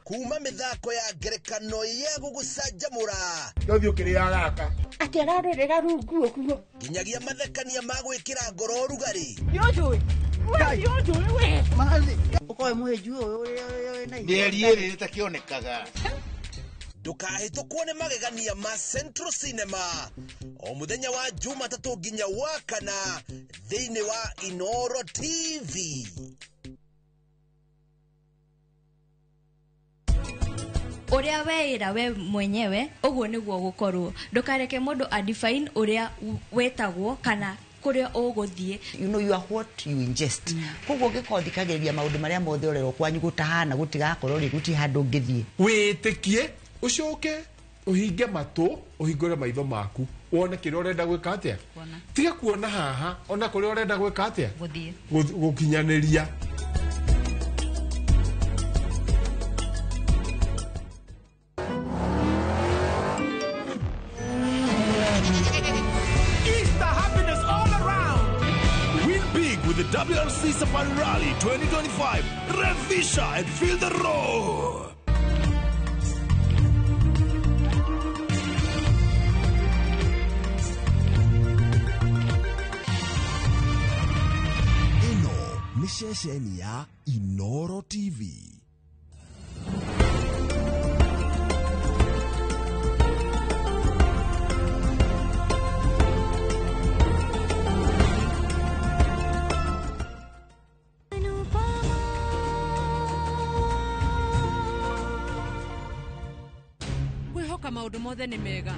Kuma mĩthako ya ngerekano ya gũgũcanjamũra. Ndũthiĩ ũkĩrĩaga gaka. Atĩ ararĩrĩra rungu ũguo. Nginyagia mathekania ma gwĩkĩra ngoro ũrugarĩ. Nĩũnjũĩ? We nĩũnjũĩ we? Ũkoĩ mũhĩnju ũyũ ũrĩa wĩna Mĩeri ĩrĩ ĩtakĩonekaga. Ndũkahĩtũkwo nĩ magegania ma Central Cinema o mũthenya wa Jumatatũ nginya wa kana thĩinĩ wa Inoro TV. Ũrĩa weĩra we mwenyewe ũguo nĩguo gũkorwo. Ndũkareke mũndũ a define ũrĩa wetagwo kana kũrĩa ũgũthiĩ. You know you are what you ingest. Koguo ũngĩkorwo thikagĩrĩria maũndũ marĩa mothe ũrerwo kwanyu gũtahana gũtigakorwo rĩ gũtirĩ handũ ũngĩthiĩ. Wĩtĩkie ũcoke ũhinge matũ ũhingũre maitho maku wone kĩrĩa ũrenda gwĩka atĩa. Tiga kuona haha ona kũrĩa ũrenda gwĩka atĩa gũkinyanĩria. Easter happiness all around. Win big with the WRC Safari Rally 2025. Revisha and feel the roar. Ĩno nĩ ceceni ya Inoro TV. Ngwĩhoka maũndũ mothe nĩ mega.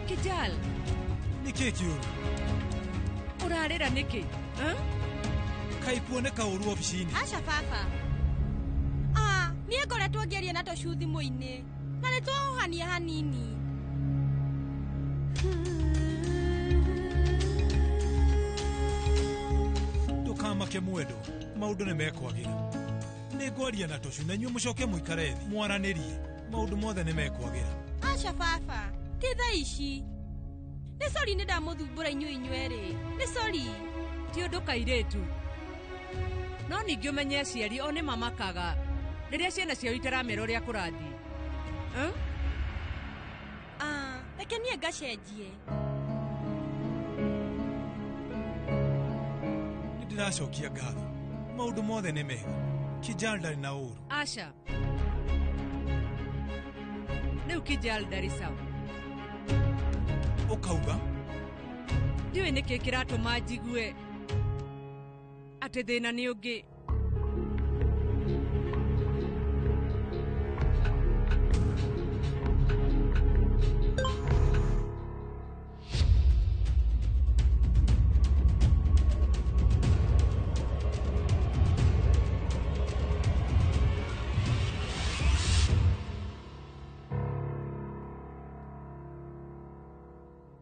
Kijal, Nĩkĩ kĩũru? Ũrarĩra nĩkĩ? Kaĩ kuoneka ũru obici-inĩ? Aca baba. Niĩ ngoretwo ngĩaria na Tocu thimũ-inĩ na nĩ twahohania hanini. Ndũkamake mwendo, maũndũ nĩ mekwagĩra. Nĩ ngwaria na Tocu na inyuĩ mũcoke mũikare thĩ mwaranĩrie, maũndũ mothe nĩ mekwagĩra. Aca baba, ti thaa ici. Nĩ sori nĩ ndamũthumbũra inyuĩ inyuerĩ. Nĩ sori. Ti ũndũ kairĩtu. No ningĩ ũmenye aciari o nĩ mamakaga rĩrĩa ciana ciao itaramera ũrĩa kũrathiĩ. Reke niĩ ngacenjie. Nĩ ndĩracokia ngatho. Maũndũ mothe nĩ mega. Kijal ndarĩ na ũru. Aca. Rĩu Kijal ndarĩ sawa. Ũkauga? Ndiũĩ nĩkĩ kĩratũma njigue atĩ thĩna nĩ ũngĩ.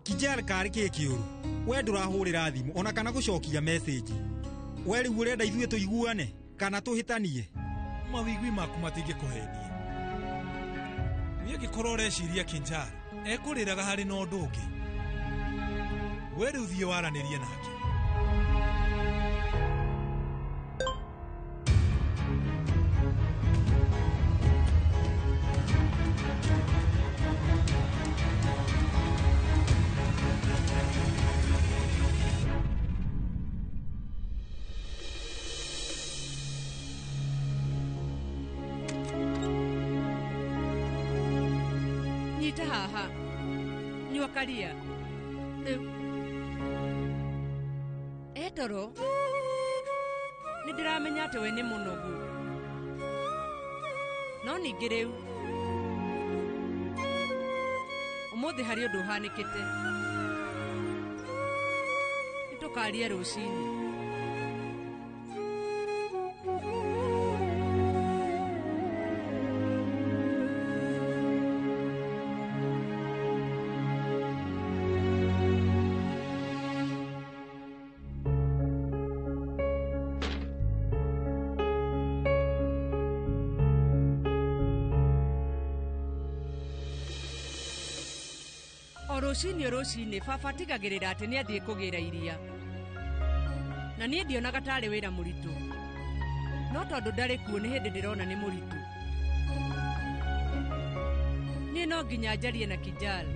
Kijal karĩ kĩ kĩũru? We ndũrahũrĩra thimũ ona kana gũcokia message. We rĩu ũrenda ithuĩ tũiguane kana tũhĩtanie? Mawĩigwi maku matingĩkũhenia. Niĩ angĩkorwo ũreciria Kijal ekũrĩraga harĩ na ũndũ ũngĩ, we rĩu thiĩ waranĩrie nake. Nyita haha. Nyua karia. Rĩu. Etoro. Nĩ ndĩramenya atĩ we nĩ mũnogu. No ningĩ rĩu ũmũthĩ harĩ ũndũ ũhanĩkĩte. Nĩ tũkarie rũcinĩ. Rũcinĩ rũcinĩ baba atigagĩrĩra atĩ nĩ athiĩ kũgĩra iria. Na niĩ ndionaga tarĩ wĩra mũritũ. No tondũ ndarĩ kuo nĩ hĩndĩ ndĩrona nĩ mũritũ. Niĩ no nginya njarie na Kijal.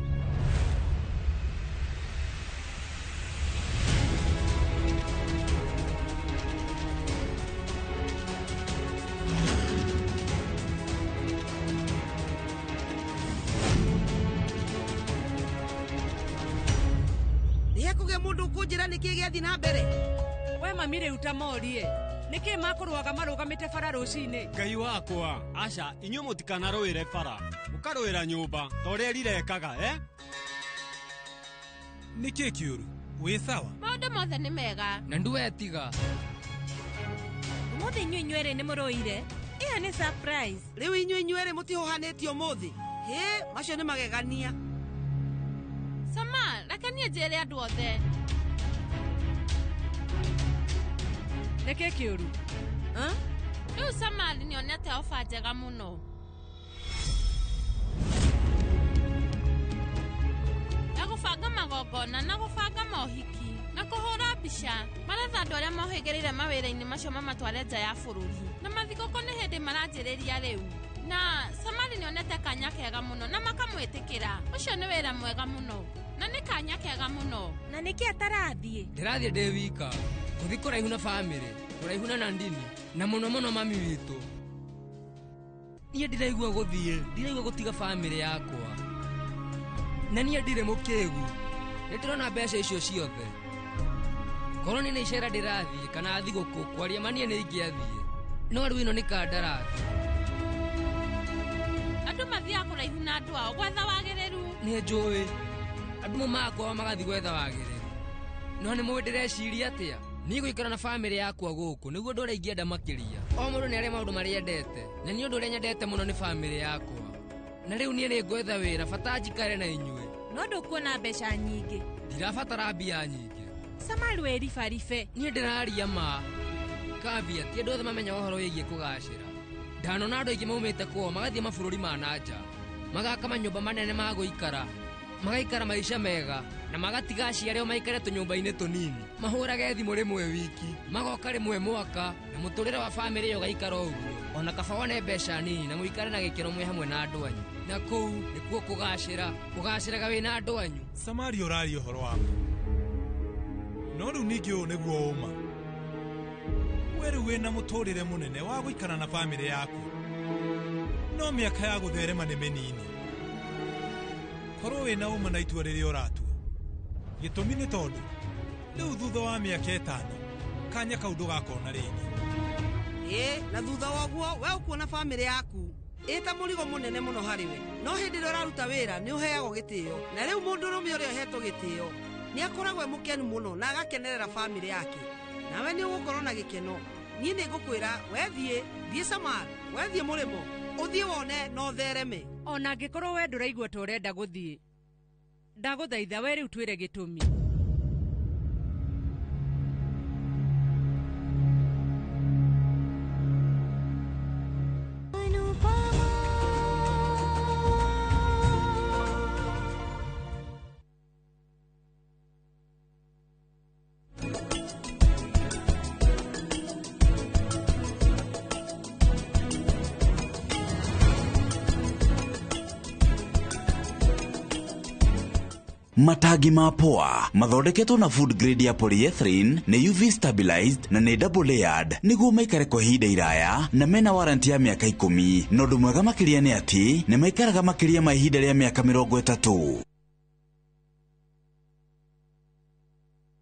Nĩ hekũgĩa mũndũ ũkũnjĩra nĩkĩ gĩathiĩ na mbere? We mami rĩu ta morie. Nĩkĩ makũrũaga marũgamĩte bara rũcinĩ? Ngai wakwa, aca inyuĩ mũtikanarũĩre bara, mũkarũĩra nyũmba ta ũrĩa rirekaga, eh? Nĩkĩ kĩũru? Wĩ sawa? Maũndũ mothe nĩ mega. Na nduwetiga. Ũmũthĩ inyuĩ inyuerĩ nĩ mũrũire. Ĩyo nĩ surprise. Rĩu inyuĩ inyuerĩ mũtihũhanĩtie ũmũthĩ. Hĩ, macio nĩ magegania. Sama, reke niĩ njĩre andũ othe. Nĩkĩ kĩũru? Rĩu Samali nĩonete ofa njega mũno. Ya gũbanga magongona na gũbanga mohiki na kũhũra mbica. Maretha andũ arĩa mohĩgĩrĩire mawĩra-inĩ macio mamatware nja ya bũrũri. Na mathigũkũ nĩ hĩndĩ maranjĩrĩria rĩu. Na Samali nĩonete kanya kega mũno na makamwĩtĩkĩra. Ũcio nĩ wĩra mwega mũno. Na nĩ kanya kega mũno. Na nĩkĩ atarathiĩ? Ndĩrathiĩ ndĩ wika. Gũthiĩ kũraihu na bamĩrĩ, kũraihu na Nandini, na mũno mũno mami witũ. Niĩ ndiraigua gũthiĩ, ndiraigua gũtiga bamĩrĩ yakwa. Na niĩ ndirĩ mũkĩgu, nĩ ndĩrona mbeca icio ciothe. Korwo nĩ icera ndĩrathiĩ kana thigũkũ, kwaria ma niĩ nĩ ingĩathiĩ. No rĩu ĩno nĩ kandarathi. Andũ mathiaga kũraihu na andũ ao gwetha wagĩrĩru. Nĩ njũĩ, andũ maumaga kwao magathiĩ gwetha wagĩrĩru. No nĩ mũĩ ndĩreciria atĩa? Niĩ gũikara na bamĩrĩ yakwa gũkũ nĩguo ũndũ ũrĩa ingĩenda makĩria. O mũndũ nĩ arĩ maũndũ marĩa endete, na niĩ ũndũ ũrĩa nyendete mũno nĩ bamĩrĩ yakwa. Na rĩu niĩ nĩ ngwetha wĩra bata njikare na inyuĩ. No ndũkuona mbeca nyingĩ. Ndirabatara mbia nyingĩ. Samali wĩ ribaribe. Niĩ ndĩraria ma. Kavia, ti andũ othe mamenya ũhoro wĩgiĩ kũgacĩra. Ndanona andũ aingĩ maumĩte kwao magathiĩ mabũrũri ma na nja, magaka manyũmba manene ma gũikara, magaikara maica mega, na magatiga aciari ao maikare tũnyũmba-inĩ tũnini, mahũrage thimũ rĩmwe wiki, magoka rĩmwe mwaka, na mũtũrĩre wa bamĩrĩ ĩyo ũgaikara o ũguo. Ona kaba wone mbeca nini na mũikare na gĩkeno mwĩ hamwe na andũ anyu. Na kũu nĩkuo kũgacĩra, kũgacĩraga wĩ na andũ anyu. Samari ũraria ũhoro waku. No rĩu ningĩ ũyũ nĩguo ũma. We rĩu wĩna mũtũrĩre mũnene wa gũikara na bamĩrĩ yaku. No mĩaka ya gũtherema nĩ mĩnini. Korwo wĩna ũma na itua rĩrĩa ũratua. Gĩtũmi nĩ tondũ rĩu thutha wa mĩaka 5 kanya kau ndũgakona rĩngĩ. Ĩ, na thutha wa ũguo we ũkuona bamĩrĩ yaku ĩta mũrigo mũnene mũno harĩ we. No hĩndĩ ĩrĩa ũraruta wĩra nĩ ũheagwo gĩtĩo. Na rĩu mũndũrũme ũrĩa ũhetwo gĩtĩo nĩ akoragwo e mũkenu mũno na agakenerera bamĩrĩ yake. Nawe nĩ ũgũkorwo na gĩkeno. Niĩ nĩ ngũkwĩra we thiĩ, thiĩ Samali, we thiĩ mũrĩmo, ũthiĩ wone na ũthereme. Ona angĩkorwo we ndũraigua ta ũrenda gũthiĩ, ndagũthaitha we rĩu twĩre gĩtũmi. Matangi ma poa mathondeketwo na food grade ya polyethylene nĩ UV stabilized na nĩ double layered nĩguo maikare kwa ihinda iraya na mena warranty ya mĩaka 10. Na ũndũ mwega makĩria nĩ atĩ nĩ maikaraga makĩria ma ihinda rĩa mĩaka 30.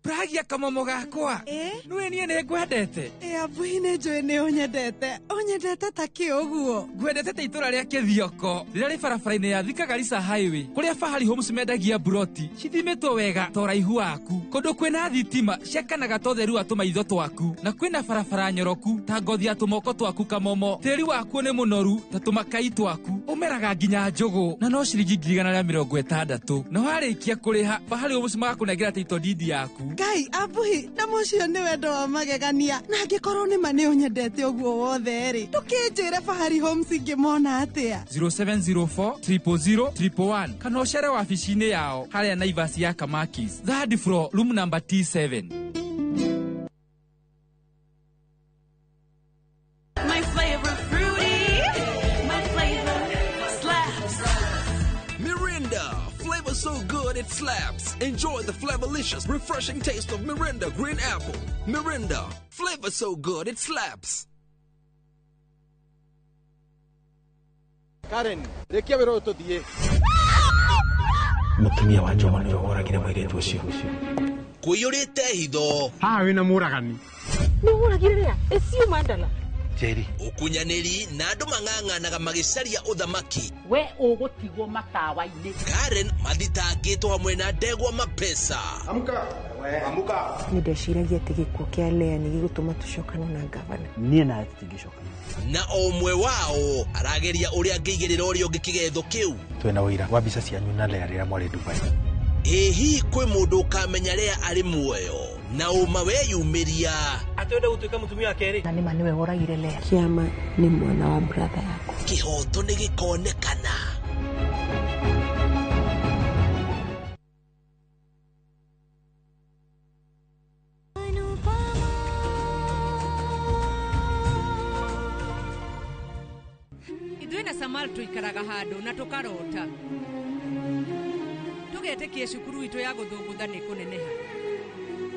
Pragia kamomo gakwa. Nĩwe niĩ nĩ ngwendete. Abuhi nĩ njũĩ nĩ ũnyendete. Ũnyendete ta kĩ ũguo? Ngwendete ta itũra rĩa Kĩthioko rĩrĩa rĩ barabara-inĩ ya Thika Garissa Highway kũrĩa Fahari Homes mendagia mburoti cithimĩtwo wega ta ũraihu waku, kũndũ kwĩna thitima ciakanaga ta ũtheru wa tũmaitho twaku, na kwĩna barabara nyoroku ta ngothi ya tũmoko twaku kamomo. Tĩri wakuo nĩ mũnoru ta tũmakai twaku, ũmeraga nginya njũgũ na no ciringi 160. Na warĩkia kũrĩha Fahari Homes magakũnengera title deed yaku. Ngai abuhi na mũcio nĩ wendo wa magegania na angĩkorwo nĩ ma nĩ ũnyendete ũguo wothe rĩ ndũkĩnjĩre Fahari Homes ingĩmona atĩa? 0704 000 111 kana ũcere wabici-inĩ yao harĩa Naivas ya Kamakis, third floor, room number T7. My flavor fruity, my flavor slaps. Mirinda, flavor so good it slaps. Enjoy the flavorlicious, refreshing taste of Mirinda Green Apple. Mirinda, flavor so good it slaps. Karen, rĩkia wĩra ũyũ tũthiĩ. Mũtumia wa Njoma nĩwe woragire mũirĩtu ũcio. Kũiyũrĩte hitho. Haha wĩna mũragani. Nĩ ũragire rĩa ĩcio mandala. Njeri. Ũkunyanĩri na andũ mang'ang'anaga magĩcaria ũthamaki. We ũgũtigwo matawa-inĩ. Karen mathitangĩtwo hamwe na ndegwa mapesa. Amuka. Amuka. Nĩ ndeciragia atĩ gĩkuũ kĩa Lea nĩ gĩgũtũma tũcokane na ngavana. Niĩ nawe tũtingĩcokana. Na o ũmwe wao arageria ũrĩa angĩigĩrĩra ũrĩa ũngĩ kĩgetho kĩu. Twĩna ũira wa mbica cianyu na Lea rĩrĩa mwarĩ Dubai. Ĩ hihi kwĩ mũndũ ũkamenya Lea arĩ muoyo na ũma weyumĩria? Atĩ ũrenda gũtuĩka mũtumia wa kerĩ? Na nĩma nĩwe woragire Lea. Kĩama nĩ mwana wa brother yaku. Kĩhoto nĩ gĩkonekana. Ithuĩ na Samal tũikaraga handũ na tũkarota tũgetĩkie cukuru itũ ya gũthũngũtha nĩ kũneneha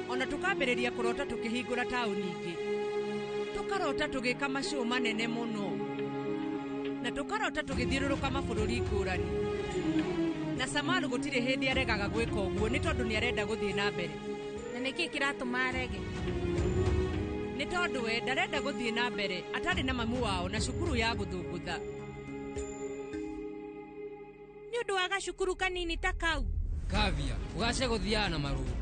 ona tũkambĩrĩria kũrota tũkĩhingũra taũni ingĩ tũkarota tũgĩka macũũ manene mũno na tũkarota tũgĩthiũrũrũka mabũrũri ngũrani na Samal gũtirĩ hĩndĩ aregaga gwĩka ũguo nĩ tondũ nĩ arenda gũthiĩ na mbere. Na nĩkĩ kĩratũma arege? Nĩ tondũ we ndarenda gũthiĩ na mbere atarĩ na mamu wao na cukuru ya gũthũngũtha. Nĩ ũndũ wa gacukuru kanini ta kau. Kavia ũgace gũthiaga na marũngo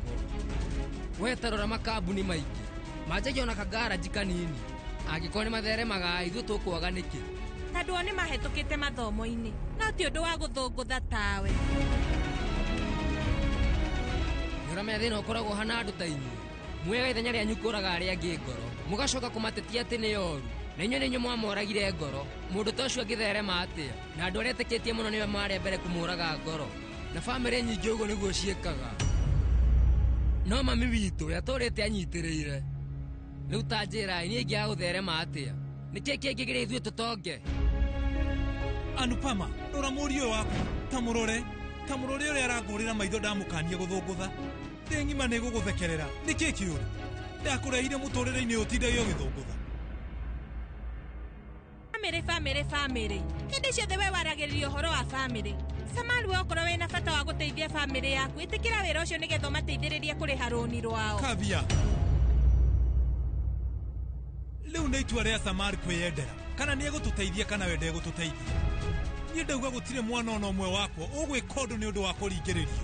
wetarora makambuni maingĩ manjagia ona kangaraji kanini angĩkorwo nĩ matheremaga ithuĩ tũkwaga nĩkĩ? Tondũ o nĩ mahĩtũkĩte mathomo-inĩ no ti ũndũ wa gũthũngũtha tawe. Nĩ ũramenya thĩna ũkoragwo hana andũ ta inyuĩ muoyaga ithenya rĩanyu kũraga arĩa angĩ ngoro mũgacoka kũmatetia atĩ nĩ oru na inyuĩ nĩ inyuĩ mwamoragire ngoro mũndũ ta ũcio angĩtherema atĩa na andũ arĩa etĩkĩtie mũno nĩwe marĩa mbere kũmũraga ngoro na bamĩrĩ nyingĩ ũguo nĩguo ciĩkaga no mami witũ we atũrĩte anyitĩrĩire rĩu ta njĩra niĩ ingĩaga gũtherema atĩa nĩkĩĩ kĩngĩgĩrĩa ithuĩ tũtonge? Anupama, rora mũriũ waku ta mũrore ũrĩa arangũrĩra maitho ndamũkania gũthũngũtha thĩ ng'ima nĩ gũgũthekerera nĩkĩĩ kĩũru ndakũrehire mũtũrĩre-inĩ ũtindage ũgĩthũngũtha. Famĩrĩ famĩrĩ famĩrĩ hĩndĩ ciothe we waragĩrĩria ũhoro wa famĩrĩ. Samal we okorwo wĩna bata wa gũteithia famĩrĩ yaku ĩtĩkĩra wĩra ũcio nĩgetha ũmateithĩrĩrie kũrĩha rũni rwao. Kavia, rĩu nĩ itua rĩa Samal kwĩyendera kana nĩ egũtũteithia kana we ndegũtũteithia. Niĩ ndauga gũtirĩ mwana ona ũmwe wakwa ũgwĩka ũndũ nĩ ũndũ wa kũringĩrĩrio.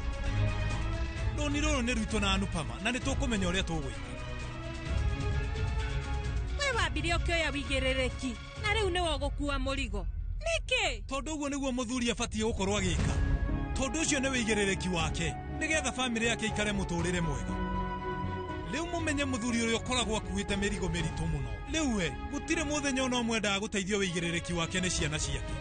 Rũni rũrũ nĩ rwitũ na Anupama na nĩ tũkũmenya ũrĩa tũgwĩka. We wambire ũkĩoya wĩigĩrĩrĩki na rĩu nĩwe ũgũkua mũrigo. Nĩkĩ? Tondũ ũguo nĩguo mũthuri abatiĩ gũkorwo agĩka. Tondũ ũcio nĩ wĩigĩrĩrĩki wake nĩgetha bamĩrĩ yake ikare mũtũrĩre mwega. Rĩu mũmenye mũthuri ũrĩa ũkoragwo akuĩte mĩrigo mĩritũ mũno. Rĩu we gũtirĩ mũthenya ona ũmwe endaga gũteithio wĩigĩrĩrĩki wake nĩ ciana ciake.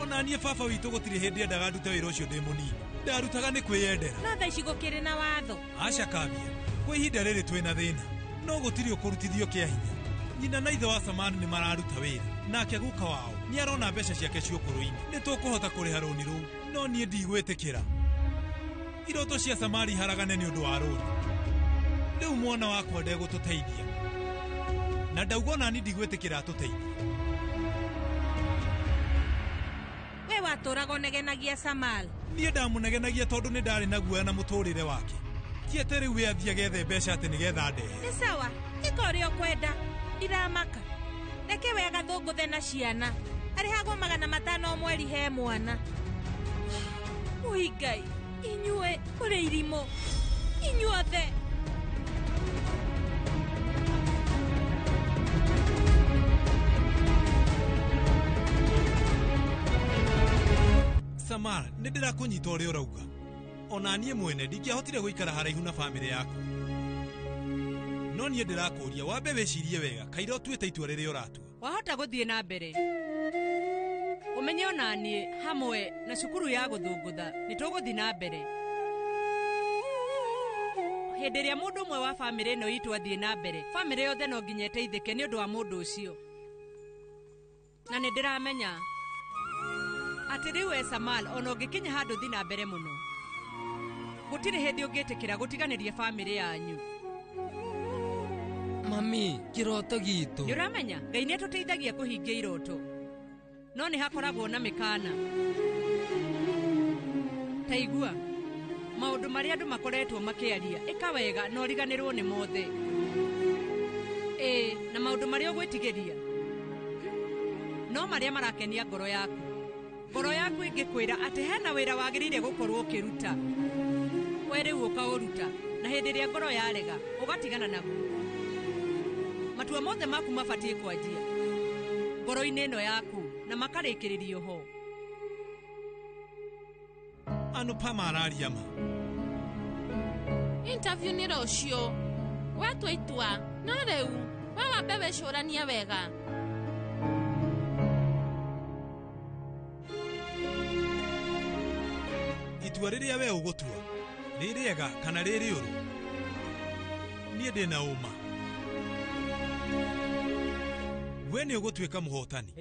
Ona niĩ baba witũ gũtirĩ hĩndĩ endaga ndute wĩra ũcio ndĩ mũnini. Ndarutaga nĩ kwĩyendera. No thaa ici gũkĩrĩ na watho. Aca Kavia, kwa ihinda rĩrĩ twĩna thĩna no gũtirĩ ũkũrutithio kĩa hinya. Nyina na ithe wa Samal nĩ mararuta wĩra nake guka wao nĩ arona mbeca ciake cia ũkũrũ-inĩ. Nĩ tũkũhota kũrĩha rũni rũu no niĩ ndigwĩtĩkĩra. Iroto cia Samal iharagane nĩ ũndũ wa rũni. Rĩu mwana wakwa ndegũtũteithia na ndauga ona niĩ ndigwĩtĩkĩra atũteithie. We watũraga ũnegenagia Samal. Niĩ ndamũnegenagia tondũ nĩ ndarĩ na guoya na mũtũrĩre wake. Ti atĩ rĩu we athiĩ agethe mbeca atĩ nĩgetha ndehe. Nĩ sawa, ĩka ũrĩa ũkwenda ndiramaka. Reke we agathũngũthe na ciana arĩhagwo 500 o mweri he mwana. Ui Ngai, inyuĩ mũrĩ irimũ inyuothe. Samara, nĩ ndĩrakũnyita ũrĩa ũrauga. Ona niĩ mwene ndingĩahotire gũikara haraihu na bamĩrĩ yaku. No niĩ ndĩrakũria wambe wĩcirie wega kaira ũtuĩte itua rĩrĩa ũratua. Wahota gũthiĩ na mbere. Ũmenye ona niĩ hamwe na cukuru ya gũthũngũtha nĩ tũgũthiĩ na mbere. Hĩndĩ ĩrĩa mũndũ ũmwe wa bamĩrĩ ĩno itũ athiĩ na mbere, bamĩrĩ yothe no nginya ĩteithĩke nĩ ũndũ wa mũndũ ũcio. Na nĩ ndĩramenya atĩ rĩu we Samal ona ũngĩkinya handũ thiĩ na mbere mũno, gũtirĩ hĩndĩ ũngĩtĩkĩra gũtiganĩria bamĩrĩ yanyu. Mami, kĩroto gitũ. Nĩ ũramenya Ngai nĩ atũteithagia kũhingia iroto, no nĩ hakoragwo na mĩkana. Ta igua maũndũ marĩa andũ makoretwo makĩaria, ĩka wega na ũriganĩrwo nĩ mothe. Ĩĩ, na maũndũ marĩa ũgwĩtigĩria no marĩa marakenia ngoro yaku. Ngoro yaku ĩngĩkwĩra atĩ hena wĩra wagĩrĩire gũkorwo ũkĩruta, we rĩu ũkaũruta, na hĩndĩ ĩrĩa ngoro yarega ũgatigana naguo. Matua mothe maku mabatiĩ kwanjia ngoro-inĩ ĩno yaku na makarĩkĩrĩrio ho. Anupama araria ma. Interview nĩ rũciũ. Watua itua, no rĩu we wambe wĩcũranie wega. Itua rĩrĩa we ũgũtua nĩ rĩega kana rĩ rĩũru, niĩ ndĩna ũma we nĩ ũgũtuĩka mũhotani.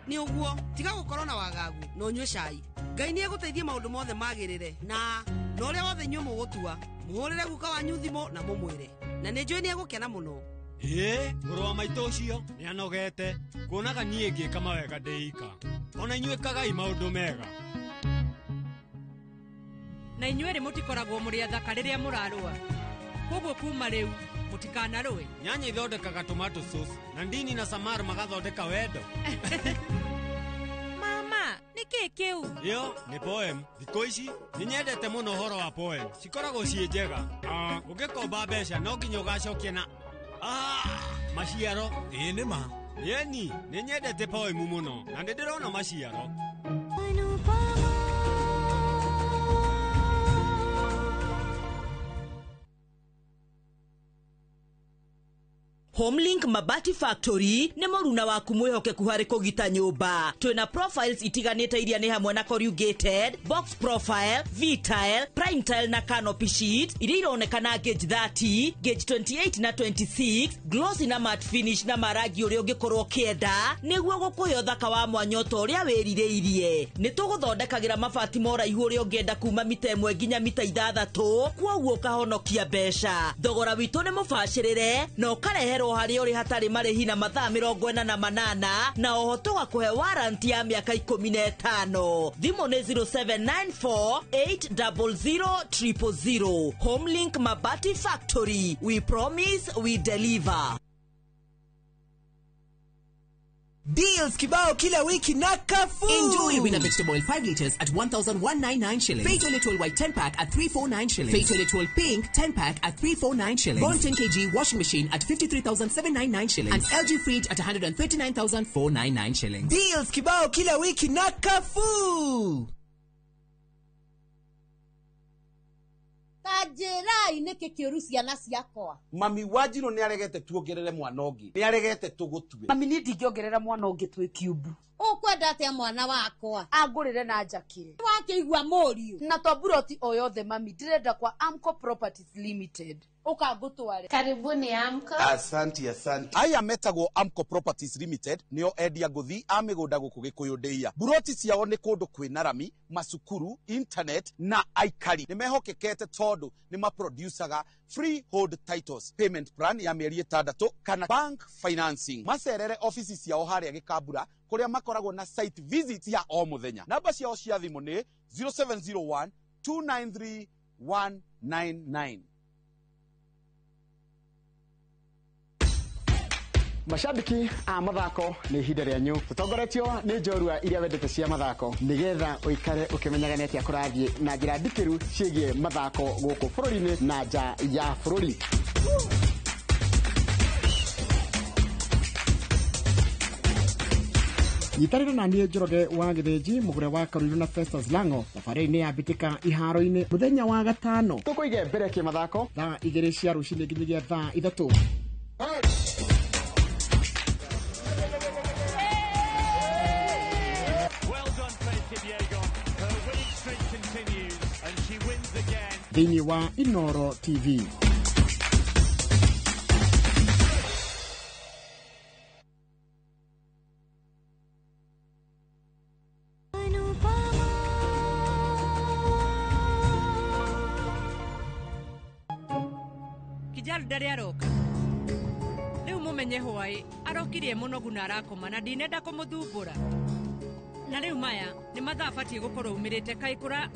Nĩ ũguo tiga gũkorwo na wagagu na ũnyue cai. Ngai nĩ egũteithie maũndũ mothe magĩrĩre, na ũrĩa wothe inyuĩ mũgũtua, mũhũrĩre guka wanyu thimũ na mũmwĩre, na nĩ njũĩ nĩ egũkena mũno. Ĩĩ, mũrũ wa maitũ ũcio nĩ anogete kuonaga niĩ ngĩka mawega ndĩ ika. Ona inyuĩ kagai maũndũ mega. Na inyuĩ rĩ mũtikoragwo mũrĩ athaka rĩrĩa mũrarũa, koguo kuma rĩu mũtikanarũe. Nyanya ithondekaga tomato sauce na ndini na samar magathondeka wendo. Mama, nĩ kĩĩ kĩu? Ĩyo nĩ poem. Thikũ ici nĩ nyendete mũno ũhoro wa poem. Cikoragwo ciĩ njega. Ũngĩkomba mbeca no nginya ũgacokia na maciaro. Ĩĩ nĩ ma. Yeni, nĩ nyendete poem mũno na nĩ ndĩrona maciaro. Homelink Mabati Factory nĩ mũruna waku mwĩhokeku harĩ kũgita nyũmba. Twĩna profiles itiganĩte iria nĩ hamwe na corrugated, box profile, V-tile, prime tile na canopy sheet iria ironekana gauge 30, gauge 28 na 26, glossy na matte finish na marangi ũrĩa ũngĩkorwo ũkĩenda nĩguo gũkũhe ũthaka wa mwanya ta ũrĩa wĩrirĩirie. Nĩ tũgũthondekagĩra mabati ma ũraihu ũrĩa ũngĩenda kuma mita 1 nginya mita 6, kwoguo ũkahonokia mbeca. Thogora witũ nĩ mũbacĩrĩre na ũkareherwo harĩa ũrĩ hatarĩ marĩhi na mathaa 48 na oho tũgakũhe warranty ya mĩaka 15. Thimũ nĩ 0794 800 000. Homelink Mabati Factory, we promise we deliver. Deals kibao kila wiki na Carrefour. Enjoy Winner vegetable oil 5 liters at 1,199 shillings. Fatal Little White 10 pack at 349 shillings. Fatal Little Pink 10 pack at 349 shillings. Bond 10 kg washing machine at 53,799 shillings. And LG fridge at 139,499 shillings. Deals kibao kila wiki na Carrefour. Tanjĩrai nĩkĩ kĩũru ciana ciakwa. Mami Wanjirũ nĩ aregete tuongerere mwana ũngĩ. Nĩ aregete tũgũtue. Mami niĩ ndingĩongerera mwana ũngĩ twĩ kiumbu. Ũkwenda atĩa mwana wakwa? Angũrĩre na njakĩre. Wakĩigua mũriũ. Na to buroti o yothe mami, ndĩrenda kwa Amco Properties Limited. Ũkangũtware. Karibuni Amco. Asante, asante. Aya metagwo Amco Properties Limited nĩo endia ngũthi a mĩgũnda gũkũ Gĩkũyũ ndĩia. Buroti ciao nĩ kũndũ kwĩna rami, macukuru, internet na aikari. Nĩ mehokekete tondũ nĩ maproducaga freehold titles, payment plan ya mĩeri 6 kana bank financing. Macerere ofici ciao harĩa Gĩkambura kũrĩa makoragwo na site visit ya o mũthenya. Namba ciao cia thimũ nĩ 0701 293 199. Mashabiki a mathako, nĩ ihinda rĩanyu tũtongoretio nĩ njorua iria wendete cia mathako, nĩgetha ũikare ũkĩmenyaga nĩ atĩa kũrathiĩ na njĩra ndikĩru ciĩgiĩ mathako gũkũ bũrũri-inĩ na nja ya bũrũri. Nyitanĩra na niĩ Njoroge wa Gĩthĩnji, mũgũre wa Karũirũ na Festus Lango thabarĩ-inĩ ya mbĩtĩka iharo-inĩ mũthenya wa gatano. Tũkũige mbere kĩmathako thaa 2 cia rũcinĩ nginyagia thaa 3. Thĩinĩ wa Inoro TV. Kijaru ndarĩ aroka. Rĩu mũmenye hwaĩ arokirie mũnogu na arakoma na ndinenda kũmũthumbũra. Na rĩu maya nĩ mathaa batiĩ gũkorwo umĩrĩte kaĩ kũra.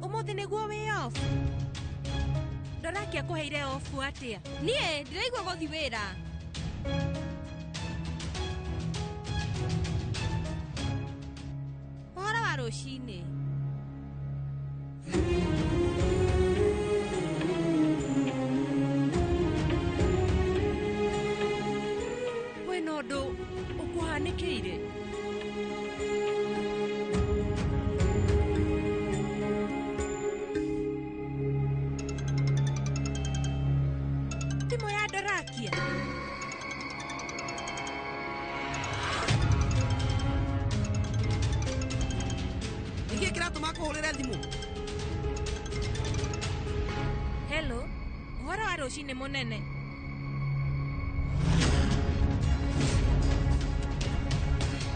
Ũmũthĩ nĩguo wĩ off. Ndoraki akũheire off atĩa? Niĩ ndĩraigua gũthiĩ wĩra. Ũhoro wa rũcinĩ. Kwĩna ũndũ ũkũhanĩkĩire? Thimũ ya Ndorakia. Nĩkĩĩ kĩratũma kũhũrĩre thimũ? Hello, ũhoro wa rũcinĩ mũnene.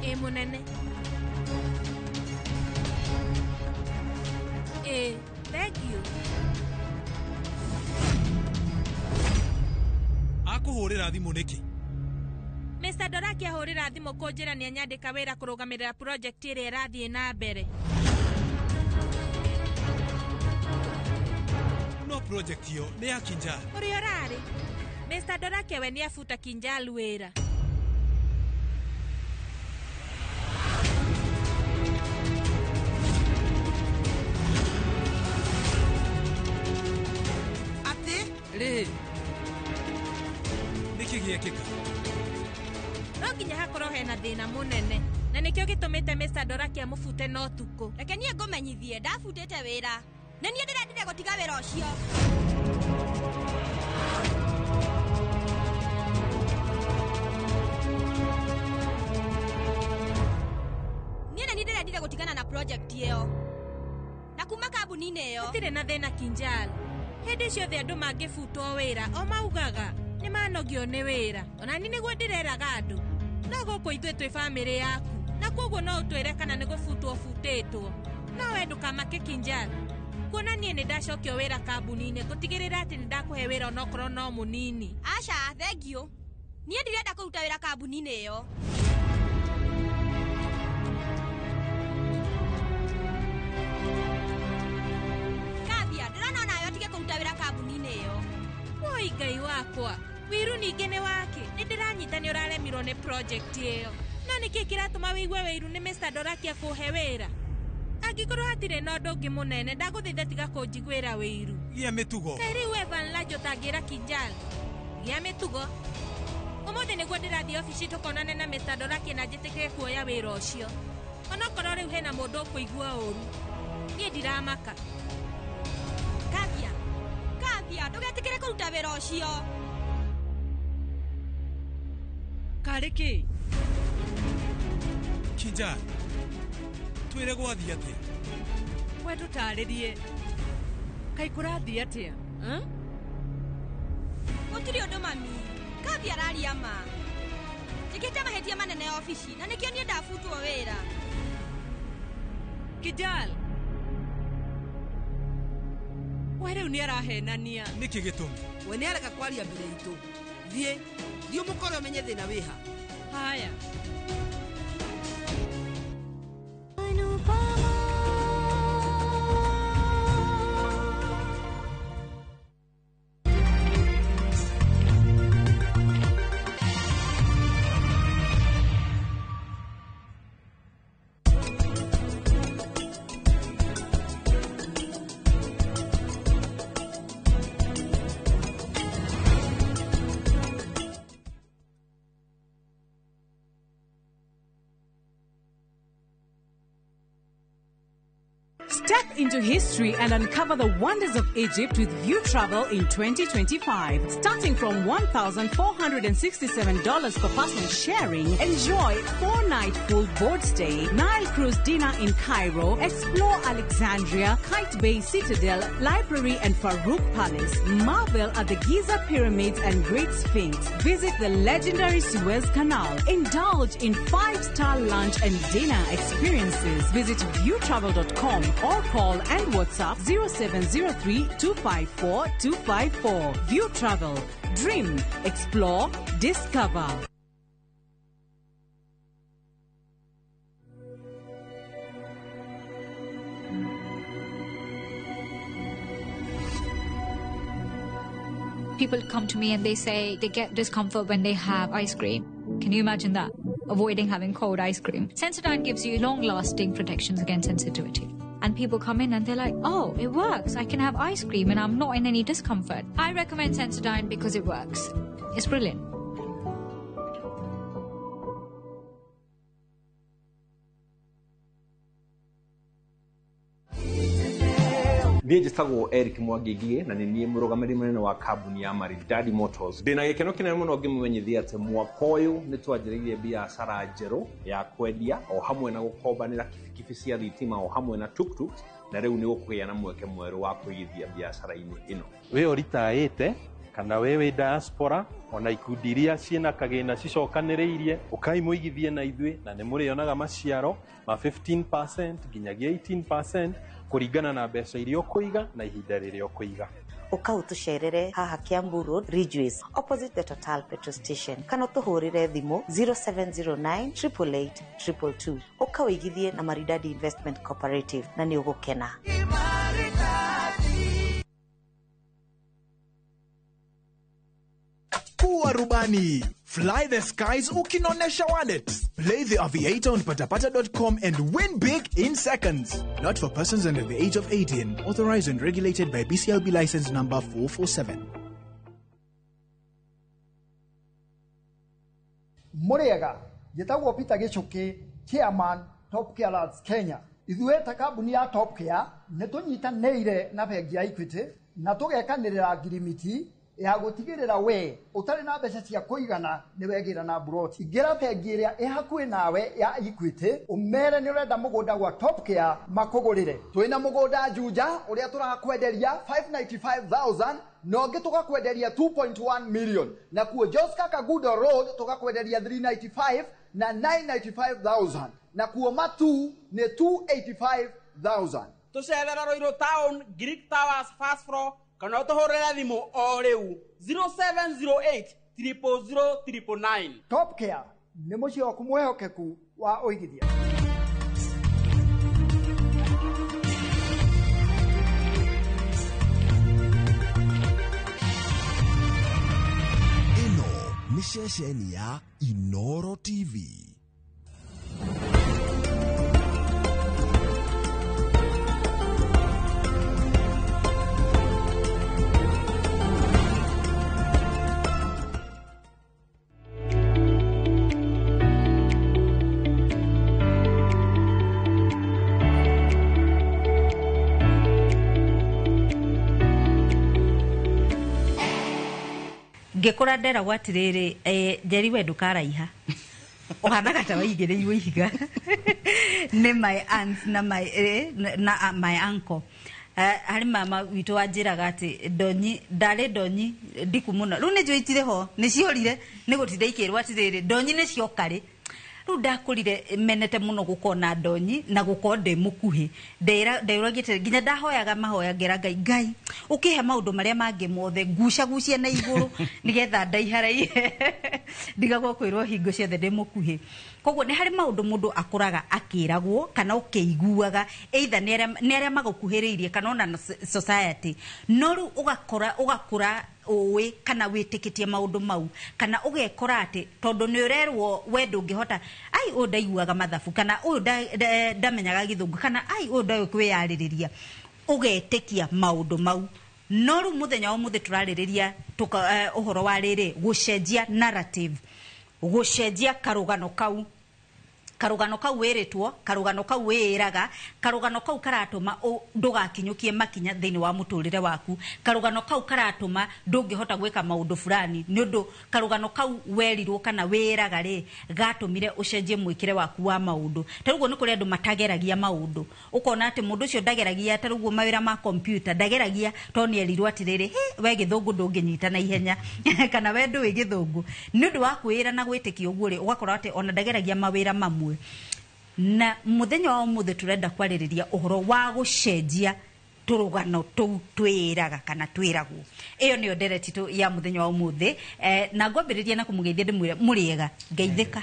Ĩ mũnene. Ĩ, thank you. Akũhũrĩra thimũ nĩkĩ? Mr. Ndoraki ahũrĩra thimũ kũnjĩra nĩ anyandĩka wĩra kũrũgamĩrĩra project ĩrĩa ĩrathiĩ na mbere. No project ĩyo nĩ ya Kinjal. Ũrĩa ũrarĩ? Mr. Ndoraki we nĩ abuta Kinjal wĩra. Atĩ? Rĩ. Nĩkĩ gĩekĩka? No nginya hakorwo hena thĩna mũnene na nĩkĩo gĩtũmĩte Mr. Ndoraki amũbute no tukũ. Reke niĩ ngũmenyithie ndabutĩte wĩra. Nĩ niĩ ndĩrendire gũtiga wĩra ũcio. Niĩ nĩ niĩ ndĩrendire gũtigana na project ĩyo na kuma kambuni-inĩ ĩyo. Hatirĩ na thĩna Kinjal. Hĩndĩ ciothe andũ mangĩbutwo wĩra o maugaga nĩ manogio nĩ wĩra. Ona niĩ nĩguo ndĩreraga andũ. No gũkũ ithuĩ twĩ bamĩrĩ yaku na koguo no ũtwĩre kana nĩ gũbutwo ũbutĩtwo. No we ndũkamake Kinjal. Kuona niĩ nĩ ndacokio wĩra kambuni-inĩ ngũtigĩrĩra atĩ nĩ ndakũhe wĩra onokorwo no mũnini. Aca, thengiũ. Niĩ ndirenda kũruta wĩra kambuni-inĩ ĩyo. Kavia, ndĩrona onawe ũtige kũruta wĩra kambuni-inĩ ĩyo. Woi Ngai wakwa, wiru ningĩ nĩ wake. Nĩ ndĩranyita nĩ ũraremirwo nĩ project ĩyo. No nĩkĩ kĩratũma wĩigue wĩiru nĩ Mr. Ndoraki akũhe wĩra? Angĩkorwo hatirĩ na ũndũ ũngĩ mũnene, ndagũthaitha tiga kũnjiguĩra wĩiru. Gĩa mĩtugo. Kaĩ rĩu Evan Lanjo ũtangĩra Kinjal? Gĩa mĩtugo. Ũmũthĩ nĩguo ndĩrathiĩ obici tũkonane na Mr. Ndoraki na njĩtĩkĩre kuoya wĩra ũcio. Onokorwo rĩu hena mũndũ ũkũigua ũru, niĩ ndiramaka. Kavia, Kavia, ndũgetĩkĩre kũruta wĩra ũcio. Karĩ kĩ? Kinjal, twĩre gwathiĩ atĩa? We tũtarĩrie. Kaĩ kũrathiĩ atĩa? Gũtirĩ ũndũ mami. Kavia araria ma. Njĩkĩte mahĩtia manene obici na nĩkĩo niĩ ndabutwo wĩra. Kijal. We rĩu nĩ arahenania. Nĩkĩ gĩtũmi? We nĩ areka kwaria mbere itũ. Thiĩ, thiĩ ũmũkore ũmenye thĩna wĩha. Haya. Step into history and uncover the wonders of Egypt with View Travel in 2025. Starting from $1,467 per person sharing, enjoy 4-night full board stay, Nile cruise dinner in Cairo, explore Alexandria, Kite Bay Citadel, Library and Farouk Palace, marvel at the Giza Pyramids and Great Sphinx, visit the legendary Suez Canal, indulge in 5-star lunch and dinner experiences. Visit viewtravel.com or call and WhatsApp 0703 254 254. View Travel. Dream, explore, discover. People come to me and they say they get discomfort when they have ice cream. Can you imagine that? Avoiding having cold ice cream. Sensodyne gives you long-lasting protections against sensitivity. And people come in and they're like, oh, it works. I can have ice cream and I'm not in any discomfort. I recommend Sensodyne because it works. It's brilliant. Niĩ njĩtagwo Eric Mwangi Ngigĩ na nĩ niĩ mũrũgamĩrĩri mũnene wa kambuni ya Maridadi Motors. Ndĩna gĩkeno kĩnene mũno ngĩmũmenyithia atĩ mwaka ũyũ nĩ twanjĩrĩirie biacara njerũ ya kwendia o hamwe na gũkombanĩra kibikibi cia thitima o hamwe na tuktuk, na rĩu nĩ gũkũgĩa na mweke mwerũ wa kũigithia biacara-inĩ ĩno. We ũritaĩte kana we wĩ diaspora ona ikundi iria ciĩna kagĩna cicokanĩrĩirie ũkai mũigithie na ithuĩ na nĩ mũrĩonaga maciaro ma 15% nginyagia 18% kũringana na mbeca iria ũkũiga na ihinda rĩrĩa ũkũiga. Ũka ũtũcerere haha Kiambu Road, Ridgeways, opposite the Total petrol station, kana ũtũhũrĩre thimũ 0709 888 222. Ũka ũigithie na Maridadi Investment Cooperative na nĩ ũgũkena. Kuwa rubani. Fly the skies ukinonesha wallet. Play the Aviator on patapata.com and win big in seconds. Not for persons under the age of 18. Authorized and regulated by BCLB license number 447. Muriega, njĩtagwo Peter Gĩchũkĩ, chairman Top Care Lads Kenya. Ithuĩ ta kambuni ya Top Care nĩ tũnyitanĩire na bengi ya Equity na tũgekanĩrĩra ngirimiti ya gũtigĩrĩra we ũtarĩ na mbeca cia kũigana nĩ wegĩra na mburoti. Ingĩra bengi ĩrĩa ĩ hakuhĩ nawe ya Equity ũmere nĩ ũrenda mũgũnda gwa Top Care makũgũrĩre. Twĩna mũgũnda Juja ũrĩa tũrakwenderia 595,000 na ũngĩ tũgakwenderia 2.1 million, na kuo Joska Kagudo Road tũgakwenderia 395 na 995,000, na kuo Matu nĩ 285,000. Tũcerera Ruiru Town, Greek Towers first floor, kana ũtũhũrĩre thimũ o rĩu 0708 000 999. Top Care nĩ mũciĩ waku mwĩhokeku wa ũigithia. Ĩno nĩ ceceni ya Inoro TV. Ngĩkũra nderagwo atĩrĩrĩ, Njeri we ndũkaraiha, ũhanaga ta waigĩrĩirwo ihiga nĩ my aunts na my, na my uncle. Harĩ mama witũ wanjĩraga atĩ ndonyi ndarĩ ndonyi ndiku mũno, rĩu nĩ njũĩ itirĩ ho, nĩ ciorire, nĩ gũtinda ikĩrwo atĩrĩrĩ ndonyi nĩ cioka rĩ. Rĩu ndakũrire menete mũno gũkorwo na ndonyi na gũkorwo ndĩ mũkuhĩ. Ndeũragĩte nginya ndahoyaga mahoya ngera Ngai, Ngai ũkĩhe maũndũ marĩa mangĩ mothe ngucagucia na igũrũ nĩgetha ndaiharaihe ndigagwo kwĩrwo hingo ciothe ndĩ mũkuhĩ. Koguo nĩ harĩ maũndũ mũndũ akũraga akĩragwo kana ũkĩiguaga either nĩ arĩa magũkuhĩrĩirie kana ona na society, no rĩu ũgakora ũgakũra ũĩ kana wĩtĩkĩtie maũndũ mau, kana ũgekora atĩ tondũ nĩ ũrerwo we ndũngĩhota, ai ũyũ ndaiguaga mathabu, kana ũyũ ndamenyaga gĩthũngũ, kana ai ũyũ ndoĩ kwĩyarĩrĩria, ũgetĩkia maũndũ mau. No rĩu mũthenya wa ũmũthĩ tũrarĩrĩria ũhoro wa rĩrĩ gũcenjia narrative, gũcenjia karũgano kau, karũgano kau wĩrĩtwo, karũgano kau wĩĩraga, karũgano kau karatũma ndũgakinyũkie makinya thĩinĩ wa mũtũrĩre waku, karũgano kau karatũma ndũngĩhota gwĩka maũndũ fulani nĩ ũndũ karũgano kau werirwo kana wĩĩraga rĩ gatũmire ũcenjie mwĩkĩre waku wa maũndũ. Ta rĩu nĩ kũrĩ andũ matageragia maũndũ, ũkona atĩ mũndũ ũcio ndageragia, ta rĩu mawĩra ma computer ndageragia tondũ nĩ erirwo atĩrĩrĩ, he we gĩthũngũ ndũngĩnyita na ihenya kana we ndũĩ gĩthũngũ. Nĩ ũndũ wa kwĩĩra na gwĩtĩkia ũguo rĩ, ũgakora atĩ ona ndageragia mawĩra mamwe. Na mũthenya wa ũmũthĩ tũrenda kwarĩrĩria ũhoro wa gũcenjia tũrũgano tũu twĩraga kana twĩragwo. Ĩyo nĩyo ndereti tũ ya mũthenya wa ũmũthĩ. Na ngwambĩrĩria na kũmũgeithia ndĩmwĩre mũrĩega, ngeithĩka.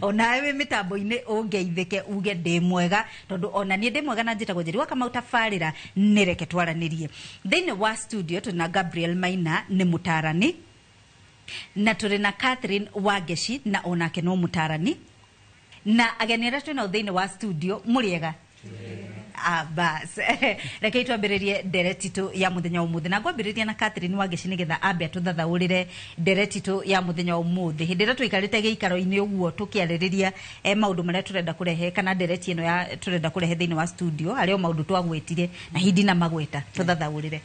Onawe wĩ mĩtambo-inĩ ũngeithĩke uge ndĩ mwega, tondũ ona niĩ ndĩ mwega na njĩtagwo Njeri wa Kamau. Tabarĩra nĩ reke twaranĩrie. Thĩinĩ wa studio tũrĩ na Gabriel Maina nĩ mũtarani, na tũrĩ na Catherine Wangeci na onake no mũtarani, na ageni arĩa twĩnao thĩinĩ wa studio mũrĩega. Bas reke twambĩrĩrie ndereti tũ ya mũthenya wa ũmũthĩ, na ngwambĩrĩria na Catherine Wangeci nĩgetha ambe atũthathaũrĩre ndereti tũ ya mũthenya wa ũmũthĩ. Hĩndĩ ĩrĩa tũikarĩte gĩikaro-inĩ ũguo tũkĩarĩrĩria maũndũ marĩa tũrenda kũrehe kana ndereti ĩno ya tũrenda kũrehe thĩinĩ wa studio, harĩ o maũndũ twagwetire na hindi na magweta, tũthathaũrĩre.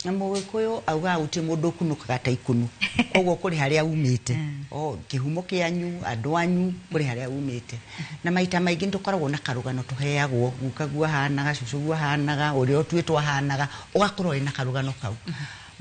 Mũgĩkũyũ augaga gũtirĩ mũndũ ũkunũkaga ta ikunu, koguo kũrĩ harĩa umĩte, o kĩhumo kĩanyu, andũ anyu, kũrĩ harĩa umĩte. Na maita maingĩ nĩ tũkoragwo na karũgano tũheagwo, guka guo ahanaga, cũcũ guo ahanaga, ũrĩa ũtuĩtwo ahanaga, ũgakorwo wĩna karũgano kau.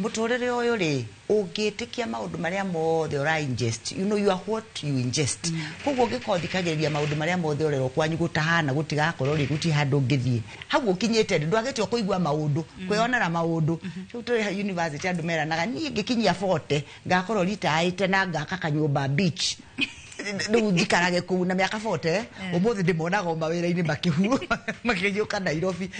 Mũtũrĩre ũyũ rĩ, ũngĩtĩkia maũndũ marĩa mothe ũra ingest, you know you are what you ingest. Koguo ũngĩkorwo ũthikagĩrĩria maũndũ marĩa mothe ũrerwo kwanyu gũtahana, gũtigakorwo rĩ, gũtirĩ handũ ũngĩthiĩ. Hau ũkinyĩte rĩ, ndwagĩte kũigua maũndũ, kwĩyonera maũndũ. Rĩu tũrĩ university andũ meranaga, niĩ ngĩkinyia 40 ngakorwo ritaĩte na ngaka kanyũmba beach. Rĩu njikarage kũu na mĩaka 40, ũmũthĩ ndĩmonaga o mawĩra-inĩ makĩhiũka Nairobi.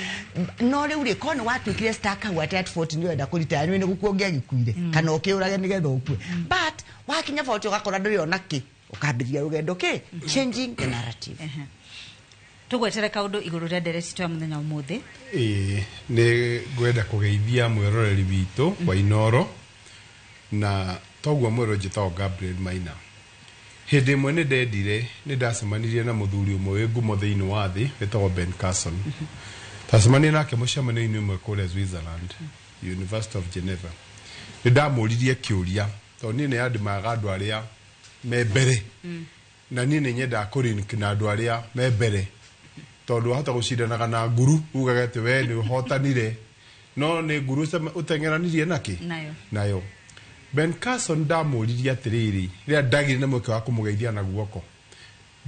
No rĩu rĩ, korwo nĩ watuĩkire stuck hau atĩ at 40 nĩ ũrenda kũritaya, nĩ gũkua ũngĩagĩkuire kana ũkĩũrage nĩgetha ũkue. But wakinya 40 ũgakora ndũrĩ ona kĩ, ũkambĩrĩria rũgendo kĩ, changing the narrative. Tũgwetere kaũndũ igũrũ rĩa ndereti tũ ya mũthenya wa ũmũthĩ. Ĩĩ, nĩ ngwenda kũgeithia mwĩroreri witũ wa Inoro, na toguo mwĩro njĩtagwo Gabriel Maina. Hĩndĩ ĩmwe nĩ ndendire, nĩ ndacemanirie na mũthuri ũmwe wĩ ngumo thĩinĩ wa thĩ wĩtagwo Ben Carson. Twacemanirie nake mũcemanio-inĩ ũmwe kũrĩa Switzerland, University of Geneva. Nĩ ndamũririe kĩũria, tondũ niĩ nĩ andimaga andũ arĩa me mbere, na niĩ nĩ nyendaga kũ-link na andũ arĩa me mbere, tondũ wahota gũcindanaga na nguru ugage atĩ we nĩ ũhotanire, no nĩ nguru ũteng'eranirie nakĩ nayo. Nayo. Ben Carson ndamũririe atĩrĩrĩ, rĩrĩa ndagĩire na mweke wa kũmũgeithia na guoko,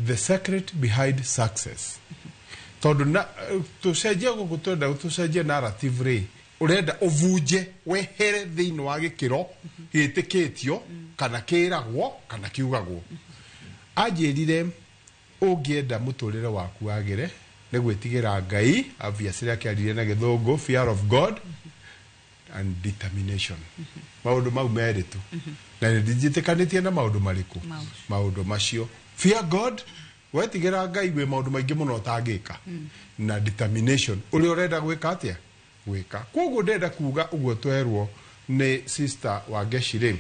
the secret behind success. Tondũ na tũcenjie gũkũ twenda tũcenjie narrative rĩ, ũrenda ũvunje wehere thĩinĩ wa gĩkĩro gĩtĩkĩtio kana kĩragwo kana kiugagwo. Anjĩrire ũngĩenda mũtũrĩre waku wagĩre nĩ gwĩtigĩra Ngai, obviously akĩaririe na gĩthũngũ, fear of God and determination. Maũndũ mau merĩ tu. Na nĩ njĩtĩkanĩtie na maũndũ marĩkũ? Maũndũ macio. Fear God, wetigĩra Ngai wĩ maũndũ maingĩ mũno ũtangĩka. Na determination, ũrĩa ũrenda gwĩka atĩa? Gwĩka. Koguo ndĩrenda kuga ũguo twerwo nĩ sister Wangeci rĩ,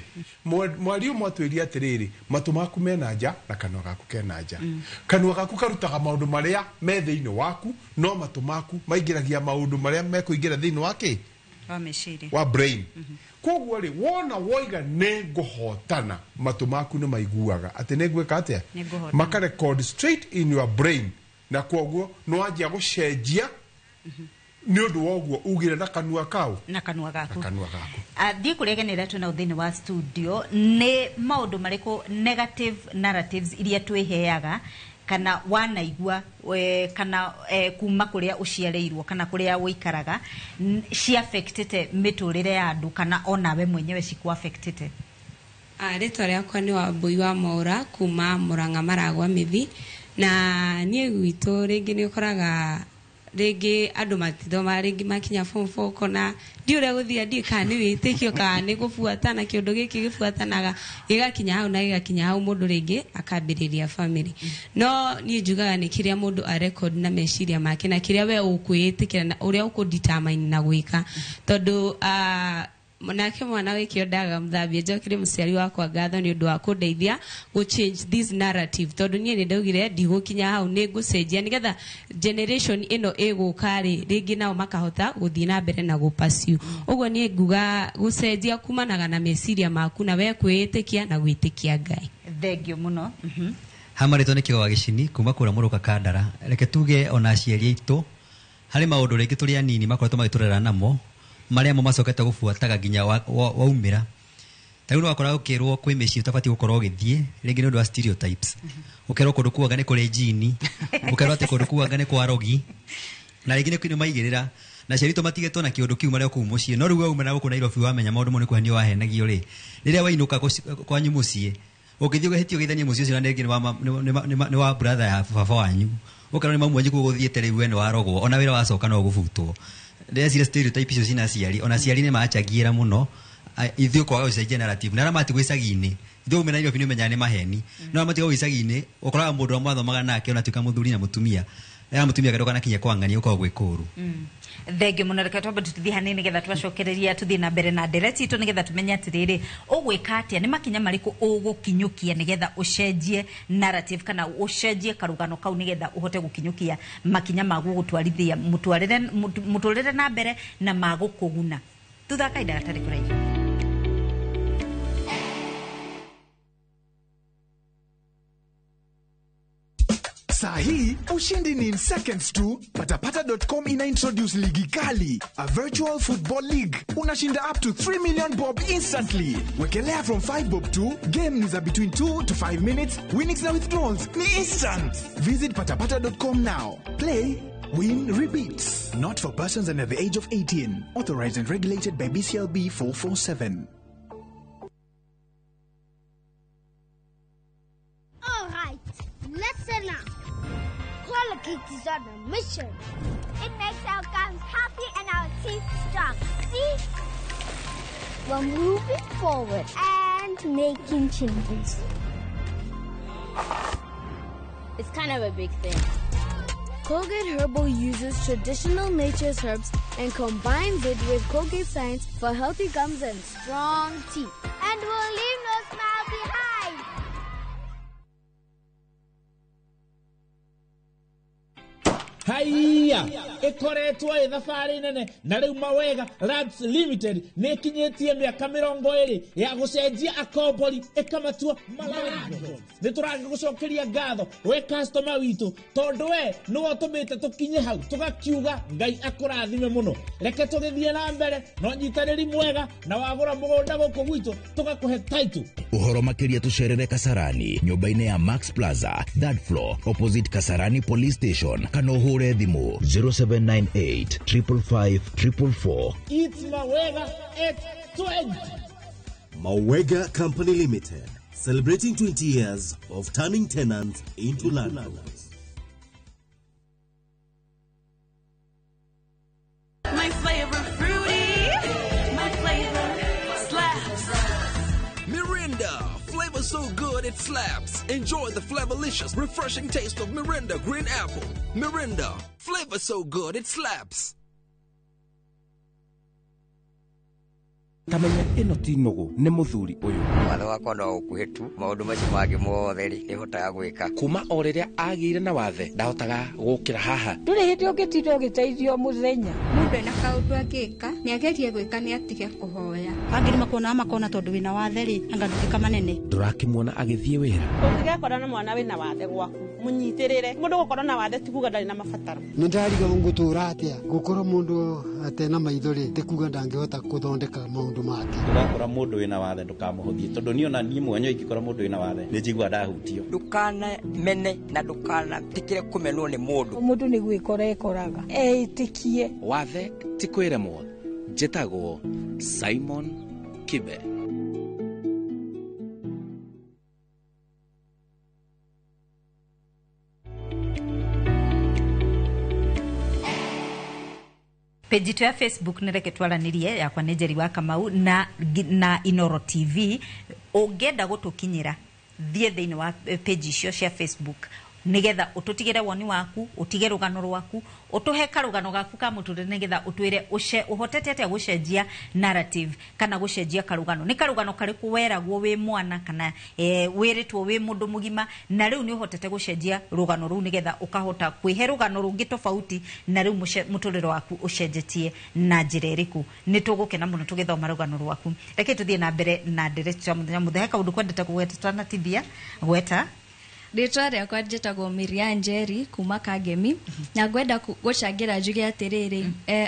mwaria ũmwe atwĩrie atĩrĩrĩ, matũ maku mena nja na kanua gaku kena nja. Kanua gaku karutaga maũndũ marĩa me thĩinĩ waku, no matũ maku maingĩragia maũndũ marĩa mekũingĩra thĩinĩ wa kĩ? Wa meciria. Wa brain. Koguo rĩ, wona woiga nĩ ngũhotana, matũ maku nĩ maiguaga atĩ nĩ ngwĩka atĩa? Nĩ ngũhotana. Maka record straight in your brain, na koguo nĩ wanjia gũcenjia Nĩ ũndũ wa ũguo ugire na kanua kau. Na kanua gaku. Na kanua gaku. Thiĩ kũrĩa agenera twĩnao thĩinĩ wa studio nĩ maũndũ marĩkũ negative narratives iria twĩheaga kana wanaigua kana kuma kũrĩa ũciarĩirwo kana kũrĩa ũikaraga ciaffectĩte mĩtũrĩre ya andũ kana onawe mwenyewe cikũaffectĩte? Rĩtwa rĩakwa nĩ Wambui wa Mwaũra kuma Murang'a Maragwa Mĩthi, na niĩ gwitũ rĩngĩ nĩ ũkoraga rĩngĩ andũ matithomaga, rĩngĩ makinya form 4 kona ndiũ ũrĩa gũthiĩ, ndiũ kana nĩ wĩtĩkio kana nĩ gũbuatana, kĩũndũ gĩkĩ gĩbuatanaga gĩgakinya hau na gĩgakinya hau mũndũ rĩngĩ akambĩrĩria family. No niĩ njugaga nĩ kĩrĩa mũndũ a record na meciria make na kĩrĩa we ũkwĩĩtĩkĩra na ũrĩa ũkũ-determine na gwĩka, tondũ nake mwana wĩkĩo ndaga mũthambie. Njokere mũciari wakwa ngatho nĩ ũndũ wa kũndeithia gũ change this narrative, tondũ niĩ nĩ ndaugire ndigũkinya hau, nĩ ngũcenjia nĩgetha generation ĩno ĩgũka rĩ rĩngĩ nao makahota gũthiĩ na mbere na gũ pursue. Ũguo niĩ nguga gũcenjia kumanaga na meciria maku na we kwĩĩtĩkia na gwĩtĩkia Ngai. Thengio mũno. Hamarĩtwo nĩ Kĩgo wa Gĩcini kuma kũrĩa Mũrũka Kandara. Reke tuge ona aciari aitũ harĩ maũndũ rĩngĩ tũrĩ anini makoretwo magĩtũrera namo marĩa mo macokete gũbuataga nginya waumĩra. Ta rĩu nĩwakora ũkĩrwo kwĩ mĩciĩ ũtabatiĩ gũkorwo ũgĩthiĩ rĩngĩ nĩ ũndũ wa stereotypes. Ũkerwo kũndũ kũu anga nĩ kũrĩ jini, ũkerwo atĩ kũndũ kũu anga nĩ kwa rogi, na rĩngĩ nĩ maigĩrĩra na aciari aitũ matigĩtwo na kĩũndũ kĩu marĩ o kũu mũciĩ. No rĩu wauma na gũkũ Nairobi wamenya maũndũ mau nĩ kũhenio wahenagio rĩ, rĩrĩa wainũka kwanyu mũciĩ ũngĩthiĩ ũgĩhĩtie ũgeithanie mũciĩ ũcio na rĩngĩ nĩ wa brother ya baba wanyu, ũkerwo nĩ mamu wanyu kũu ũgũthiĩte rĩu we nĩ warogwo, ona wĩra wacoka no ũgũbutwo. Ndĩreciria stereotype icio cina aciari, ona aciari nĩ macangĩra mũno ithuĩ kwaga gũcenjia narrative. Na arĩa matigwo icagi-inĩ, ithuĩ ume Nairobi nĩ ũmenyaga nĩ maheni, no arĩa matigwo icagi-inĩ ũkoraga mũndũ ũrĩa mwathomaga nake ona atuĩka mũthuri na mũtumia, rĩrĩa mũtumia akĩrũka na kinya kwang'ania ũkoragwo gwĩ kũũru. Thengio mũno. Reke twambe tũthiĩ hanini nĩgetha twacokereria tũthiĩ na mbere na ndereti itũ nĩgetha tũmenye atĩrĩrĩ ũgwĩka atĩa, nĩ makinya marĩkũ ũgũkinyũkia nĩgetha ũcenjie narrative kana ũcenjie karũgano kau nĩgetha ũhote gũkinyũkia makinya ma gũgũtwarithia mũtũrĩre na mbere na ma gũkũguna. Thutha kahinda gatarĩ kũraihu. Saa hii ushindi ni in seconds tu. Patapata.com ina introduce ligi kali, a virtual football league. Unashinda up to 3 million bob instantly. Wekelea from 5 bob to game ni za between 2 to 5 minutes. Winnings na withdrawals ni instant. Visit patapata.com now. Play, win, repeat. Not for persons under the age of 18. Authorized and regulated by BCLB 447. All right, listen up. Colgate is on a mission. It makes our gums happy and our teeth strong. See? We're moving forward and making changes. It's kind of a big thing. Colgate Herbal uses traditional nature's herbs and combines it with Colgate science for healthy gums and strong teeth. And we'll leave no smile behind. Haiya ikoretwo ĩ thabarĩ nene na rĩu Mawega Lands Limited nĩ ĩkinyĩtie mĩaka 20 ya gũcenjia akombori ĩkamatua malandlords. Nĩ tũragĩgũcokeria ngatho we customer witũ tondũ we nĩwe ũtũmĩte tũkinye hau tũgakiuga Ngai akũrathime mũno. Reke tũgĩthiĩ na mbere na ũnyitanĩri mwega na wagũra mũgũnda gũkũ gwitũ tũgakũhe title. Ũhoro makĩria tũcerere Kasarani nyũmba-inĩ ya Max Plaza third floor opposite Kasarani Police Station kana ũhũre thimũ 0798 555 444. It's Mawega at 20. Mawega Company Limited, celebrating 20 years of turning tenants into landlords. My flavor fruity, my flavor slaps. Mirinda, flavor so good it slaps. Enjoy the flavorlicious, refreshing taste of Mirinda Green Apple. Mirinda, flavor so good it slaps. Tamenya ĩno ti nũgũ nĩ mũthuri ũyũ. Watho wakwa no ũkuhĩ tu maũndũ macio mangĩ mothe rĩ nĩhotaga gwĩka. Kuma o rĩrĩa agĩire na wathe ndahotaga gũkĩra haha. Ndũrĩ hĩndĩ ũngĩtinda ũgĩteithio mũthenya. Mũndũ ena kaũndũ angĩka nĩagerie gwĩka nĩ atige kũhoya. Angĩ nĩmakuonaga makona tondũ wĩna wathe rĩ anga ndũngĩka manene. Ndũrakĩmuona agĩthiĩ wĩra. Ũngĩgekora na mwana wĩna wathe gwaku Mũnyitĩrĩre. Mũndũ gũkorwo na wathe ti kuga ndarĩ na mabataro. Nĩ ndariga ngũtũra atĩa gũkorwo mũndũ atena maitho rĩ ti kuga ndangĩhota gũthondeka maũndũ make. Ũgakora mũndũ wĩna wathe ndũkamũhũthie tondũ niĩ ona niĩ mwenyewe ingĩkora mũndũ wĩna wathe nĩ njiguaga ndahutio. Ndũkanamene na ndũkanetĩkĩre kũmenwo nĩ mũndũ. Mũndũ nĩ gwĩkora ekoraga eĩtĩkie. Wathe ti kwĩremwo. Njĩtagwo Simon Kibe. Page itu ya Facebook nĩ reke twaranirie yakwa nĩ Njeri wa Kamau na Inoro TV. Ũngĩenda gũtũkinyĩra thiĩ thĩinĩ wa page icio cia Facebook nigetha ututigire woni waku, utige rugano rwaku, utuhe karugano gaku ka muturire nigetha utwire uhotete atia gucenjia narrative kana gucenjia karugano. Ni karugano kariku weragwo wi mwana kana wiritwo wi mundu mugima na riu ni uhotete gucenjia rugano ruu nigetha ukahota kwihe rugano rungi tofauti na riu muturire waku ucenjetie na njira iriku. Ni tugukena muno tugithoma rugano rwaku. Reke tuthie na mbere na ndereti ya muthenya muthe. Kaundu kwendete kugweta twanatithia gweta. Rĩtwa rĩakwa njĩtagwo Miriam Njeri kuma Kangemi na ngwenda gũcangĩra njuge atĩrĩrĩ,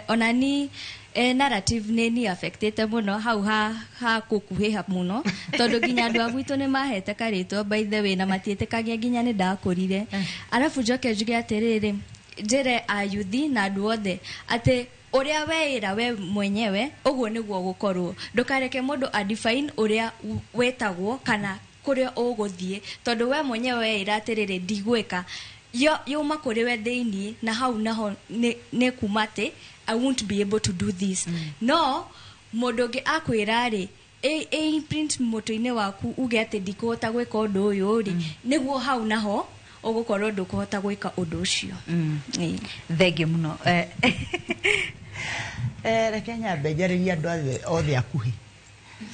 ona ni narrative nĩ ni affectĩte mũno hau ha gũkuhĩha mũno tondũ nginya andũ a gwitũ nĩ mahete karĩtwa by the way na matiĩtĩkagia nginya nĩ ndakũrire. Arabu njoke njuge atĩrĩrĩ, njĩre ayuthi na andũ othe atĩ ũrĩa weĩra we mwenyewe ũguo nĩguo gũkorwo. Ndũkareke mũndũ a define ũrĩa wetagwo kana kuria uguthie tondu we mwenyewe weira atiriri ndigwika yo yuma kuri we thiini na hau naho ni kuma ati I won't be able to do this. No mundu ungi akwira ri imprint mutu-ini waku uge ati ndikuhota gwika undu uyu ri niguo hau naho ugukorwo ndukuhota gwika undu ucio. Thengiũ muno. Reke nyambe njarĩrie andũ othe akuhĩ.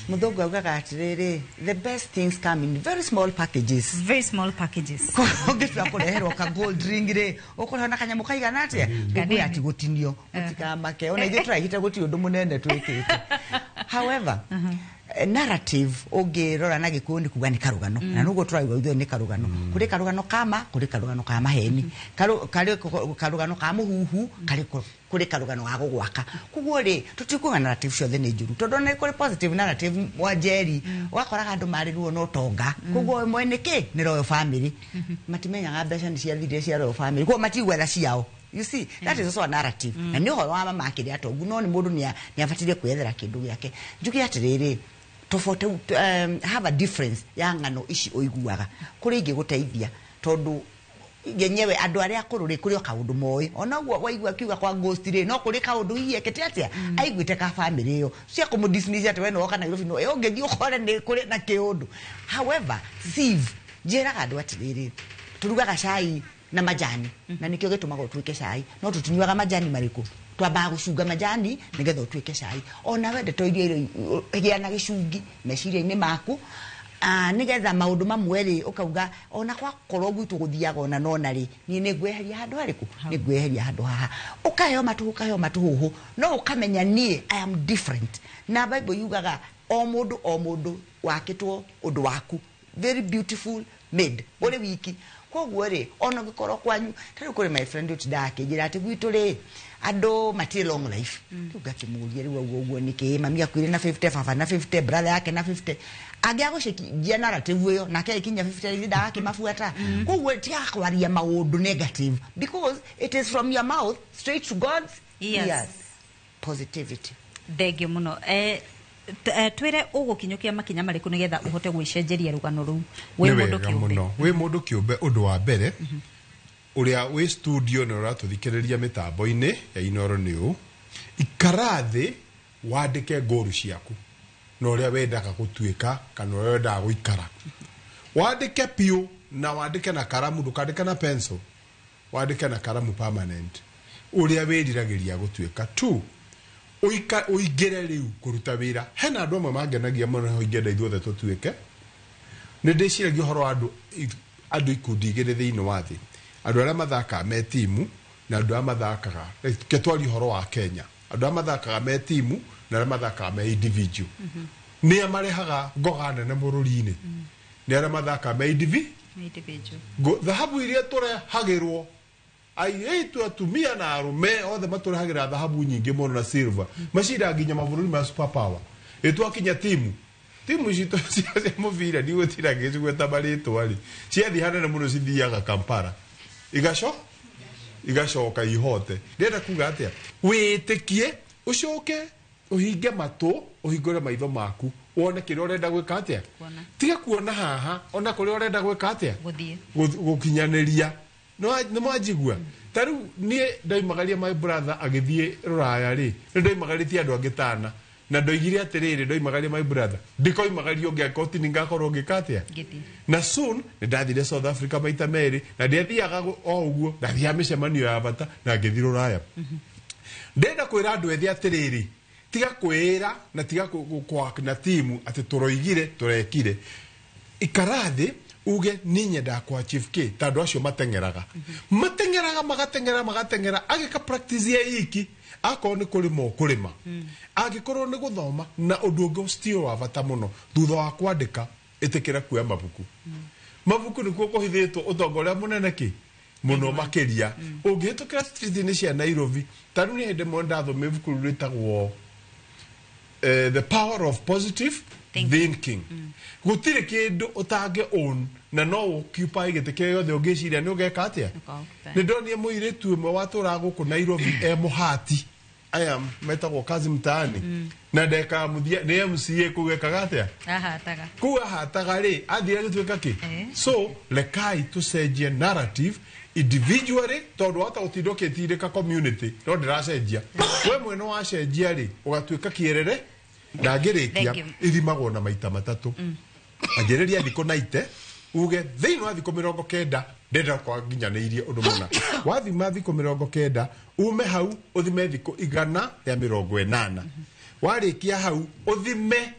Muthungu augaga atiriri, the best things come in very small packages. Very small packages. Ũngĩtua kũreherwo ka gold ring rĩ, ũkũrehwo na kanyamũ kaigana atĩa? Ũguo ati gũtinio, mũtikamake. Ona ithuĩ tũraigĩte gũtirĩ ũndũ mũnene twĩkĩte. However, narrative ũngĩrora na Gĩkũyũ nĩ kuga nĩ karũgano. Na nũguo tũrauga ithuĩ nĩ karũgano. Kũrĩ karũgano kama, kũrĩ karũgano ka maheni, karũgano ka mũhuhu, kũrĩ karũgano ga gũgwaka. Koguo rĩ, tũtikuga narrative ciothe nĩ njũru. Tondũ nĩ kũrĩ positive narrative wa Njeri, ũgakoraga andũ marĩ ruo na ũtonga. Koguo mwene kĩ? Nĩ royal family. Matimenyaga mbeca nĩ ciathirire cia royal family. Koguo matigwetha ciao. You see, that is also a narrative. Na nĩ ũhoro wa mama akĩrĩ atongu, no nĩ mũndũ nĩ abatirie kwĩyethera kĩndũ gĩake. Njuge atĩrĩrĩ, tofauti, have a difference ya ng'ano ici ũiguaga. Kũrĩ ingĩ gũteithia tondũ yenyewe andũ arĩa akũrũ rĩ kũrĩ o kaũndũ moĩ. Ona ũguo waigua akiuga kwa ghost rĩ, no kũrĩ kaũndũ hihi ekĩte atĩa aiguĩte ka family ĩyo cia kũmũ-dismiss atĩ we nĩwoka Nairobi no ũngĩthiĩ ũkore nĩ kũrĩ na kĩũndũ. However, sieve njĩraga andũ atĩrĩrĩ, tũrugaga cai na majani na nikio gĩtũmaga ũtuĩke cai, no tũtinyuaga majani marĩkũ, twambaga gũcunga majani nĩgetha ũtuĩke cai. Ona we ndeto iria gĩa na gĩcungi meciria-inĩ maku, nĩgetha maũndũ mamwe rĩ ũkauga ona kwakorwo gwitũ gũthiaga ona nona rĩ, niĩ nĩ ngweheria handũ harĩkũ, nĩ ngweheria handũ haha. Ũkaheo matũ, ũkaheo matũhũhũ, no ũkamenya niĩ I am different. Na Bible yugaga o mũndũ o mũndũ wakĩtwo ũndũ waku, very beautiful made, ũrĩ wiki. Koguo rĩ, ona ũngĩkorwo kwanyu, ta rĩu kũrĩ my friend ũtindaga akĩnjĩra atĩ gwitũ rĩ, andũ matirĩ long life. Rĩu ngakĩmũria rĩu ũguo ũguo nĩkĩ, mami akuire na 50, baba na 50, brother yake na 50. Angĩaga gũcenjia narrative ĩyo, nake agĩkinya 50 rĩ, ndagakĩmabuata. Koguo tiga kwaria maũndũ negative because it is from your mouth straight to God's ears. Positivity. Thengiũ mũno. Twire ũgũkinyũkia makinya marĩkũ nĩgetha ũhote gwĩcenjeria rũgano rũu wĩ mũndũ kĩũmbe? Wĩ mũndũ kĩũmbe, ũndũ wa mbere ũrĩa wĩ studio na ũratũthikĩrĩria mĩtambo-inĩ ya Inoro nĩ ũũ, ikara thĩ wandĩke ngũru ciaku na ũrĩa wendaga gũtuĩka kana ũrĩa wendaga gũikara. Wandĩke piũ na wandĩke na karamu, ndũkandĩke na pencil, wandĩke na karamu permanent ũrĩa wĩriragĩria gũtuĩka. 2, ũingĩre rĩu kũruta wĩra. Hena andũ amwe mangenagia mũno nĩho ingĩenda ithuothe tũtuĩke. Nĩ ndĩciragia ũhoro wa andũ ikundi igĩrĩ thĩinĩ wa thĩ, andũ arĩa mathakaga me timu na andũ arĩa mathakaga, reke twarie ũhoro wa Kenya, andũ arĩa mathakaga me timu na arĩa mathakaga me individual. Nĩ a marehaga ngoga nene bũrũri-inĩ? Nĩ arĩa mathakaga me Individual. Thahabu iria tũrehagĩrwo airĩtu atumia na arũme othe matũrehagĩra thahabu nyingĩ mũno na silver macinda nginya mabũrũri ma super power. Ĩtwakinya timu citũ cia mũbira ndigũtinda ngĩcigweta marĩtwa rĩ, ciathiĩ hanene mũno cithiaga Kampala igacoka ihote. Ndĩrenda kuga atĩa? Wĩtĩkie, ũcoke ũhinge matũ, ũhingũre maitho maku, wone kĩrĩa ũrenda gwĩka atĩa. Tiga kuona haha, ona kũrĩa ũrenda gwĩka atĩa, gũkinyanĩria. Nĩ mwanjigua? Ta rĩu niĩ ndoimagaria my brother agĩthiĩ rũraya rĩ, nĩ ndoimagarĩtie andũ angĩ tana na ndoigire atĩrĩrĩ, ndoimagaria my brother ndikoimagaria ũngĩ angĩkorwo ti ngakorwo ngĩka atĩa. Na soon nĩ ndathire South Africa maita merĩ, na ndiathiaga o ũguo, ndathiaga mĩcemanio ya bata na ngĩthiĩ rũraya. Ndĩrenda kwĩra andũ ethĩ atĩrĩrĩ, tiga kwĩra na tiga kũak na timu atĩ tũroigire tũrekire. Ikara thĩ uge niĩ nyendaga kũ achieve kĩ, ta andũ acio mateng'eraga magateng'era agĩka practice ye iki, akorwo nĩ kũrĩma ũkũrĩma, angĩkorwo nĩ gũthoma. Na ũndũ ũngĩ still wa bata mũno, thutha wa kwandĩka ĩtĩkĩra kuoya mabuku. Mabuku nĩkuo kũhithĩtwo ũtonga ũrĩa mũnene kĩ mũno makĩria. Ũngĩhĩtũkĩra street-inĩ cia Nairobi, ta rĩu nĩ hĩndĩ ĩmwe ndathomire ibuku rĩu rĩtagwo The Power of Positive Thinking. Gũtirĩ kĩndũ ũtangĩ own na no occupy gĩtĩ kĩrĩa gĩothe ũngĩciria nĩ ũgeka atĩa. Nĩ ndonire mũirĩtu ũmwe watũraga gũkũ Nairobi e mũhati, aya metagwo kazi mtaani, na ndekaga mũthia nĩ MCA kũu ekaga atĩa, ahataga kũu ahataga rĩ, athire agĩtuĩka kĩ. So rekai tũcenjie narrative individually, tondũ wahota gũtinda ũkĩtindĩka community no ndĩracenjia. We mwene wacenjia rĩ, ũgatuĩka kĩerere. Ndangĩrĩkia, ithimagwo na maita matatũ. Anjĩrĩria thikũ 90, uge thĩinĩ wa thikũ 90 ndĩrenda kwanginyanĩirie ũndũ mũna. Wathima thikũ 90, ume hau ũthime thikũ 180. Warĩkia hau ũthime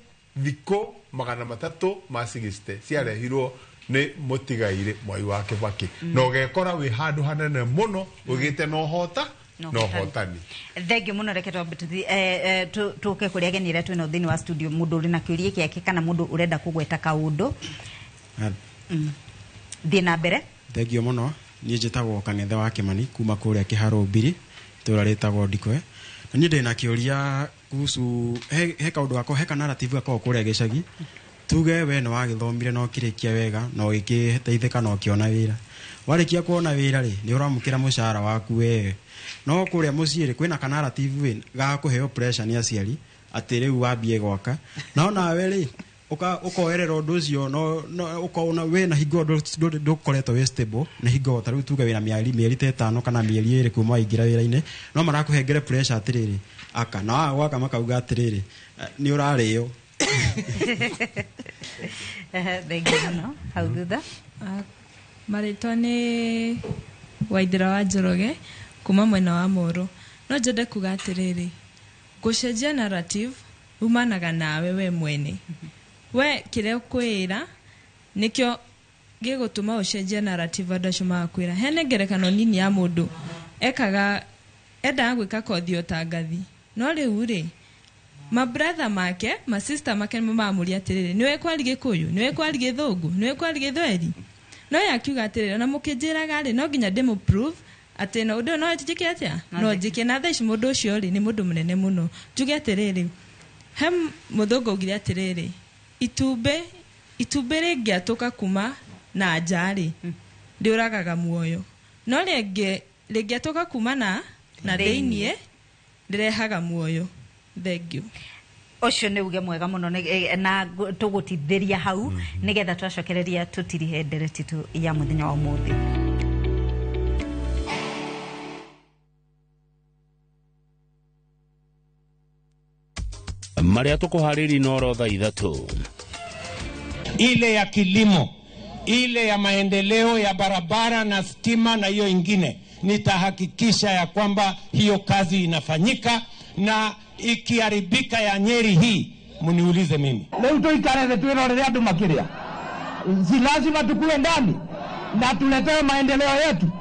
thikũ 360 ciarehirwo nĩ mũtigairĩ Mwai wa Kĩbakĩ, na ũgekora wĩ handũ hanene mũno ũgĩte na ũhota na ũhotani. Thengiũ mũno. Reke twambe tũke kũrĩa ageni arĩa twĩnao thĩinĩ wa studio, mũndũ ũrĩ na kĩũria gĩake kana mũndũ ũrenda kũgweta kaũndũ. Thiĩ na mbere. Thengiũ mũno. Niĩ njĩtagwo Kang'ethe wa Kĩmani kuma kũrĩa Kĩharũ Mbiri, itũũra rĩtagwo Ndikwe. Na niĩ ndĩ na kĩũria kuhusu he kaũndũ gakwa, he ka narrative gakoragwo kũrĩa gĩcagi. Tuge we nĩ wagĩthomire na ũkĩrĩkia wega na ũgĩgĩteithĩka na ũkĩona wĩra. Warĩkia kuona wĩra rĩ, nĩ ũramũkĩra mũcara waku wewe. No kũrĩa mũciĩ rĩ, kwĩna ka narrative ga kũheo pressure nĩ aciari atĩ rĩu wambie gwaka. No nawe rĩ, ũkoerera ũndũ ũcio, no ũkona wĩna hingo ndũkoretwo wĩ stable, na hingo ta rĩu tuge wĩna mĩeri ta 5 kana mĩeri 2 kuma waingĩra wĩra-inĩ, no marakũhengere pressure atĩrĩrĩ, aka na waga gwaka makauga atĩrĩrĩ, nĩ ũrarĩo. Thengiũ mũno. Hau thutha. Marĩtwa nĩ Waithera wa Njoroge kuma mwena wa Moro. No njende kuga atĩrĩrĩ, gũcenjia narrative umanaga nawe we mwene. We kĩrĩa ũkwĩra nĩkĩo gĩgũtũma ũcenjie narrative andũ acio magakwĩra. Hena ngerekano nini ya mũndũ ekaga endaga gwĩka kothi ya ũtangathi, no rĩu rĩ, mabrother make masista make nĩmo mamũria atĩrĩrĩ, nĩwe kwari Gĩkũyũ, nĩwe kwari Gĩthũngũ, nĩwe kwari Gĩthweri. No ye akiuga atĩrĩrĩ, ona mũkĩnjĩraga rĩ, no nginya ndĩmũ prove atĩ no ũndũ no njĩke atĩa, no njĩke. Na thaa ici mũndũ ũcio rĩ, nĩ mũndũ mũnene mũno. Njuge atĩrĩrĩ, he mũthũngũ augire atĩrĩrĩ, itumbĩ rĩngĩatũka kuma na nja rĩ, rĩũragaga muoyo, no rĩngĩatũka kuma na thĩiniĩ rĩrehaga muoyo. Thengiũ. Ũcio nĩ uge mwega mũno na tũgũtithĩria hau nĩgetha twacokereria tũtirihe ndereti tu ya mũthenya wa ũmũthĩ. Marĩa tũkũharĩria na oro thaa 3. Ile ya kilimo, ile ya maendeleo ya barabara na stima na hiyo ingine, nitahakikisha ya kwamba hiyo kazi inafanyika, na ikiharibika ya Nyeri hii mniulize mimi. Leo tuikare thĩ twĩrorere andũ makĩria. Si lazima tukue ndani na tuletewe maendeleo yetu.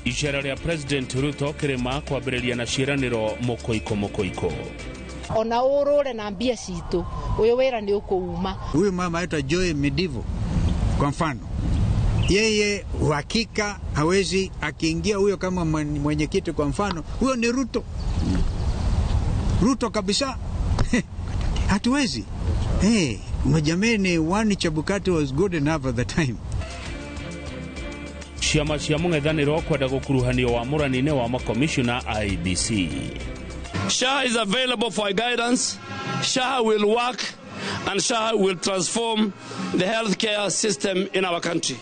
Icera rĩa President Ruto kĩrĩma kwambĩrĩria na ciĩranĩro mũkoiko mũkoiko. Ona ũrũre na mbia citũ, ũyũ wĩra nĩ ũkũuma. Huyu mama aitwa Joy Midivo Kwa mfano, yeye uhakika hawezi akiingia huyo kama mwenyekiti, kwa mfano, huyo ni Ruto, Ruto kabisa. Hatuwezi. Hey, jameni, one Chebukati was good enough at the time. Ciama cia mũng'ethanĩro kwenda gũkuruhanio wamũrani-inĩ wa makomishona IEBC. SHA is available for guidance. SHA will work and SHA will transform the healthcare system in our country.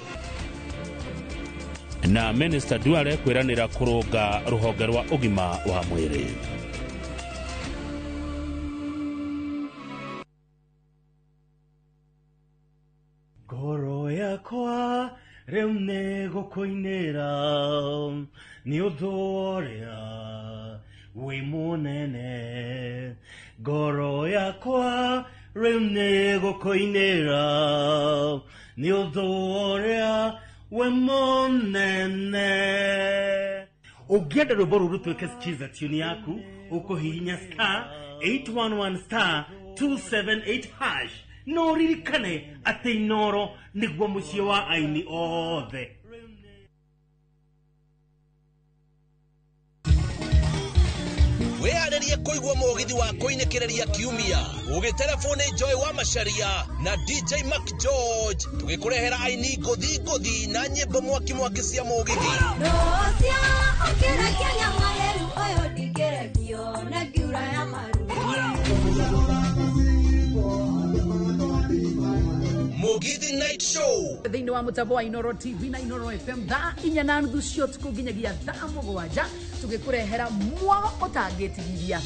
Na Minister Duale kwĩranĩra kũrũnga rũhonge rwa ũgima wa mwĩrĩ. Ngoro yakwa rĩu nĩ gũkũinĩra nĩ ũndũ ũrĩa wĩ mũnene. Ngoro yakwa rĩu nĩ gũkũinĩra nĩ ũndũ ũrĩa wĩ mũnene. Ũngĩenda rwĩmbo rũrũ rũtuĩke skiza tune yaku, ũkũhihinya star 811 star 278 hash. No ririkane atĩ Inooro nĩguo mũciĩ wa aini othe. Wĩharĩrie kũigua mũgithi wa kũinĩkĩrĩria kiumia ũgĩtereboni Joy wa Macharia na DJ Mac George tũgĩkũrehera aini ngũthi ngũthi na nyĩmbo mwaki mwaki cia mũgithi. Mugithi Night Show thĩinĩ wa mũtambo wa Inooro TV na Inooro FM thaa 4:30 cia ũtukũ nginyagia thaa 7 tũgĩkũrehera mwago ũtangĩtigithia.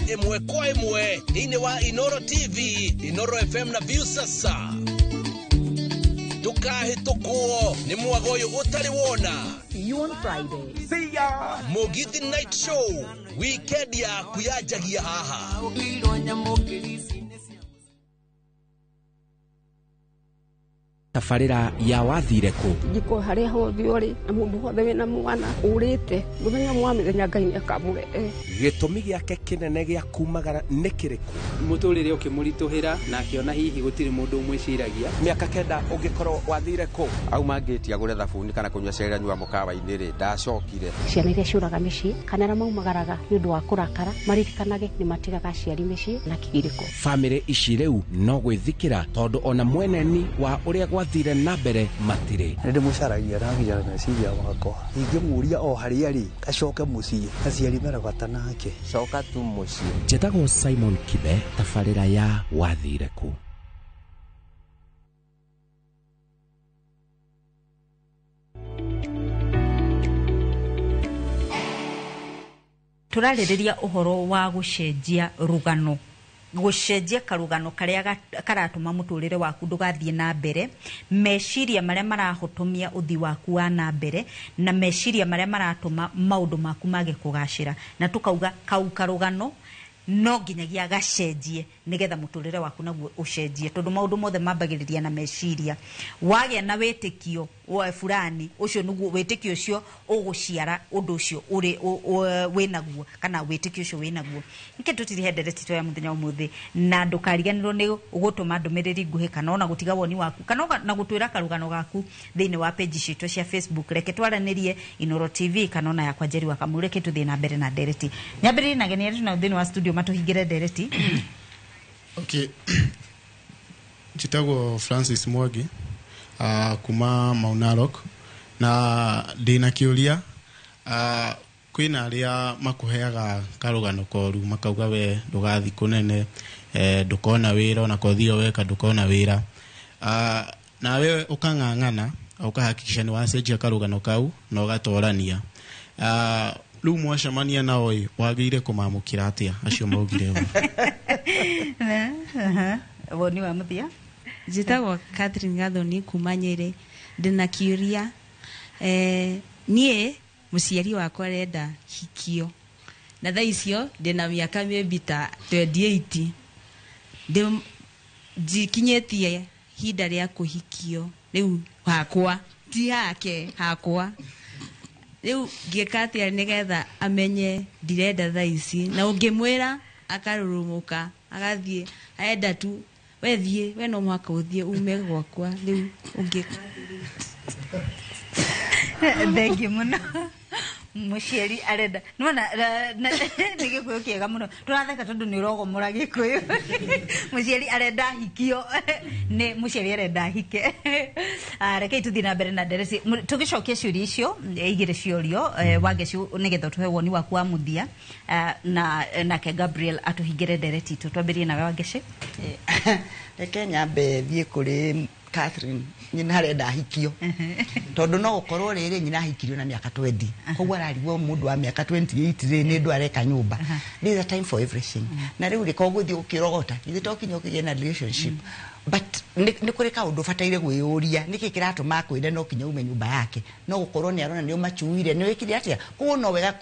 Ĩmwe kwa ĩmwe thĩinĩ wa Inooro TV, Inooro FM na Viusasa. Ndũkahĩtũkwo nĩ mwago ũyũ ũtarĩ wona. See you on Friday. See ya. Mugithi Night Show weekend yaku yanjagia haha. Tabarĩra ya wathire kũ? Njiko harĩa hothe ũrĩ na mũndũ wothe wĩna mwana ũrĩte mũthenya mwa mĩthenya Ngai nĩakamũrehe. Gĩtũmi gĩake kĩnene gĩa kumagara nĩ kĩrĩkũ? Mũtũrĩre ũkĩmũritũhĩra na akĩona hihi gũtirĩ mũndũ ũmwĩciragia. Mĩaka 9 ũngĩkorwo wathire kũ? Auma ngĩti agũre thabuni kana kũnyua cai anyua mũkawa-inĩ rĩ, ndacokire. Ciana iria ciũraga mĩciĩ kana arĩa maumagaraga nĩ ũndũ wa kũrakara maririkanage nĩ matigaga aciari mĩciĩ na kĩgirĩko. Bamĩrĩ ici rĩu no gwĩthikĩra tondũ ona mweneni wa ũrĩa gwathire na mbere matirĩ. Nĩ ndĩmũcaragia na nginya meciria makwa. Ingĩmũria o harĩa arĩ acoke mũciĩ, aciari mena bata nake. Coka tu mũciĩ. Njĩtagwo Simon Kibe, tabarĩra ya wathire kũ? Tũrarĩrĩria ũhoro wa gũcenjia rũgano, gũcenjia karũgano karĩa karatũma mũtũrĩre waku ndũgathiĩ na mbere, meciria marĩa marahotomia ũthii waku wa na mbere, na meciria marĩa maratũma maũndũ maku mage kũgacĩra. Na tũkauga kau karũgano no nginyagia gacenjie nigetha mũtũrĩre waku naguo ũcenjie, tondũ maũndũ mothe mambagĩrĩria na meciria. Wagĩa na wĩtĩkio wa fulani, ũcio nĩguo wĩtĩkio ũcio ũgũciara ũndũ ũcio ũrĩ wĩnaguo, kana wĩtĩkio ũcio wĩnaguo. Nĩkĩ tũtirihe ndereti ya mũthenya ũmũthĩ, na ndũkariganĩrwo nĩ gũtũma ndũmĩrĩri nguhĩ kana ona gũtiga woni waku kana na gũtwĩra karũgano gaku thĩinĩ wa page citũ cia Facebook. Reke twaranĩrie Inooro TV kana ona yakwa Njeri wa Kamau. Reke tũthiĩ na mbere na ndereti. Nyambĩrĩrie na ageni arĩa twĩnao thĩinĩ wa studio matuhingĩre ndereti. Okay. Njĩtagwo Francis Mwangi kuma Mount Narok, na ndĩna kĩũria. Kwĩna arĩa makũheaga karũgano koru makauga we ndũgathiĩ kũnene, ndũkona wĩra, ona kothio weka ndũkona wĩra, nawe ũkang'ang'ana ũkahakikisha nĩ wacenjia karũgano kau na ũgatorania. Rĩu mwacemania nao ĩ, wagĩrĩire kũmamũkĩra atĩa acio maugire ũguo? Woni wa mũthia. Njĩtagwo Catherine Gathoni kuma Nyĩrĩ. Ndĩna kĩũria. Niĩ mũciari wakwa arenda hikio, na thaa icio ndĩna mĩaka maybe ta 28. Ndikinyĩtie ihinda rĩa kũhikio rĩu hakwa, ti hake, hakwa. Rĩu ngĩka atĩa nĩgetha amenye ndirenda thaa ici? Na ũngĩmwĩra akarurumuka agathie aenda tu we thie we no mwaka uthie ume gwakwa riu ungika. Thank you muno. Muciari arenda nona nä gä kå yå kä ega må no tå ratheka tondå nä å rogomora gä kå yå. Muciari arenda hikio nä muciari arenda hike. Rekei tå thiä na mbere na ndereci tå gä cokia ciå ria icio igä rä ciorio Wangeci nä getha tå he woni waku wa muthia na nake Gabriel atå hingä re ndereti itå. Twambä rie nawe Wangeci. Reke nyambe thiä kå rä Catherine nyina arenda ahikio tondu no gukorwo riri nyina ahikirio na miaka 20 koguo ararigwo mundu wa miaka 28 ri ni ndu areka nyumba. There is a time for everything na riu ri koguo thi ukirogota ithe to kinya ukigie na relationship but ni kuri kaundu bataire gwiyuria niki kiratuma kwire no kinya ume nyumba yake no gukorwo ni arona ni umachuire ni wikire atia koguo no wega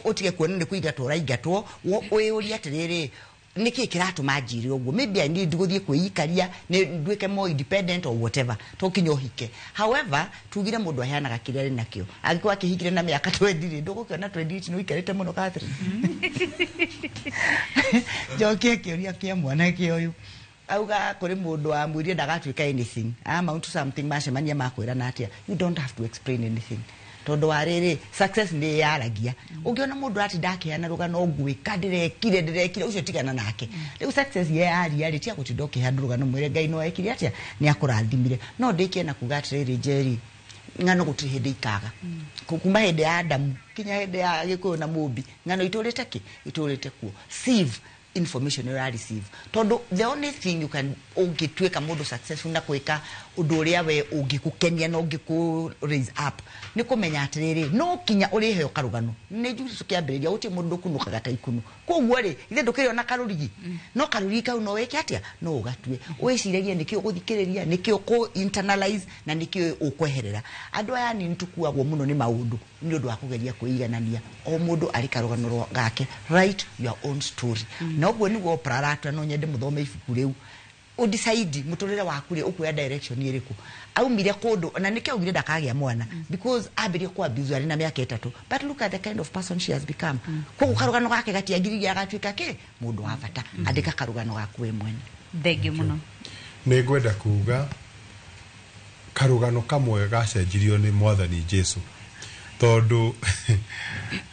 utige kuona ni kuingatwo uraingatwo wiyurie atiriri niki kiratuma njire uguo maybe I need guthie kwiyikaria ni nduike more independent or whatever to kinya uhike. However tugire mundu aheanaga kiria ari nakio angĩkorwo akĩhikire na mĩaka 20 rĩ ndũgũkĩona 28 nĩ ũikarĩte mũno Catherine. Njokie kĩũria kĩa mwanake ũyũ auga kũrĩ mũndũ wamwĩrire ndagatuĩka anything amount to something macemania makwĩrana atĩa. You don't have to explain anything tondu wa riri success ni yaragia ungiona mundu atinda akiheana rugano ngwika ndirekire ucio tigana nake. Riu success ye yaria ri tia gutinda ukiheana rugano mwire Ngai no ekire atia ni akurathimire. No ndikie na kuga atiriri Njeri ng'ano gutiri hindi ikaga kuma hindi ya Adamu kinya hindi ya Gikuyu na Mumbi ng'ano iturite ki iturite kuo. Sieve information you receive tondu the only thing you can ungituika mundu successful na kwika undu uria we ungikukenia na ungiku raise up ni kumenya atiriri no kinya uriheo karugano ni njuri tukiambiriria uti mundu kunukaga ta ikunu koguo ri ithe ndukiriona karurigi no karurigi kau no wike atia no ugatue wiciragie nikio guthikiriria nikio ku internalize na nikio ukweherera. Andu aya ni ntukuagwo muno ni maundu ni undu wa kugeria kuiganania o mundu ari karugano gake. Write your own story. Na uguo niguo Oprah no nyende muthome ibuku riu udecide muturire waku ri ukuya direction iriku aumire kundu na nikio augire ndakagia mwana because ambirie kwa abuse ari na miaka 3 but look at the kind of person she has become. Koguo karugano gake gatiagiririe agatuika ki mundu wa bata. Andika karugano gaku we mwene. Thank you muno. Ni ngwenda kuga karugano kamwe gacenjirio ni Mwathani Jesu tondu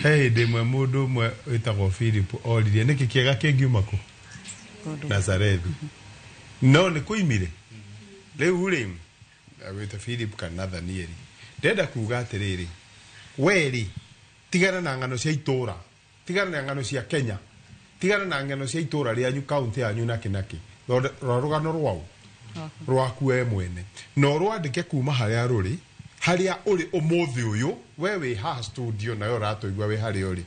he hĩndĩ ĩmwe mũndũ ũmwe wĩtagwo Philip oririe nĩkĩ kĩega kĩngiuma kũ Nazarethi no nĩ kũimire rĩu rĩ wĩta Philip kana Nathanieli. Ndĩrenda kuga atĩrĩrĩ we rĩ tigana na ng'ano cia itũra tigana na ng'ano cia Kenya tigana na ng'ano cia itũra rĩanyu kaunti yanyu nakĩ nakĩ rora rũgano rwau rwaku we mwene na ũrwandĩke kuma harĩa rũrĩ haria uri umuthi uyu we wi haha studio nayo ratuigua wi haria uri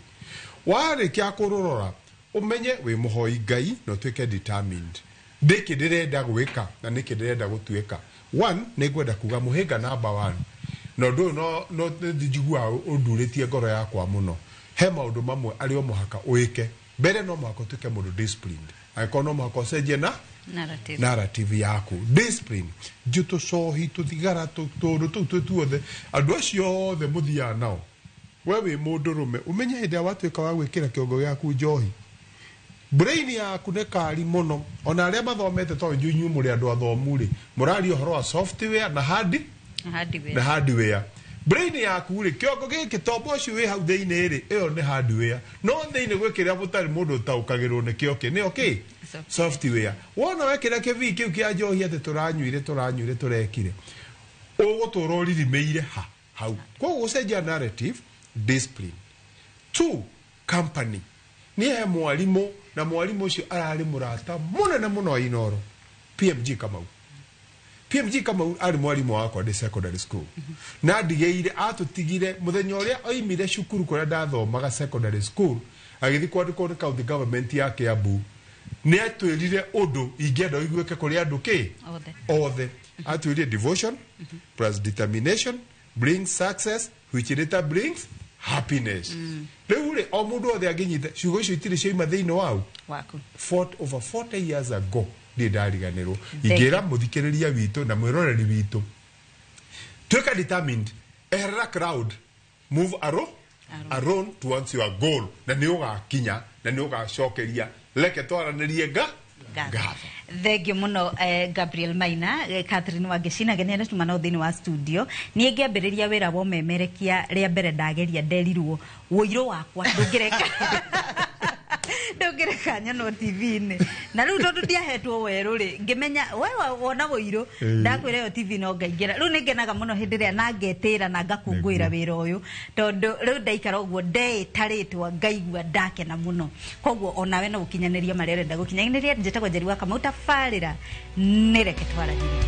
warikia kururora umenye wi muhoi Ngai na utuike determined ndiki ndirenda gwika na niki ndirenda gutuika. One ni ngwenda kuga muhinga number 1 no ndu no njigua unduritie ngoro yakwa muno he maundu mamwe ari o muhaka wike mbere no muhaka utuike mundu disciplined angĩkorwo no muhaka ucenjie na narrative yaku discipline njutu cohi tuthigara tundu tuu twi tuothe andu acio othe muthiaga nao we wi mundu rume umenye hindi watuika wa gwikira kiongo giaku njohi brain yaku nĩ kari muno ona aria mathomete to inyuĩ mũrĩ andũ athomu rĩ mũraria ũhoro wa software na hardware na hardware brain yaku rĩ kiongo gĩkĩ tombo ũcio wĩ hau thĩinĩ rĩ ĩyo nĩ hardware no thĩinĩ gwĩkĩrĩa mũtarĩ mũndũ ũtaũkagĩrwo nĩkĩo kĩ nĩyo kĩ software wona wekĩra kĩbii kĩu kĩa njohi atĩ tũranyuire tũrekire ũgũtũra ũririmĩire ha hau. Koguo gũcenjia narrative discipline. 2 company nĩ he mwarimũ na mwarimũ ũcio ararĩ mũrata mũnene mũno wa Inooro PMG Kamau. PMG Kamau arĩ mwarimũ wakwa ndĩ secondary school na ndigĩire atũtigire mũthenya ũrĩa oimire cukuru kũrĩa ndathomaga secondary school agĩthiĩ kwandĩkwo nĩ county government ya Kiambu nĩ atwĩrire ũndũ ingĩenda ũiguĩke kũrĩ andũ kĩ othe atwĩrire devotion plus determination brings success which later brings happiness. Rĩu rĩ o mũndũ othe angĩnyita ciugo icio itirĩ ciauma thĩinĩ wau over 40 years ago ndirĩ ndariganĩrwo. Ingĩra mũthikĩrĩria witũ na mwĩroreri witũ tuĩka determined eherera crowd move around towards your goal na nĩ ũgakinya na nĩ ũgacokeria Reke twaranĩrie nga ngatho. Thengio muno Gabriel Maina, Catherine Wangeci na genia tuma nao thiini wa studio. Niĩ ngĩambĩrĩria wĩra wa ũmemerekia rĩa mbere ndageria nderirwo ũirũ wakwa ndũngĩreka ndũngĩreka nyonwo TV-inĩ, na rĩu tondũ ndiahetwo werũ rĩ, ngĩmenya we wona ũirũ ndakwĩra ĩyo TV no ngaingĩra. Rĩu nĩngenaga mũno hĩndĩ ĩrĩa na ngetĩra na ngakũngũĩra wĩra ũyũ, tondũ rĩu ndaikara ũguo ndeĩta rĩtwa ngaigua ndakena mũno. Koguo onawe no ũkinyanĩrie marĩa ũrenda gũkinyanĩria. Njĩtagwo Njeri wa Kamau, tabarĩra nĩ Reke Twaranĩrie.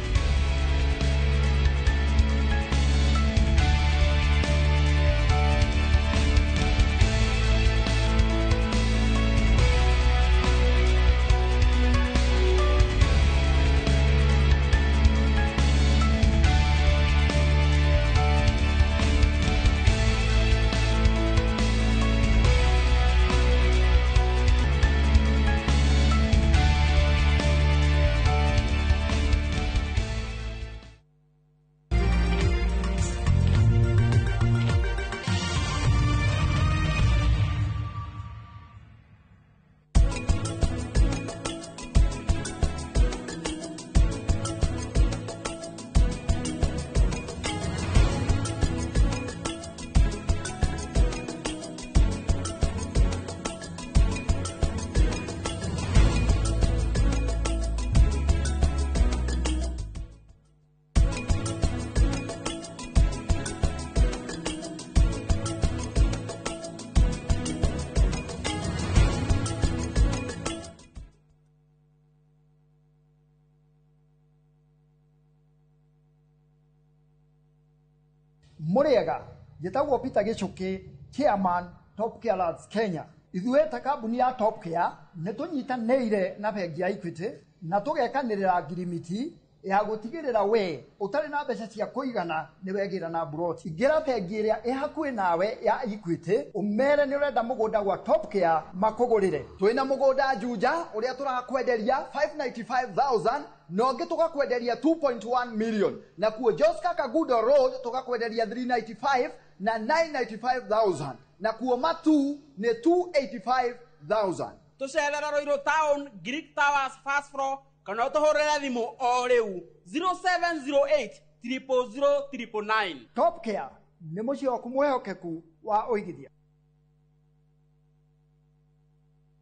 Muriega njĩtagwo Peter Gichuki, chairman Top Care Lads Kenya. Ithuĩ ta kambuni ya Top Care nĩ tũnyitanĩire na bengi ya Equity na tũgekanĩrĩra ngirimiti ya gũtigĩrĩra we ũtarĩ na mbeca cia kũigana nĩ wegĩra na mburoti. Ingĩra bengi ĩrĩa ĩ hakuhĩ nawe ya Equity ũmere nĩ ũrenda mũgũnda gwa Top Care makũgũrĩre. Twĩna mũgũnda Juja ũrĩa tũrakwenderia 595,000 na ũngĩ tũgakwenderia 2.1 million, na kuo Joska Kagudo Road tũgakwenderia 395 na 995,000, na kuo Matu nĩ 285,000. Tũcerere Ruiru Town, Greek Towers first floor, kana ũtũhũrĩre thimũ o rĩu 0708 000 999. Top Care nĩ mũciĩ waku mwĩhokeku wa ũigithia.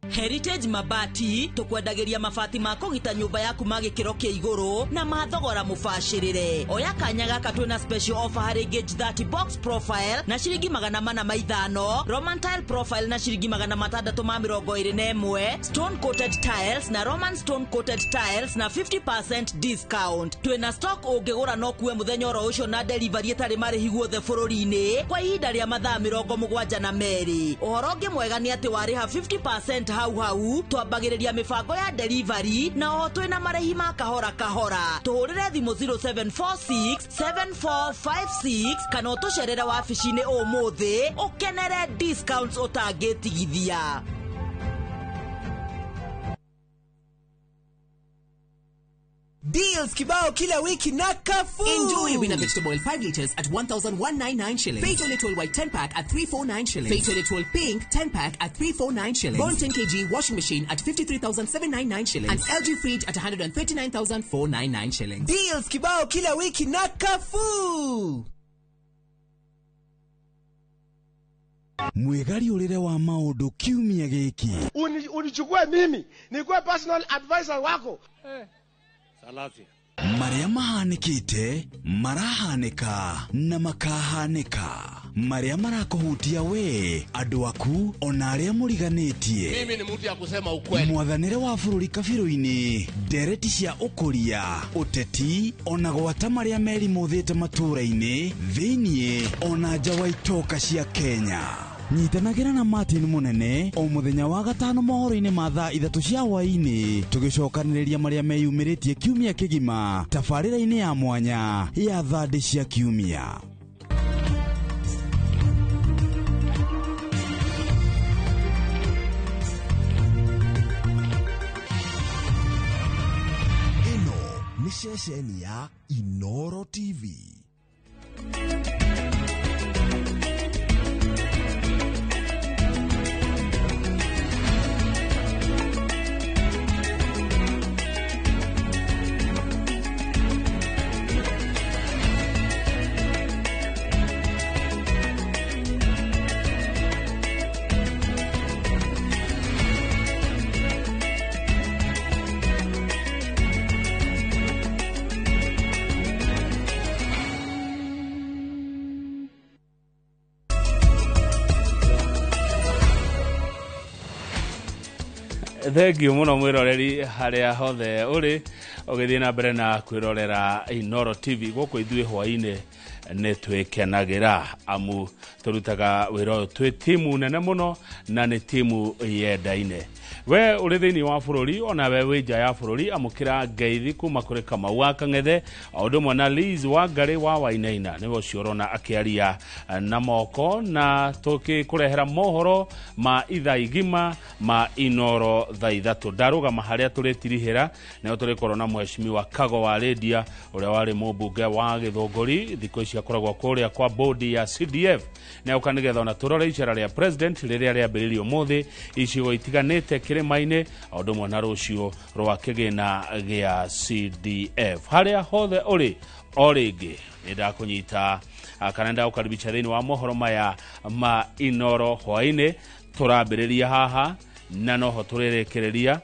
Heritage Mabati tukwendagĩria mabati ma kũgita nyũmba yaku ma gĩkĩro kĩa igũrũ na ma thogora mũbacĩrĩre. Oya kanya gaka twĩna special offer harĩ gauge 30 box profile na ciringi 405, Roman tile profile na ciringi 621, stone coated tiles na Roman stone coated tiles na 50% discount. Twĩna stock ũngĩgũra no kuwe mũthenya oro ũcio na delivery ĩtarĩ marĩhi guothe bũrũri-inĩ kwa ihinda rĩa mathaa 72. Ũhoro ũngĩ mwega nĩ atĩ warĩha 50% hau hau twambagĩrĩria mĩbango ya delivery na oho twĩna marĩhi ma kahora kahora. Tũhũrĩre thimũ 0746 7456 kana ũtũcerere wabici-inĩ ũmũthĩ ũkenere discounts ũtangĩtigithia. Deals kibao kila wiki na Carrefour. Enjoy Winner vegetable oil 5 liters at 1,199 shillings. Fatal Little White 10 pack at 349 shillings. Fatal Little Pink 10 pack at 349 shillings. Bond 10 kg washing machine at 53,799 shillings. And LG fridge at 139,499 shillings. Deals kibao kila wiki na Carrefour. Mwigariũrĩre wa maũndũ kiumia gĩkĩ. Unichukue mimi nikuwe personal advisor wako. Marĩa mahanĩkĩte, marahanĩka na makahanĩka. Marĩa marakũhutia we, andũ aku, ona arĩa mũriganĩtie. Mimi ni mtu ya kusema ukweli. Mwathanĩre wa bũrũri kabirũ-inĩ, ndereti cia ũkũria, ũteti, ona gwata marĩa merimũthĩte matũũra-inĩ, thĩiniĩ, ona nja wa itoka cia Kenya. Nyitanagĩra na Martin Munene o mũthenya wa gatano mohoro-inĩ ma thaa 3 cia hwaĩ-inĩ, tũgĩcokanĩrĩria marĩa meyumĩrĩtie kiumia kĩgima tabarĩra-inĩ ya mwanya ya thandĩ cia kiumia. Ĩno nĩ ceceni ya Inoro TV. Thengiũ mũno mwĩroreri harĩa hothe ũrĩ ũgĩthiĩ na mbere na kwĩrorera Inooro TV. Gũkũ ithuĩ hwaĩ-inĩ nĩ twĩkenagĩra, amu tũrutaga wĩra ũyũ twĩ timu nene mũno na nĩ timu yendaine. We ũrĩ thĩinĩ wa bũrũri ona we wĩ nja ya bũrũri, amũkĩra ngeithi kuma kũrĩ Kamau wa Kang'ethe o ũndũ ũmwe na Liz Wangarĩ wa Wainaina, nĩwe ũcio ũrona akĩaria na moko, na tũkĩkũrehera mohoro ma ithaa igima ma Inooro thaa 3. Ndarũgama harĩa tũrĩtirihĩra nĩho tũrĩkorwo na mheshimiwa Kago wa Lydia ũrĩa warĩ mũmbunge wa Gĩthũngũri, thikũ ici akoragwo kũrĩa kwa bodi ya CDF, nĩoka nĩgetha ona tũrore icera rĩa president rĩrĩa rĩambĩrĩirio ũmũthĩ icigo itiganĩte kĩrĩma-inĩ o ũndũ ũmwe na rũciũ rwa kĩgĩna gĩa CDF. Harĩa hothe ũrĩ o rĩngĩ nĩ ndakũnyita kana ndagũkaribisha thĩinĩ wa mohoro maya ma Inooro hwaĩ-inĩ. Tũrambĩrĩria haha na noho tũrĩrĩkĩrĩria.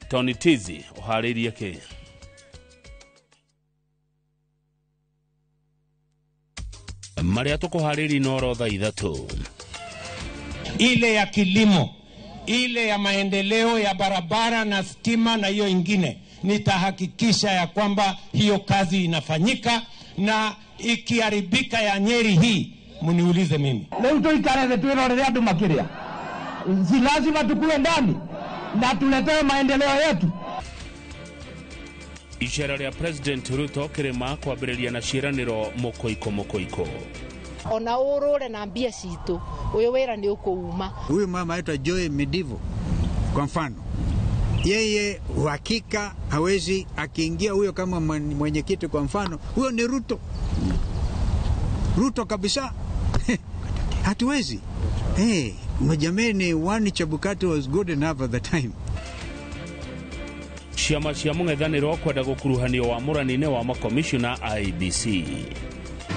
Tony Tizi ũharĩirie kĩ? Marĩa tũkũharĩria Inooro thaa 3: ile ya kilimo, ile ya maendeleo ya barabara na stima na hiyo ingine, nitahakikisha ya kwamba hiyo kazi inafanyika, na ikiharibika ya Nyeri hii mniulize mimi. Leo tuikare thĩ twĩrorere andũ makĩrĩa, si lazima tukue ndani na tuletewe maendeleo yetu. Icera rĩa President Ruto kĩrĩma kwambĩrĩria na ciĩranĩro mũkũiko mũkũiko. Ona ũrũre na mbia citũ, ũyũ wĩra nĩ ũkũuma. Huyu mama aitwa Joy Medivo kwa mfano, yeye uhakika hawezi akiingia huyo kama mwenyekiti kwa mfano, huyo ni Ruto, Ruto kabisa. Hatuwezi. Hey, majameni, one Chebukati was good enough at the time. Ciama cia mũng'ethanĩro kwenda gũkuruhanio wa mũrani-inĩ wa makomishona IEBC.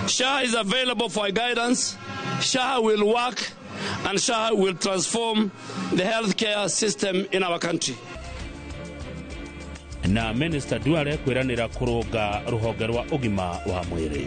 SHA is available for guidance. SHA will work and SHA will transform the healthcare system in our country. Na Minister Duale kwĩranĩra kũrũnga rũhonge rwa ũgima wa mwĩrĩ.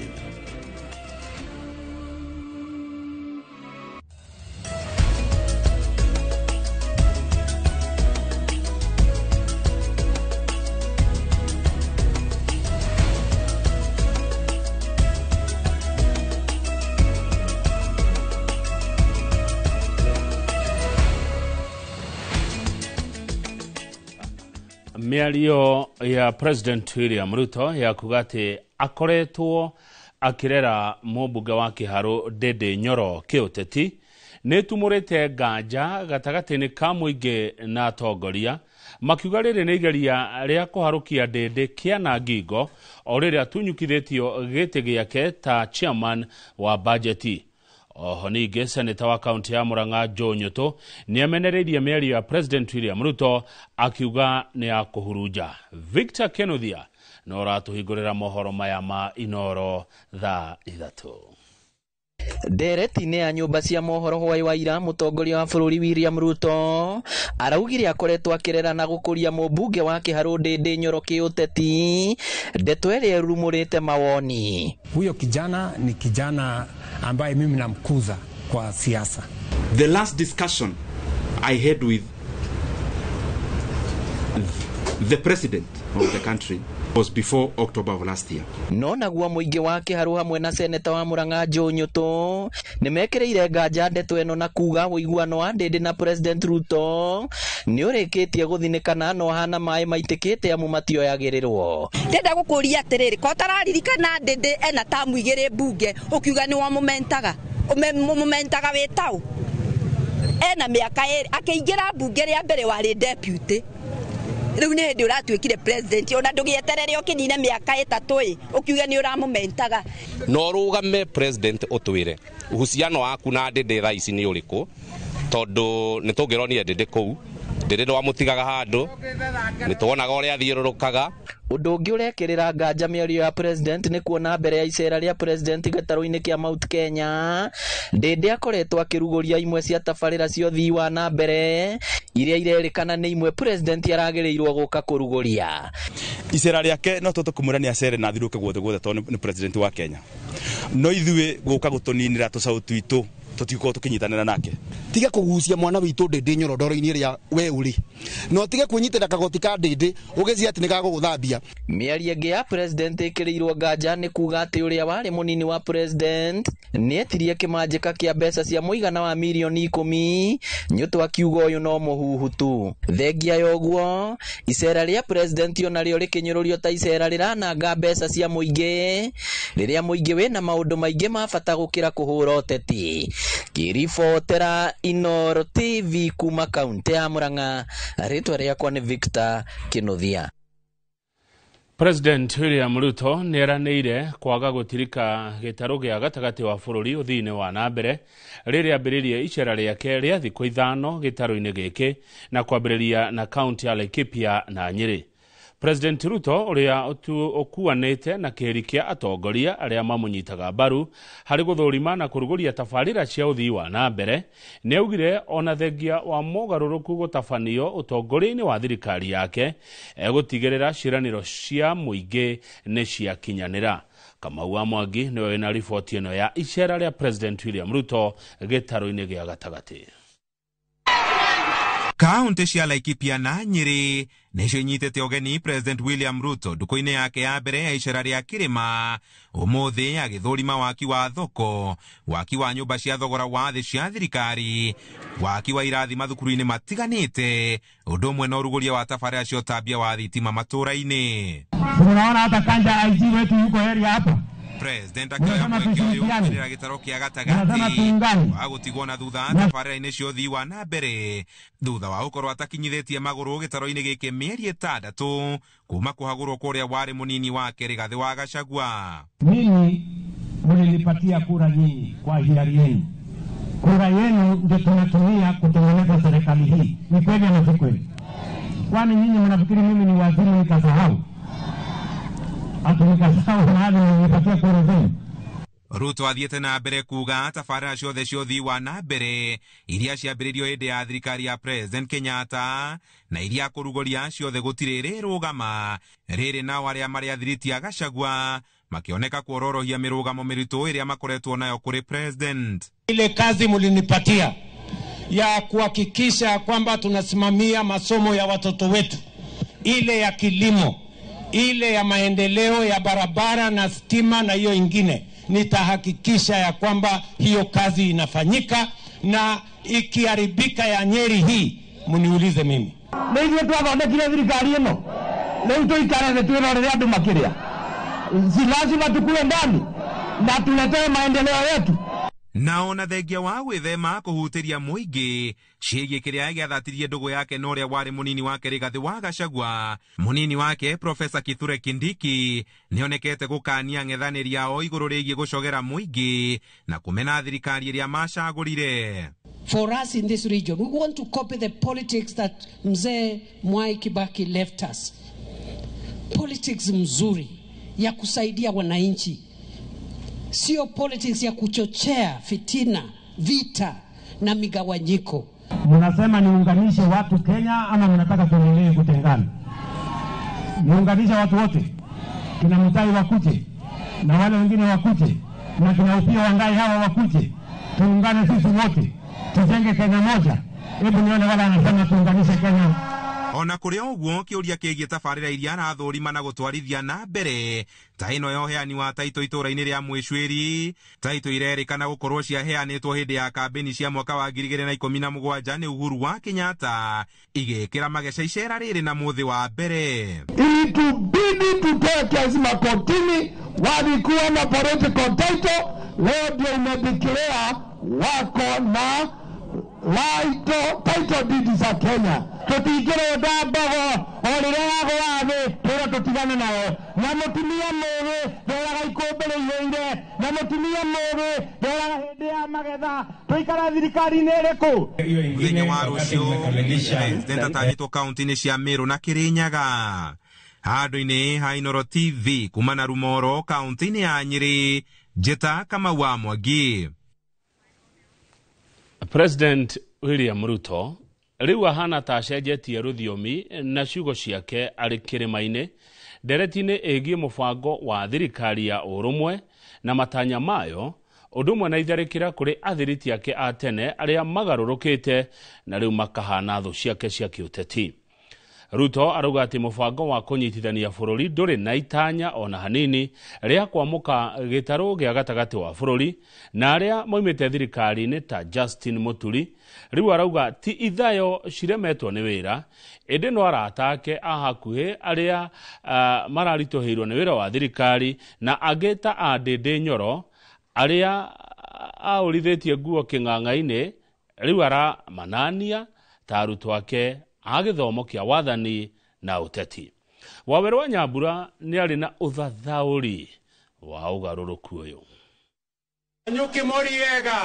Mĩario ya President William Ruto ya kuga atĩ akoretwo akĩrera mũmbunge wa Kĩharũ Ndindi Nyoro kĩũteti nĩ ĩtumũrĩte nganja gatagatĩ-inĩ ka mũingĩ na atongoria, makiuga rĩrĩ nĩ igeria rĩa kũharũkia Ndindi kĩana ngingo o rĩrĩa atunyũkithĩtio gĩtĩ gĩake ta chairman wa bajeti. Oho ningĩ seneta wa kaunti ya Murang'a Joe Nyutu nĩ amenereirie mĩario ya President William Ruto akiuga nĩ ya kũhurunja. Victor Kenuthia no ũratũhingũrĩra mohoro maya ma Inooro thaa 3. Ndereti-inĩ ya nyũmba cia mohoro hwaĩ wa ira, mũtongoria wa bũrũri William Ruto araugire akoretwo akĩrera na gũkũria mũmbunge wa Kĩharũ Ndindi Nyoro kĩũteti, ndeto ĩrĩa ĩrurumũrĩte mawoni. Huyo kijana ni kijana ambaye mimi namkuza kwa siasa. The last discussion I had with the president of the country was before October of last year. No naguo mũingĩ wa Kĩharũ hamwe na seneta wa Murang'a Joe Nyutu nĩmekĩrĩire nganja ndeto ĩno na kuga ũiguano wa Ndindi na President Ruto nĩ ũrĩkĩtie gũthinĩkana no hana maĩ maitĩkĩte amu matioyagĩrĩrwo. Ndĩrenda gũkũria atĩrĩrĩ, ko ũtararirikana Ndindi ena tamu 2 mbunge ũkiuga nĩ wamũmentaga, ũmũmentaga wĩ taũ, ena mĩaka 2 akĩingĩra mbunge rĩa mbere warĩ deputy, rĩu nĩ hĩndĩ ũratuĩkire president, ona ndũgĩeterere ũkĩnine mĩaka 3 ĩ ũkiuga nĩ ũramũmentaga. No rũgame president ũtwĩre uhusiano waku na Ndindi thaa ici nĩ ũrĩkũ, tondũ nĩ tũngĩronire Ndindi kũu, Ndindi ndwamũtigaga handũ, nĩ tuonaga ũrĩa athiũrũrũkaga. Ũndũ ũngĩ ũrekĩrĩra nganja mĩario ya president nĩ kuona mbere ya icera rĩa president gĩtarũ-inĩ kĩa Mount Kenya, Ndindi akoretwo akĩrugũria imwe cia tabarĩra cia ũthii wa na mbere iria irerĩkana nĩ imwe president aragĩrĩirwo gũka kũrugũria. Icera rĩake no tũhote kũmwĩra nĩ acere na athiũrũrũke guothe guothe tondũ nĩ president wa Kenya, no ithuĩ gũka gũtũninĩra tũcaũ twitũ tũtigũkorwo tũkĩnyitanĩra nake. Tiga kũgucia mwana witũ Ndĩndĩ nyorondoro-inĩ ĩrĩa we ũrĩ, na ũtige kwĩnyitĩra kagoti ka Ndĩndĩ ũgĩciria atĩ nĩ gagũgũthambia. Mĩario ĩngĩ ya president ĩkĩrĩirwo nganja nĩ kuga atĩ ũrĩa warĩ mũnini wa president nĩetirie kĩmanjĩka kĩa mbeca cia mũigana wa mirioni 10 Nyutu akiuga ũyũ no mũhuhu tu. Thengia ya ũguo icera rĩa president onarĩo rĩkĩnyũrũrio ta icera rĩrananga mbeca cia mũingĩ rĩrĩa mũingĩ wĩna maũndũ maingĩ ma bata gũkĩra kũhũra ũteti. Ngĩribotera Inooro TV kuma kaunti ya Murang'a, rĩtwa rĩakwa nĩ Victor Kinuthia. President William Ruto nĩeranĩire kwaga gũtirika gĩtarũ gĩa gatagatĩ wa bũrũri ũthii-inĩ wa na mbere rĩrĩa ambĩrĩrie icera rĩake rĩa thikũ 5 gĩtarũ-inĩ gĩkĩ na kwambĩrĩria na kaunti ya Laikipia na Nyĩrĩ. President Ruto ũrĩa ũkuanĩte na kĩheri kĩa atongoria arĩa mamũnyitaga mbaru harĩ gũthũrima na kũrugũria tabarĩra cia ũthii wa na mbere nĩaugire ona thengia wa mogarũrũku gũtabanio ũtongoria-inĩ wa thirikari yake egũtigĩrĩra ciĩranĩro cia mũingĩ nĩ ciakinyanĩra. Kamau wa Mwangi nĩwe wĩna riboti ĩno ya icera rĩa President William Ruto gĩtarũ-inĩ gĩa gatagatĩ. Kaunti cia Laikipia na Nyĩrĩ nĩcio inyitĩte ũgeni President William Ruto ndukũ-inĩ yake ya mbere ya icera rĩa kĩrĩma ũmũthĩ agĩthũrima waki wa thoko, waki wa nyũmba cia thogora wa thĩ cia thirikari, waki wa irathi mathukuru-inĩ matiganĩte, ũndũ ũmwe na ũrugũria wa tabarĩra cia ũtambia wa thitima matũũra-inĩ. Tunaona hata Kanja IG wetu yuko area hapa. President akĩoya mweke ũyũ kũrĩra gĩtarũ kĩa gatagatĩ wa gũtigwo na thutha tabarĩra-inĩ cia ũthii wa na mbere thutha wa gũkorwo atakinyithĩtie magũrũ gĩtarũ-inĩ gĩkĩ mĩeri 6 kuma kũhagũrwo kũrĩa warĩ mũnini wake Rigathĩ wa Gachagua. Mimi mlinipatia kura nyingi kwa hiari yenu, kura yenu ndio tunatumia kutengeneza serikali hii. Ni kweli ama si kweli? Kwani nyinyi mnafikiri mimi ni waziri nikasahau? Ruto athiĩte na mbere kuga tabarĩra ciothe cia ũthii wa na mbere iria ciambĩrĩirio hĩndĩ ya thirikari ya President Kenyatta na iria kũrugũria ciothe gũtirĩ rĩrũgama rĩrĩ nao arĩa marĩ athiriti a Gachagua makĩoneka kuororohia mĩrũgamo mĩritũ ĩrĩa makoretwo nayo kũrĩ President. Ile kazi mlinipatia ya kuhakikisha kwamba tunasimamia masomo ya watoto wetu, ile ya kilimo, ile ya maendeleo ya barabara na stima na hiyo ingine, nitahakikisha ya kwamba hiyo kazi inafanyika, na ikiharibika ya Nyeri hii mniulize mimi. Nĩ ithuĩ twathondekire thirikari ĩno, rĩu tũikare thĩ twĩrorere andũ makĩrĩa, si lazima tukue ndani na tuletewe maendeleo yetu. Nao na thengia wa gwĩthema kũhutĩria mũingĩ ciĩgiĩ kĩrĩa gĩathatirie ndũgũ yake na ũrĩa warĩ mũnini wake Rigathĩ wa Gachagua, mũnini wake Profesa Kithure Kindiki nĩonekete gũkania ng'ethanĩri ao igũrũ rĩgiĩ gũcogera mũingĩ na kũmena thirikari ĩrĩa macagũrire. For us in this region, we want to copy the politics that Mzee Mwai Kibaki left us. Politics mzuri ya kusaidia wananchi, sio politics ya kuchochea fitina, vita na migawanyiko. Mnasema niunganishe watu Kenya ama mnataka tuendelee kutengana? Niunganishe watu wote, kina Mutai wakuje na wale wengine wakuje na kina Opiyo Wandayi hawa wakuje, tuungane sisi wote tujenge Kenya moja. Hebu nione wale wanasema tuunganishe Kenya. Ona kũrĩ ũguo kĩũria kĩgiĩ tabarĩra iria arathũrima na gũtwarithia na mbere ta ĩno ya ũheani wa taitũ itũũra-inĩ rĩa Mwĩcuĩri, taitũ irerĩkana gũkorwo ciaheanĩtwo hĩndĩ ya kambĩni cia mwaka wa 2017 nĩ Uhuru wa Kenyatta igĩkĩra mageca icera rĩrĩ na mũthĩ wa mbere. Ilitubidi tutoe kesi makotini, walikuwa na political title, leo ndio imedeclare wako na title deed za Kenya. Tũtingĩrũnda mbogo o rĩrĩa yagũa thĩ twĩrwo tũtigane nayo, na mũtumia mũgĩ ndoraga ikũmbĩ rĩihũire, na mũtumia mũgĩ ndoraga hĩndĩ ya magetha. Tũikara thirikari-inĩ ĩrĩkũ? Mũthenya wa rũciũ President atanyĩtwo kaunti-inĩ cia Meru na Kĩrĩnyaga. Handũ-inĩ ha Inooro TV kuma na Rumoro kaunti-inĩ ya Nyĩrĩ, Njĩta Kamau wa Mwangi. President William Ruto rĩu ahana ta acenjetie rũthiomi na ciugo ciake arĩ kĩrĩma-inĩ ndereti-inĩ ĩgiĩ mũbango wa thirikari ya ũrũmwe na matanya mayo Ũndũ ũmwe na itharĩkĩra kũrĩ athiriti ake a tene arĩa magarũrũkĩte na rĩu makahana thũ ciake cia kĩũteti. Ruto arauga atĩ mũbango wa kũnyitithania bũrũri ndũrĩ na itanya ona hanini rĩa kwamũka gĩtarũ gĩa gatagatĩ wa bũrũri na arĩa moimĩte thirikari-inĩ ta Justin Muturi rĩu arauga ti ithayo ciremetwo nĩ wĩra ĩndĩ no arata ake a hakuhĩ arĩa mararitũhĩirwo nĩ wĩra wa thirikari na angĩ ta a Ndĩndĩ Nyoro arĩa aũrithĩtie nguo kĩng'ang'a-inĩ rĩu aramanania ta arutwo ake a gĩthomo kĩa wathani na ũteti. Wawerũ wa Nyambura nĩ arĩ na ũthathaũri wa ũgarũrũku ũyũ. Nyuki moriega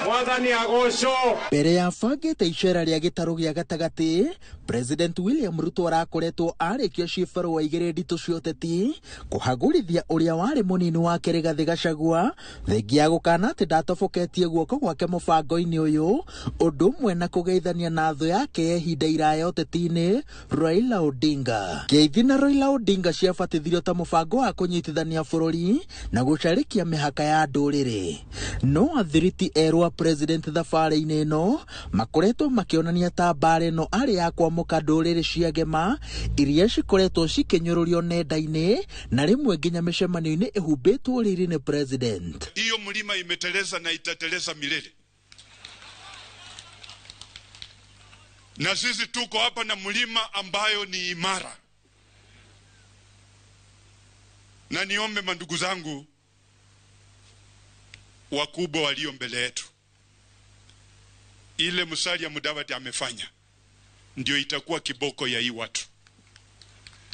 Mwathani agocwo. Mbere ya bangĩte icera rĩa gĩtarũ gĩa gatagatĩ, President William Ruto arakoretwo arĩkia cibarũa igĩrĩ nditũ cia ũteti kũhagũrithia ũrĩa warĩ mũnini wake Rigathĩ Gachagua thengia ya gũkana atĩ ndatoboketie guoko gwake mũbango-inĩ ũyũ, ũndũ ũmwe na kũgeithania na thũ yake ya ihinda iraya ũteti-inĩ Raila Odinga. Ngeithi na Raila Odinga ciabatithirio ta mũbango wa kũnyitithania bũrũri na gũcarĩkia mĩhaka ya ndũrĩrĩ. No athiriti erũ a President thabarĩ-inĩ ĩno makoretwo makĩonania ta mbara ĩno arĩ ya kwamũka ndũrĩrĩ cia ng'ema iria cikoretwo cikĩnyũrũrio nenda-inĩ na rĩmwe nginya mĩcemanio-inĩ ĩhumbĩtwo riri nĩ President. Hiyo mlima imeteleza na itateleza milele, na sisi tuko hapa na mlima ambayo ni imara. Na niombe mandugu zangu wakubwa walio mbele yetu, ile Musalia Mudavadi amefanya ndio itakuwa kiboko ya hii watu.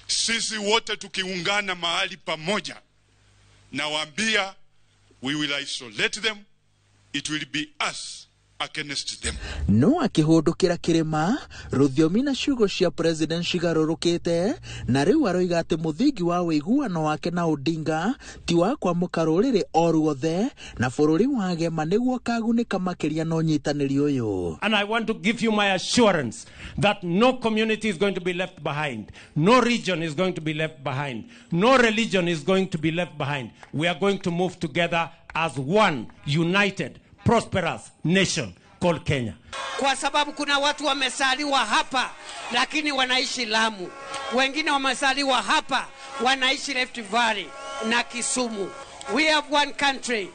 Sisi wote tukiungana mahali pamoja, nawaambia we will isolate them, it will be us against them. No akĩhũndũkĩra kĩrĩma, rũthiomi na ciugo cia President cigarũrũkĩte na rĩu aroiga atĩ mũthingi wa ũiguano wake na Odinga ti wa kwamũka rũrĩrĩ o ruothe na bũrũri wa Gema nĩguo ũkagunĩka makĩria na ũnyitanĩri ũyũ. And I want to give you my assurance that no community is going to be left behind, no region is going to be left behind, no religion is going to be left behind. We are going to move together as one united, prosperous nation called Kenya. Kwa sababu kuna watu wamesaliwa hapa lakini wanaishi Lamu, wengine wamesaliwa hapa wanaishi Rift Valley na Kisumu. We have one country,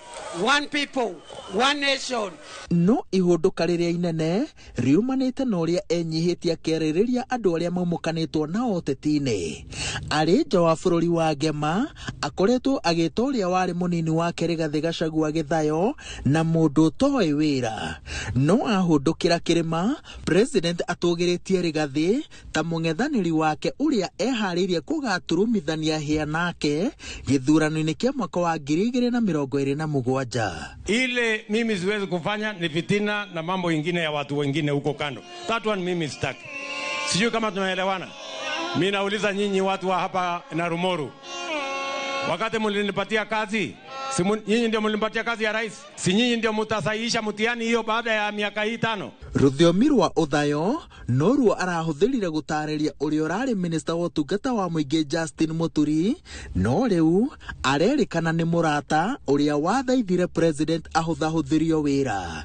one people, one nation. No ihũndũka rĩrĩa inene riumanĩte na ũrĩa enyihĩtie akĩarĩrĩria andũ arĩa maumũkanĩtwo nao ũteti-inĩ. Arĩ nja wa bũrũri wa Ngema akoretwo agĩta ũrĩa warĩ mũnini wake Rigathĩ Gachagua gĩthayo na mũndũ ũtoĩ wĩra. No ahũndũkĩra kĩrĩma, President atũgĩrĩtie Rigathĩ ta mũng'ethanĩri wake ũrĩa eharĩirie kũgaturumithania hĩa nake gĩthurano-inĩ kĩa mwaka wa 2027. Ile mimi siwezi kufanya ni fitina na mambo ingine ya watu wengine huko kando. That one mimi sitaki. Sijui kama tunaelewana. Mimi nauliza nyinyi watu wa hapa na Rumoru, wakati mlinipatia kazi, si nyinyi ndio mlinipatia kazi ya rais? Si nyinyi ndio mtasahihisha mtihani hiyo baada ya miaka hii 5? Rũthiomi rwa ũthayo noruo arahũthĩrire gũtarĩria ũrĩa ũrarĩ minista wa ũtungata wa mũingĩ Justin Muturi, no rĩu arerĩkana nĩ mũrata ũrĩa wathaithire President ahũthahũthĩrio wĩra.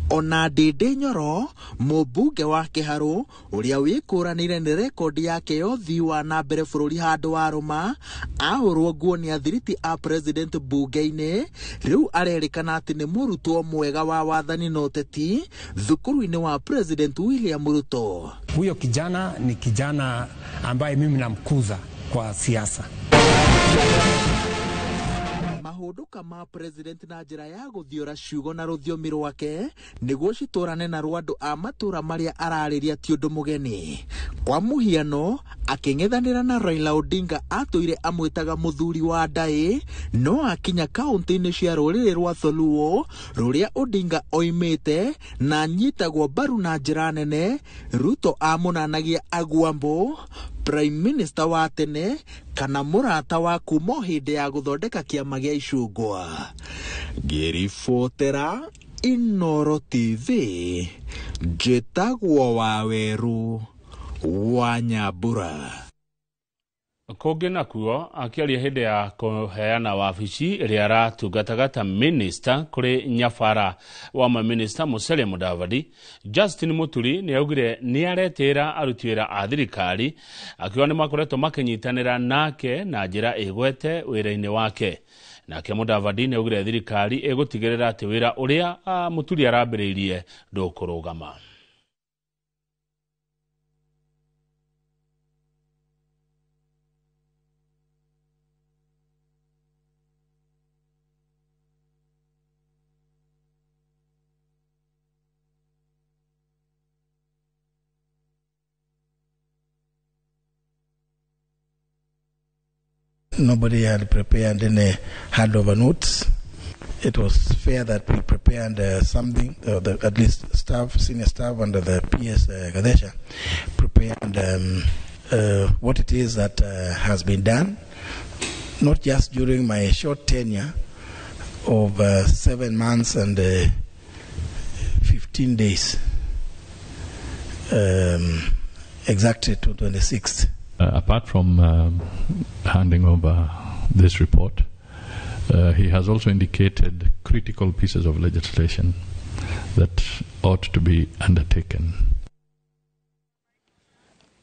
Ona Ndĩndĩ Nyoro, mũmbunge wa Kĩharũ ũrĩa wĩkũranĩire nĩ rekondi yake ya ũthii wa na mbere bũrũri handũ wa rũma, ahũrwo nguo nĩ athiriti a President bunge-inĩ, rĩu arerĩkana atĩ nĩ mũrutwo mwega wa wathani na ũteti thukuru-inĩ wa President William Ruto. Huyo kijana ni kijana ambaye mimi namkuza kwa siasa. Mahũndũka ma President na njĩra ya gũthiora ciugo na rũthiomi rwake nĩguo citũrane na rwa andũ a matũra marĩa ararĩria ti ũndũ mũgeni. Kwa mũhiano, akĩng'ethanĩra na Raila Odinga atũire amwĩtaga mũthuri wa ndaĩ, no akinya kaũntĩ-inĩ cia rũrĩrĩ rwa Tholuo rũrĩa Odinga oimĩte na anyitagwo mbaru na njĩra nene, Ruto amũnanagia Agwambo, Prime Minister wa tene kana mũrata wa kuma o hĩndĩ ya gũthondeka kĩama gĩa icungwa. Ngĩribotera Inooro TV, njĩtagwo Wawerũ wa Nyambura. Kũngĩ nakuo, akĩaria hĩndĩ ya kũheana wabici ĩrĩa aratungataga ta minista kũrĩ nyabara wa maminista Musalia Mudavadi, Justin Muturi nĩ augire nĩ aretĩĩra aruti wĩra a thirikari, akiuga nĩ makoretwo makĩnyitanĩra nake na njĩra ĩgwete wĩra-inĩ wake. Nake Mudavadi nĩ augire thirikari ĩgũtigĩrĩra atĩ wĩra ũrĩa Muturi arambĩrĩirie ndũkũrũgama. Nobody had prepared any handover notes. It was fair that we prepared something, at least staff, senior staff under the PS Gadesha, prepared what it is that has been done, not just during my short tenure of 7 months and 15 days, exactly to 26th. Apart from handing over this report, he has also indicated critical pieces of legislation that ought to be undertaken.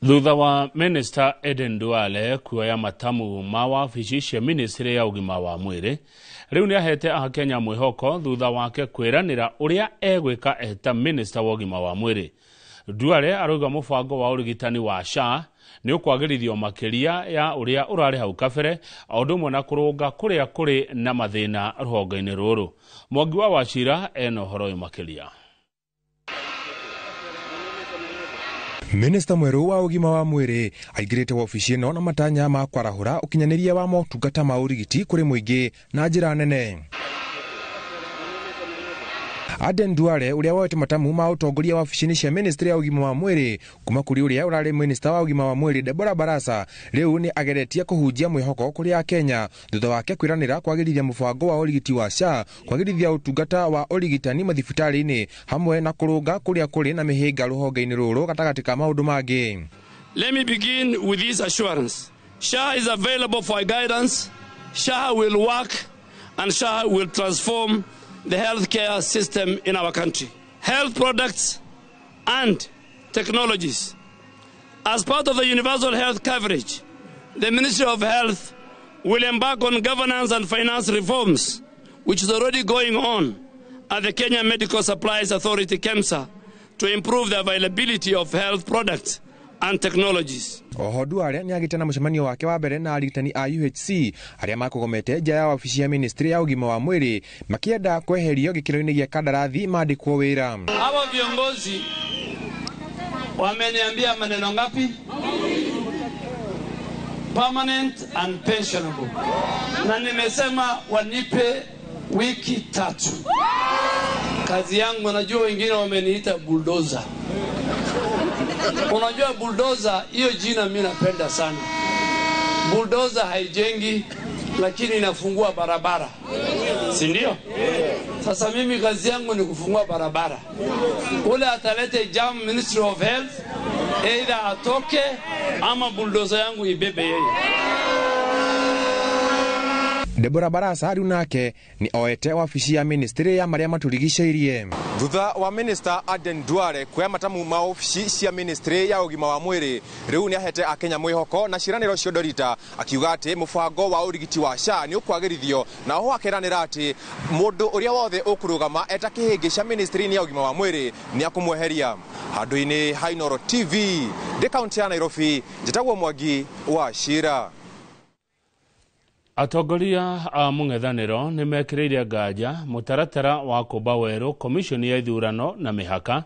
Thutha wa Minister Eden Duale kuoya matamu ma wabici cia ministry ya ũgima wa mwĩrĩ, rĩu nĩ ahete Akenya mwĩhoko thutha wake kwĩranĩra ũrĩa egwĩka eta minister wa ũgima wa mwĩrĩ. Duale arauga mũbango wa ũrigitani wa SHA nĩ ũkwagĩrithio makĩria ya ũrĩa ũrarĩ hau kabere, o ũndũ ũmwe na kũrũnga kũrĩa kũrĩ na mathĩna rũhonge-inĩ rũrũ. Mwangi wa Wachira ena ũhoro ũyũ makĩria. Minista mwerũ wa ũgima wa mwĩrĩ aingĩrĩte wabici ĩno na matanya ma kwarahũra ũkinyanĩria wa motungata ma ũrigiti kũrĩ mũingĩ na njĩra nene. Aden Duale ũrĩa woete matamu ma ũtongoria wabici-inĩ cia ministry ya ũgima wa mwĩrĩ kuma kũrĩ ũrĩa ũrarĩ minista wa ũgima wa mwĩrĩ Deborah Barasa, rĩu nĩ ageretie kũhunjia mwĩhoko kũrĩ Akenya thutha wake kwĩranĩra kwagĩrithia mũbango wa ũrigiti wa SHA, kwagĩrithia ũtungata wa ũrigitani mathibitarĩ-inĩ hamwe na kũrũnga kũrĩa kũrĩ na mĩhĩnga rũhonge-inĩ rũrũ gatagatĩ ka maũndũ mangĩ. Let me begin with this assurance. SHA is available for guidance. SHA will work and SHA will transform the healthcare system in our country. Health products and technologies. As part of the universal health coverage, the Ministry of Health will embark on governance and finance reforms, which is already going on at the Kenya Medical Supplies Authority, KEMSA, to improve the availability of health products and technologies. Oho Duale nĩ agĩte na mũcemanio wake wa mbere na arigitani a UHC arĩa makũgomete nja ya wabici ya ministry ya ũgima wa mwĩrĩ makĩenda kweherio gĩkĩro-inĩ gĩa kandarathi mandĩkwo wĩra. Hawa viongozi wameniambia maneno ngapi? Permanent and pensionable. Na nimesema wanipe wiki 3. Kazi yangu, najua wengine wameniita bulldozer. Unajua bulldozer, hiyo jina mimi napenda sana. Bulldozer haijengi lakini inafungua barabara. Si ndio? Sasa mimi kazi yangu ni kufungua barabara. Ule atalete jam Ministry of Health, either atoke ama bulldozer yangu ibebe yeye. Deborah Barasa rĩu nake nĩ oete wabici ya ministry ya marĩa matũrigicĩirie. Thutha wa minister Aden Duale kuoya matamu ma obici cia ministry ya ũgima wa mwĩrĩ, rĩu nĩ ahete Akenya mwĩhoko na ciĩranĩro cio Ndorita, akiuga atĩ mũbango wa ũrigiti wa SHA nĩ ũkwagĩrithio, na oho akeranĩra atĩ mũndũ ũrĩa wothe ũkũrũgama eta kĩhĩngĩ cia ministry ya ũgima wa mwĩrĩ nĩ akũmweheria. Handũ-inĩ ha Inooro TV ndĩ kaunti ya Nairobi, njĩtagwo Mwangi wa Shira. Atongoria a mũng'ethanĩro nĩ mekĩrĩire nganja mũtaratara wa kũmba werũ komishoni ya ithurano na mĩhaka,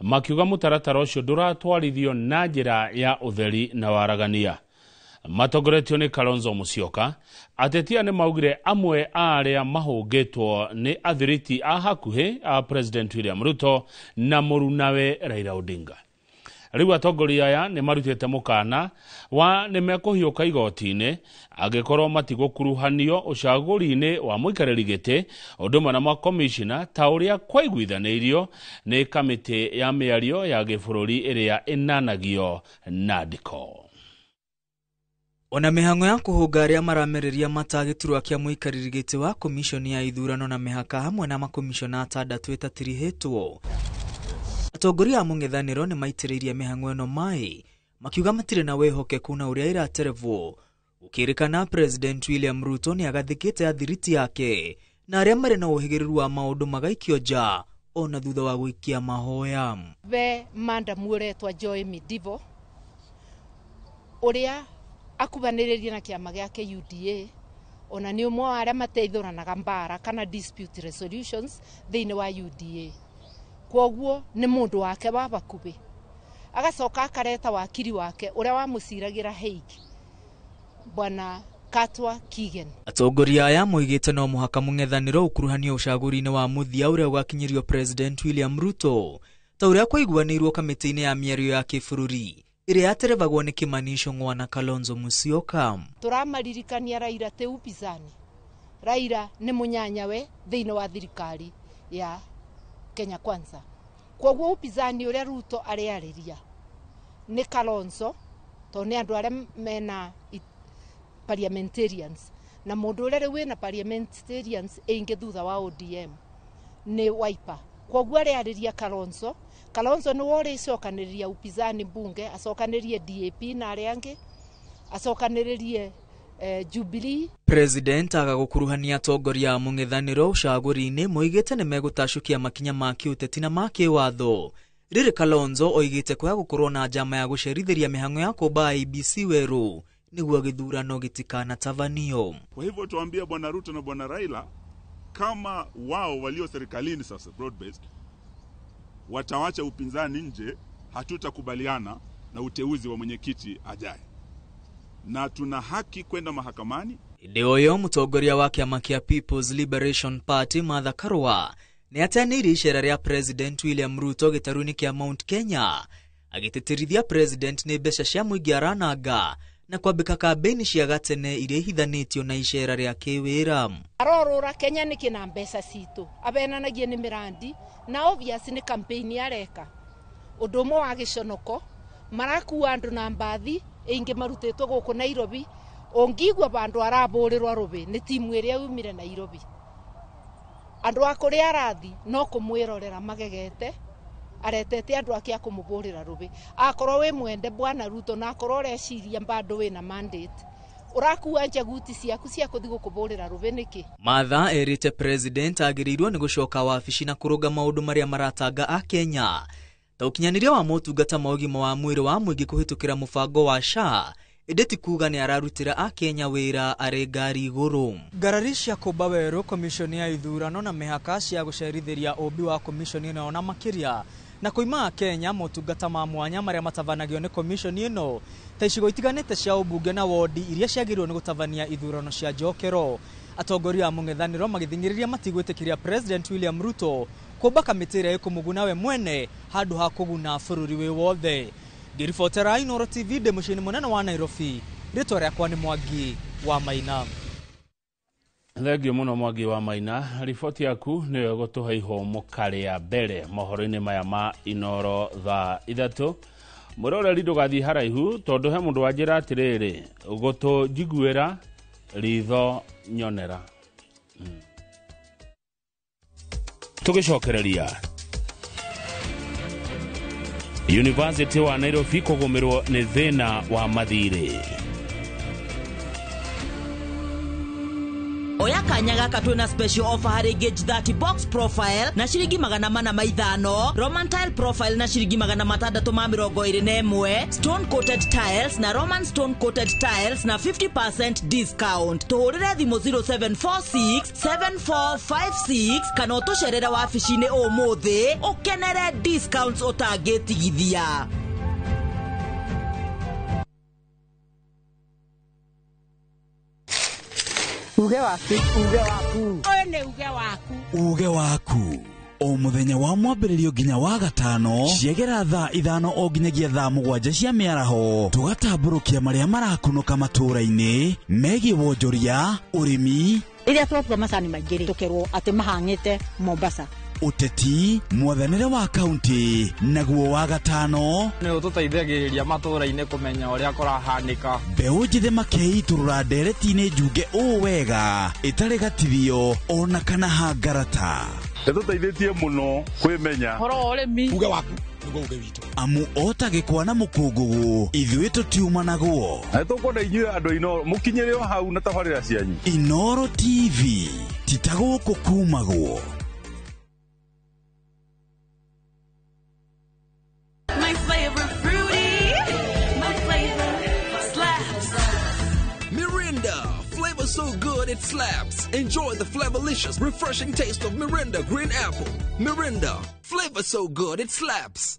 makiuga mũtaratara ũcio ndũratwarithio na njĩra ya ũtheri na waragania. Matongoretio nĩ Kalonzo Musyoka, atetia nĩ maugire amwe a arĩa mahũngĩtwo nĩ athiriti a hakuhĩ a President William Ruto na mũrunawe Raila Odinga. Rĩu atongoria aya nĩ marutĩte mũkana wa nĩ mekũhiũka igoti-inĩ angĩkorwo matigũkuruhanio ũcagũri-inĩ wa mũikarĩri gĩtĩ ũndũ ũmwe na makomishina ta ũrĩa kwaiguithanĩirio nĩ kamĩtĩ ya mĩario ya gĩbũrũri ĩrĩa ĩnanagio na ndiko. Ona mĩhang'o ya kũhũnga arĩa maramereria mata gĩturwa kĩa mũikarĩri gĩtĩ wa komishoni ya ithurano na mĩhaka hamwe na makomishona atandatũ ĩtatirihĩtwo. Atongoria a mũng'ethanĩro nĩ maitĩrĩirie mĩhang'o ĩno maĩ makiuga matirĩ na wĩhokeku na ũrĩa ĩraterevwo. Gũkĩrĩkana President William Ruto nĩ agathĩkĩte athiriti yake na arĩa marĩ na ũhĩgĩrĩru wa maũndũ magaikio nja ona thutha wa gũikia mahoya. Be madam ũretwa Joy Midivo ũrĩa akubanĩrĩrie na kĩama gĩake UDA ona nĩ ũmwe wa arĩa mateithũranaga mbara kana dispute resolutions thĩinĩ wa UDA. Kwoguo nĩ mũndũ wake wa bakubĩ. Agacoka akareta wakiri wake ũrĩa wamũciragĩra Hague, Bwana Katwa Kigen. Atongoria aya moigĩte no mũhaka mũng'ethanĩro ũkuruhanio ũcagũri-inĩ wa mũthia ũrĩa ũgakinyĩrio President William Ruto ta ũrĩa kwaiguanĩirwo kamĩtĩ-inĩ ya mĩario ya kĩbũrũri ĩrĩa yaterebagwo nĩ Kimani Ichung'wa na Kalonzo Musyoka. Tũramaririkania Raila tĩ upinzani. Raila nĩ mũnyanyawe thĩinĩ wa thirikari ya Kenya Kwanza. Kwoguo upinzani ũrĩa Ruto arĩarĩria nĩ Kalonzo tondũ nĩ andũ arĩa mena parliamentarians na mũndũ ũrĩa rĩu wĩna parliamentarians ĩingĩ thutha wa ODM nĩ Wiper. Kwoguo arĩarĩria Kalonzo. Kalonzo nĩwe ũrĩcokanĩrĩria upinzani bunge, acokanĩrĩrie DAP na arĩa angĩ, acokanĩrĩrie Jubilee. President aga gũkuruhania atongoria a mũng'ethanĩro ũcagũri-inĩ moigĩte nĩ megũtacũkia makinya ma kĩũteti na ma kĩwatho. Rĩrĩ Kalonzo oigĩte kwaga gũkorwo na njama ya gũcerithĩria mĩhang'o ya kũmba IEBC werũ nĩguo gĩthurano gĩtikanatabanio. Kwa hivyo tuambie Bwana Ruto na Bwana Raila kama wao walio serikalini sasa broad based watawacha upinzani nje, hatutakubaliana na uteuzi wa mwenyekiti ajaye. Na tuna haki kwenda mahakamani. Hĩndĩ o ĩyo mũtongoria wa kĩama kĩa People's Liberation Party Martha Karua nĩ ateanĩirie icera rĩa President William Ruto gĩtarũ-inĩ kĩa Mount Kenya agĩtĩtĩrithia President nĩ mbeca cia mũingĩ arananga na kwambĩka kambĩini cia gatene iria ihithanĩtio na icera rĩa kĩwĩra. Arorũra Kenya nĩkĩ na mbeca citũ abenanagie nĩ mĩrandi na obvious nĩ campaign areka. Ũndũ ũmwe wa gĩconoko marakua andũ na mbathi ĩingĩ marutĩtwo gũkũ Nairobi, ũngĩigua bandũ arabũrĩrwo rũbĩ nĩ timu ĩrĩa yumire Nairobi. Andũ a kũrĩa arathi no kũmwĩrorera magegete aretete andũ ake a kũmũbũrĩra rũbĩ. Akorwo wĩ mwende Bwana Ruto na akorwo ũreciria bado wĩna mandate ũrakua njaguti ciaku cia kũthi gũkũbũrĩra rũbĩ nĩkĩ? Martha erĩte President agĩrĩirwo nĩ gũcoka wabici na kũrũnga maũndũ marĩa maratanga a Kenya ta ũkinyanĩria wa motungata ma ũgima wa mwĩrĩ wa mũingĩ kũhĩtũkĩra mũbango wa SHA ĩndĩ ti kuga nĩ ararutĩra a Kenya wĩra arĩ ngari igũrũ. Ngarari cia kũmba werũ komishoni ya ithurano na mĩhaka cia gũcerithĩria ũmbi wa komishoni ĩno na makĩria na kũima Kenya motungata ma mwanya marĩa matabanagio nĩ komishoni ĩno ta icigo itiganĩte cia ũmbunge na wodi iria ciagĩrĩirwo nĩ gũtabania ithurano cia njokero. Atongoria a mũng'ethanĩro magĩthing'ĩrĩria matigwĩtĩkĩria President William Ruto kũmba kamĩtĩ ĩrĩa ĩkũmũguna we mwene handũ ha kũguna bũrũri wĩ wothe. Ngĩribotera Inooro TV ndĩ mũciĩ-inĩ mũnene wa Nairobi, rĩtwa rĩakwa nĩ Mwangi wa Maina. Thengio mũno Mwangi wa Maina, riboti yaku nĩyo ĩgũtũhe ihũmũka rĩa mbere mohoro-inĩ maya ma Inooro thaa 3. Mwĩroreri ndũgathiĩ haraihu tondũ he mũndũ wanjĩra atĩrĩrĩ, gũtũ njiguĩra ritho nyonera. Tũgĩcokereria University wa Nairobi kũgũmĩrwo nĩ thĩna wa mathirĩ. Oya kanya gaka twina special offer harĩ Gauge 30 box profile na ciringi 405, Roman tile profile na ciringi 621, stone coated tiles na Roman stone coated tiles na 50% discount. Tũhũrĩre thimũ 0746 7456 kana ũtũcerere wabici-inĩ ũmũthĩ ũkenere discounts ũtangĩtigithia. Uge waku, uge waku. Ũyũ nĩ uge waku. Uge waku. O mũthenya wa mwambĩrĩrio nginya wa gatano ciegera thaa 5 o nginyagia thaa 7 cia mĩaraho tũgatambũrũkia marĩa marakunũka matũũra-inĩ megiĩ wonjoria, ũrĩmi. Rĩrĩa twatua macani maingĩ rĩ, tũkerwo atĩ mahang'ĩte Mombasa. Ũteti, mwathanĩre wa kaunti, naguo wa gatano nĩ ũtũteithagĩrĩria matũũra-inĩ kũmenya ũrĩa kũrahanĩka. Mbeũ njĩthĩ makeitũrũra ndereti-inĩ njunge ũũ wega ĩtarĩ gatithio ona kana hangarata. Ĩtũteithĩtie mũno kwĩmenya. Ũhoro wa ũrĩmi. Uge waku nĩguo uge witũ. Amu ota gĩkwa na mũkũngũgũ ithuĩ tũtiumanagwo. Na nĩtũkwenda inyuĩ andũ a Inooro mũkinyĩre o hau na tabarĩra cianyu. Inooro TV ti ta gũkũ kumagwo. My flavor fruity, my flavor slaps. Mirinda, flavor so good it slaps. Enjoy the flavorlicious, refreshing taste of Mirinda Green Apple. Mirinda, flavor so good it slaps.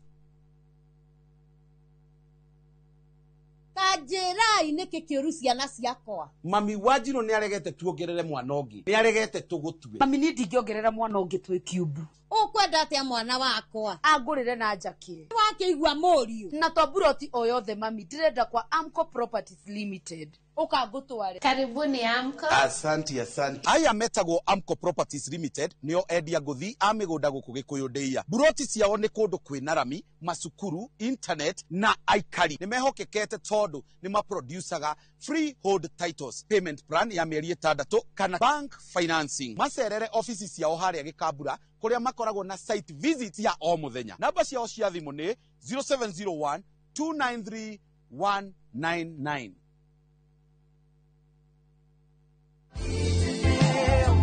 Ta njĩrai nĩkĩ kĩũru ciana ciakwa. Mami wa Njirũ nĩaregete tuongerere mwana ũngĩ, nĩaregete tũgũtue. Mami niĩ ndingĩongerera mwana ũngĩ twĩ kiumbu. Ũkwenda atĩa mwana wakwa? Angũrĩre na njakĩre. Wakĩigua mũriũ. Na to mburoti o yothe mami, ndĩrenda kwa Amco Properties Limited. Ũka ngũtware. Karibuni Amco. Asanti, asanti. Aya metagwo Amco Properties Limited nĩo endia ngũthi a mĩgũnda gũkũ Gĩkũyũ ndĩia. Mburoti ciao nĩ kũndũ kwĩna rami, macukuru, internet na aikari. Nĩ mehokekete tondũ nĩ maproducaga freehold titles, payment plan ya mĩeri 6 kana bank financing. Macerere ofici ciao harĩa Gĩkambura kũrĩa makoragwo na site visit ya o mũthenya. Namba ciao cia thimũ nĩ 0701 293 199.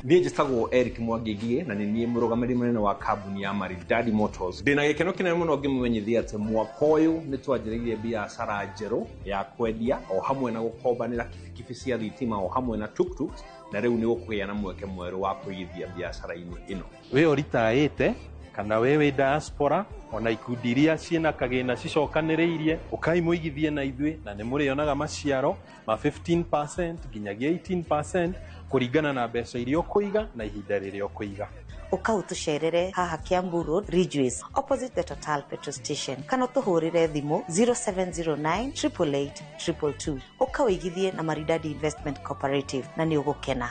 Niĩ njĩtagwo Eric Mwangi Ngigĩ na nĩ niĩ mũrũgamĩrĩri mũnene wa kambuni ya Maridadi Motors. Ndĩna gĩkeno kĩnene mũno ngĩmũmenyithia atĩ mwaka ũyũ nĩ twanjĩrĩirie biacara njerũ ya kwendia o hamwe na gũkombanĩra kibikibi cia thitima o hamwe na tuktuks, na rĩu nĩ gũkũgĩa na mweke mwerũ wa kũigithia biacara-inĩ ĩno. Wĩ ũritaĩte kana we wĩ diaspora ona ikundi iria ciĩna kagĩna cicokanĩrĩirie, ũkai mũigithie na ithuĩ na nĩ mũrĩonaga maciaro ma 15% nginyagia 18% kũringana na mbeca iria ũkũiga na ihinda rĩrĩa ũkũiga. Ũka ũtũcerere haha Kiambu Road, Ridgeways, opposite the Total petrol station, kana ũtũhũrĩre thimũ 0709 888 222. Ũka ũigithie na Maridadi Investment Cooperative na nĩ ũgũkena.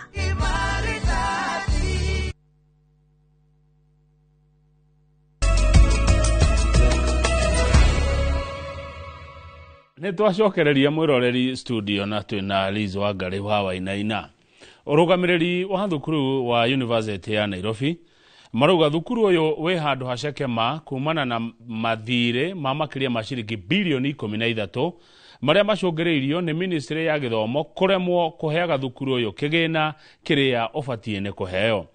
Nĩ twacokereria mwĩroreri studio na twĩna Liz Wangari wa Wainaina. Ũrũgamĩrĩri wa thukuru wa University ya Nairobi marauga thukuru ũyũ wĩ handũ haceke ma kumana na mathirĩ ma makĩria ma ciringi bilioni 13 marĩa macũngĩrĩirio nĩ ministry ya gĩthomo kũremwo kũheaga thukuru ũyũ kĩgĩna kĩrĩa ũbatiĩ nĩ kũheo.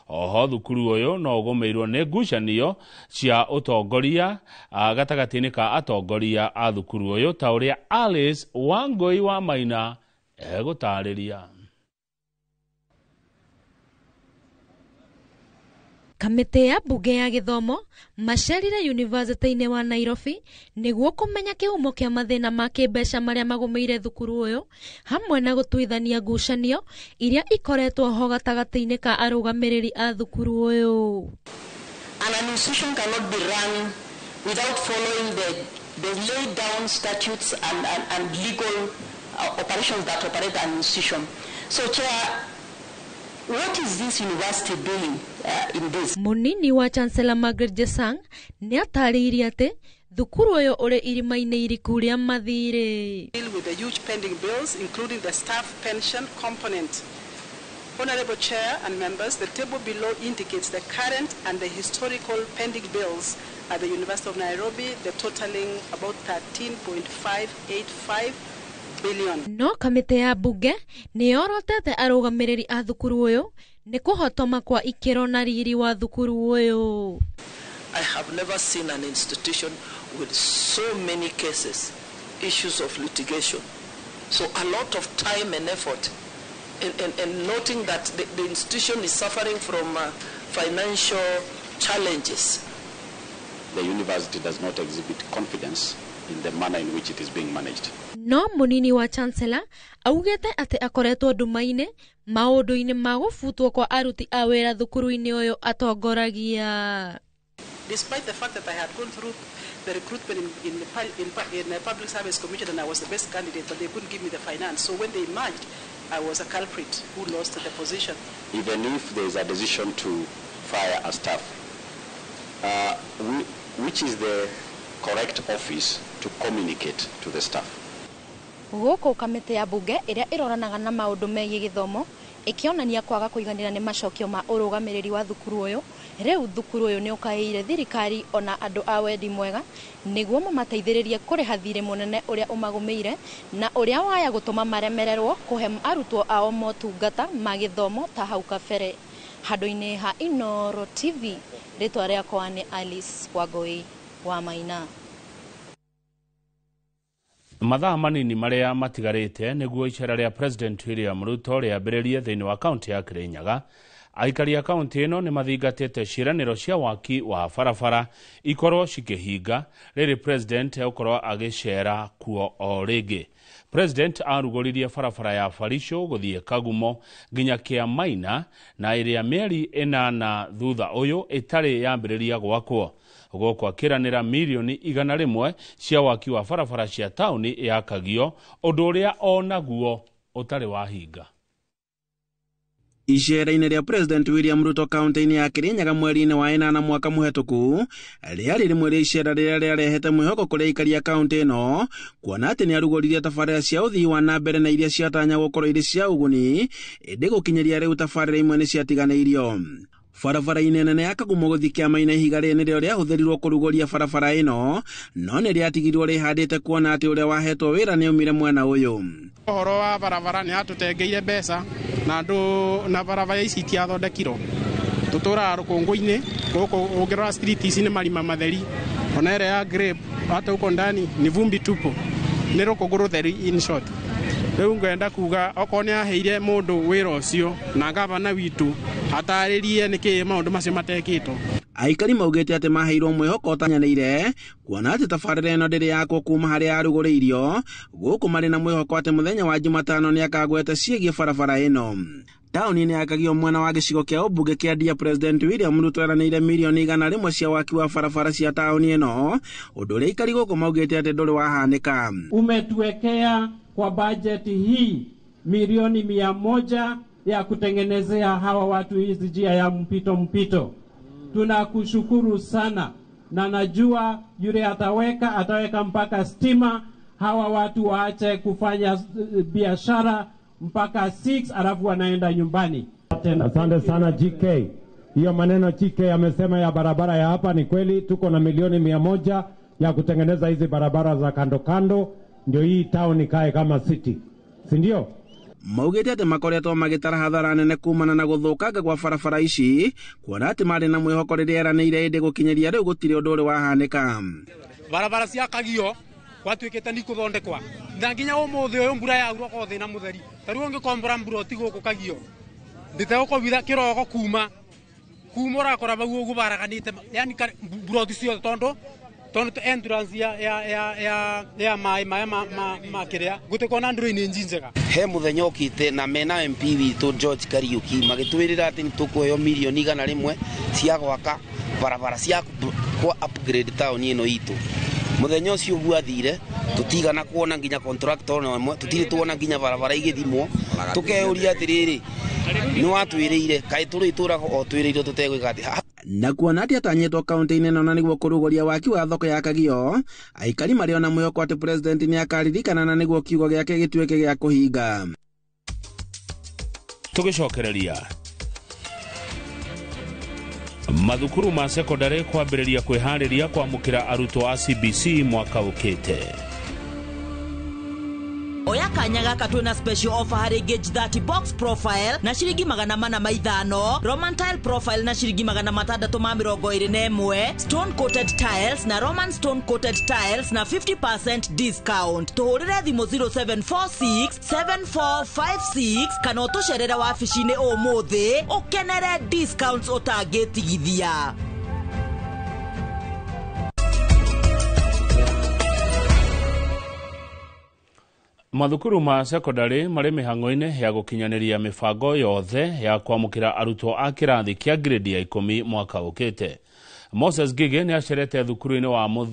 Oho thukuru ũyũ no ũgũmĩirwo nĩ ngucanio cia ũtongoria gatagatĩ-inĩ ka atongoria a thukuru ũyũ ta ũrĩa Alice Wangũi wa Maina egũtarĩria. Kamĩtĩ ya mbunge ya gĩthomo macerire University-inĩ wa Nairobi nĩguo kũmenya kĩhumo kĩa mathĩna ma kĩmbeca marĩa magũmĩire thukuru ũyũ hamwe na gũtuithania ngucanio iria ikoretwo ho gatagatĩ-inĩ ka arũgamĩrĩri a thukuru ũyũ. An institution cannot be run without following the laid down statutes and legal operations that operate an institution. So, Chair, what is this university doing in this? Munini wa Chancellor Margaret Jesang nĩ atarĩirie atĩ thukuru ũyũ ũrĩ irima-inĩ iriku rĩa mathirĩ. Deal with the huge pending bills, including the staff pension component. Honorable Chair and members, the table below indicates the current and the historical pending bills at the University of Nairobi, the totaling about 13.585 billion. No kamĩtĩ ya mbunge nĩ yorotete arũgamĩrĩri a thukuru ũyũ nĩ kũhotoma kwa ikĩro na riri wa thukuru ũyũ. I have never seen an institution with so many cases, issues of litigation. So a lot of time and effort in noting that the institution is suffering from financial challenges. The university does not exhibit confidence in the manner in which it is being managed. No munini wa Chancellor augite atĩ akoretwo nduma-inĩ maũndũ-inĩ ma gũbutwo kwa aruti a wĩra thukuru-inĩ ũyũ atongoragia. Despite the fact that I had gone through the recruitment in the Public Service Commission and I was the best candidate, but they couldn't give me the finance. So when they emerged, I was a culprit who lost the position. Even if there is a decision to fire a staff, Which is the correct office to communicate to the staff? Gũkũ kamĩtĩ ya bunge ĩrĩa ĩroranaga na maũndũ megiĩ gĩthomo ĩkĩonania kwaga kũiganĩra nĩ macokio ma ũrũgamĩrĩri wa thukuru ũyũ. Rĩu thukuru ũyũ nĩ ũkaĩire thirikari ona andũ a wendi mwega nĩguo mamateithĩrĩrie kũrĩha thirĩ mũnene ũrĩa ũmagũmĩire na ũrĩa waya gũtũma maremererwo kũhe arutwo ao motungata ma gĩthomo ta hau kabere. Handũ-inĩ ha Inooro TV, rĩtwa rĩakwa nĩ Alice Wangũi wa Maina. Mathaa manini marĩa matigarĩte nĩguo icera rĩa President William Ruto rĩambĩrĩrie thĩinĩ wa kaunti ya Kirinyaga. Aikari a kaunti ĩno nĩ mathingatĩte ciĩranĩro cia waki wa barabara ikorwo cikĩhinga rĩrĩ President egũkorwo agĩcera kuo o rĩngĩ. President arugũririe barabara ya Barisho gũthiĩ Kagumo nginya Kĩamaina na ĩrĩa mĩeri 8 thutha ũyũ ĩtarĩ yambĩrĩria gwakwo. Gũkũ akĩranĩra mirioni 100 cia waki wa barabara cia taũni ya Kagio, ũndũ ũrĩa onaguo ũtarĩ wahinga. Icera-inĩ rĩa President William Ruto kaunti-inĩ ya Kirinyaga mweri-inĩ wa 8 mwaka mũhetũku rĩarĩ rĩmwe rĩa icera rĩrĩa rĩarehete mwĩhoko kũrĩ aikari a kaunti ĩno, kuona atĩ nĩarugũririe tabarĩra cia ũthii wa na mbere na iria ciatanya gũkorwo irĩ cia ũguni, ĩndĩ gũkinyĩria rĩu tabarĩra imwe nĩciatiganĩirio. Barabara-inĩ nene ya Kagumo gũthiĩ Kĩamaina ihiga rĩrĩ nĩrĩo rĩahũthĩrirwo kũrugũria barabara ĩno, no nĩrĩatigirwo rĩhandĩte kuona atĩ ũrĩa wahetwo wĩra nĩaumire mwena ũyũ. Ũhoro wa barabara nĩ atũtengeire mbeca na andũ na barabara ici itiathondekirwo. Tũtũraga rũkũngũ-inĩ gũkũ, ũngĩrora street ici nĩ marima matheri, ona ĩrĩa ya grape hata huko ndani ni vumbi tupu, nĩ rũkũngũ rũtheri in short. Rĩu ngwenda kuga okorwo nĩ aheire mũndũ wĩra ũcio na gavana witũ atarĩrie nĩkĩ maũndũ macio matekĩtwo. Aikari maugĩte atĩ maheirwo mwĩhoko ũtanyanĩire kuona atĩ tabarĩra ĩno ndĩrĩ yakwo kuma harĩa yarugũrĩirio, gũkũ marĩ na mwĩhoko atĩ mũthenya wa Jumatano nĩakagweta ciĩgiĩ barabara ĩno. Taũni-inĩ ya Kagio mwena wa gĩcigo kĩa ũmbunge kĩa Ndia, President William Ruto eranĩire mirioni 100 cia waki wa barabara cia taũni ĩno, ũndũ ũrĩa aikari gũkũ maugĩte atĩ ndũrĩ wahanĩka. Umetuwekea kwa bajeti hii milioni 100 ya kutengenezea hawa watu hizi njia ya mpito. Tunakushukuru sana, na najua yule ataweka mpaka stima, hawa watu waache kufanya biashara mpaka 6 alafu wanaenda nyumbani. Asante sana GK. Hiyo maneno GK amesema ya barabara ya hapa ni kweli, tuko na milioni 100 ya kutengeneza hizi barabara za kando kando, ndio hii town ikae kama city, si ndio? Maugĩte atĩ makoretwo magĩtara hathara nene kumana na gũthũkanga kwa barabara ici, kuona atĩ marĩ na mwĩhoko rĩrĩa eranĩire, ĩndĩ gũkinyĩria rĩu gũtirĩ ũndũ ũrĩ wahanĩka. Barabara cia Kagio gwatuĩkĩte nĩ ikũthondekwa na nginya ũmũthĩ ũyũ mbura yaura okorwo thĩna mũtheri, ta rĩu ũngĩkombora mburoti gũkũ Kagio ndĩtegũkobitha kĩroko kuma ũrakora bau ũguo baraganĩte, yani mburoti ciothe tondũ entrance ya maĩ maya ma kĩrĩa gũtĩkorwo na drainage njega. He mũthenya ũkĩte na mena MP witũ George Kariuki magĩtwĩrĩra atĩ nĩtũkũheo mirioni 100 cia gwaka barabara cia kwa upgrade taũni ĩno itũ. Mũthenya ũcio ũguo athire tũtigana kuona nginya contractor na ĩmwe, tũtirĩ tuona nginya barabara igĩthimwo, tũkeyũria atĩrĩrĩ, nĩ watwĩrĩire kaĩ tũrĩ tũraga o twĩrĩirwo tũtegwĩka atĩ. Na kuona atĩ atanyĩtwo kaunti-inĩ ĩno na nĩguo kũrugũria waki wa thoko ya Kagio, aikari marĩ ona mwĩhoko atĩ President nĩakaririkana na nĩguo kiugo gĩake gĩtuĩke gĩa kũhinga. Tũgĩcokereria mathukuru ma sekondari kwambĩrĩria kwĩharĩria kwamũkĩra arutwo a CBC mwaka ũkĩte. Oya kanya gaka twina special offer harĩ Gauge 30 box profile na ciringi 405, Roman tile profile na ciringi 621, stone coated tiles na Roman stone coated tiles na 50% discount. Tuhũrĩre thimũ 0746 7456 kana ũtũcerere wabici-inĩ ũmũthĩ ũkenere discounts ũtangĩtigithia. Mathukuru ma sekondari marĩ mĩhang'o-inĩ ya gũkinyanĩria mĩbango yothe ya kwamũkĩra arutwo a kĩrathi kĩa grade ya 10 mwaka ũkĩte. Moses Gige nĩ acerete thukuru-inĩ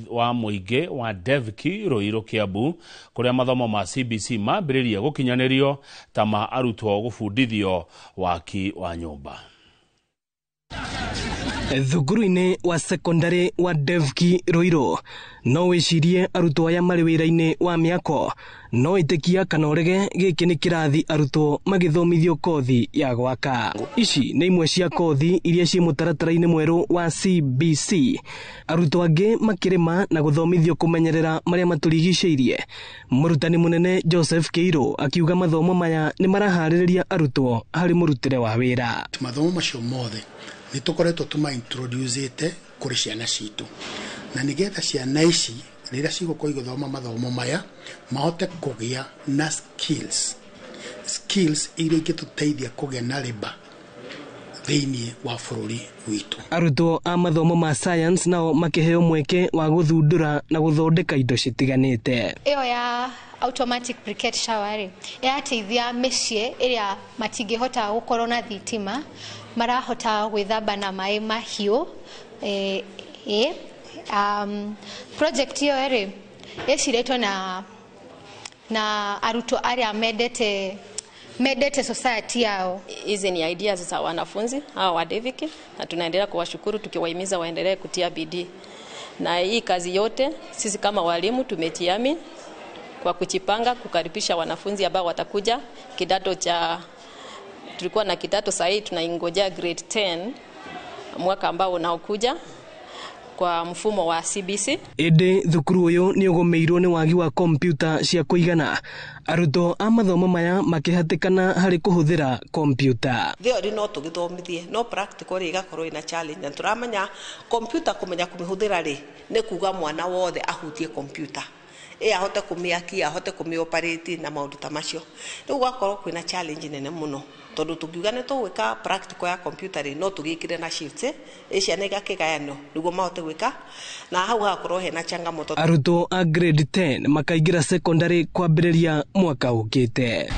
wa mũingĩ wa Devki Ruiru Kiambu kũrĩa mathomo ma CBC mambĩrĩria gũkinyanĩrio ta ma arutwo gũbundithio waki wa nyũmba. Thukuru-inĩ wa sekondari wa Devki Ruiru no wĩcirie arutwo aya marĩ wĩra-inĩ wa mĩako, no ĩtĩkia kana ũrege, gĩkĩ nĩ kĩrathi arutwo magĩthomithio kothi ya gwaka. Ici nĩ imwe cia kothi iria ciĩ mũtaratara-inĩ mwerũ wa CBC, arutwo angĩ makĩrĩma na gũthomithio kũmenyerera marĩa matũrigicĩirie. Mũrutani mũnene Joseph Kĩirũ akiuga mathomo maya nĩ maraharĩrĩria arutwo harĩ mũrutĩre wa wĩra. Mathomo macio mothe nĩ tũkoretwo tũma introduce kũrĩ ciana citũ, na nĩgetha ciana ici rĩrĩa cigũkorwo igĩthoma mathomo maya mahote kũgĩa na skills iria ingĩtũteithia kũgĩa na labour thĩinĩ wa bũrũri witũ. Arutwo a mathomo ma science nao makĩheo mweke wa gũthundũra na gũthondeka indo citiganĩte. Ĩyo ya automatic briquette shower rĩ, ĩrateithia mĩciĩ ĩrĩa matingĩhota gũkorwo na thitima, marahota gwĩthamba na maĩ mahiũ. Project ĩyo rĩ, ĩcirĩtwo na arutwo arĩa mendete society yao. Hizi ni ideas za wanafunzi hawa wa Deviki, na tunaendelea kuwashukuru tukiwahimiza waendelee kutia bidii. Na hii kazi yote sisi kama walimu tumetiami kwa kujipanga kukaribisha wanafunzi ambao watakuja kidato cha, tulikuwa na kidato sasa tunaingojea grade 10 mwaka ambao unaokuja kwa mfumo wa CBC. Ĩndĩ thukuru ũyũ nĩ ũgũmĩirwo nĩ wagi wa kompyuta cia kũigana, arutwo a mathomo maya makĩhatĩkana harĩ kũhũthĩra kompyuta. Theory no tũgĩthomithie, no practical rĩ ĩgakorwo ĩna challenge, na tũramenya kompyuta kũmenya kũmĩhũthĩra rĩ nĩ kuga mwana wothe ahutie kompyuta, ahote kũmĩakia, ahote kũmĩoperate na maũndũ ta macio. Rĩu gwakorwo kwĩna challenge nene mũno, tondũ tũngiuga nĩ tũgwĩka practical ya computer rĩ, no tũgĩkĩre na shifts, ciana igakĩgayanio nĩguo mahote gwĩka, na hau hagakorwo hena changamoto. Arutwo a grade 10 makaingĩra secondary kwambĩrĩria mwaka ũkĩte.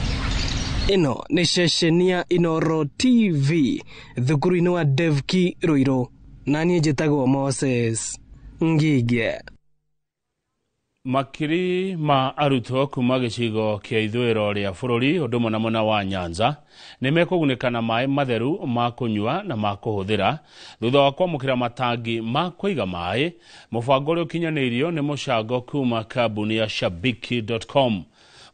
Ĩno nĩ ceceni ya Inooro TV thukuru-inĩ wa Devki Ruiru, na niĩ njĩtagwo Moses Ngige. Makiri ma arutwo kuma gĩcigo kĩa ithũĩro rĩa bũrũri ũndũ ũmwe na mwena wa Nyanza nĩ mekũgunĩka na maĩ matheru ma kũnyua na ma kũhũthĩra thutha wa kwamũkĩra matangi ma kũiga maĩ, mũbango ũrĩa ũkinyanĩirio nĩ mũcango kuma kambuni ya Shabiki.com.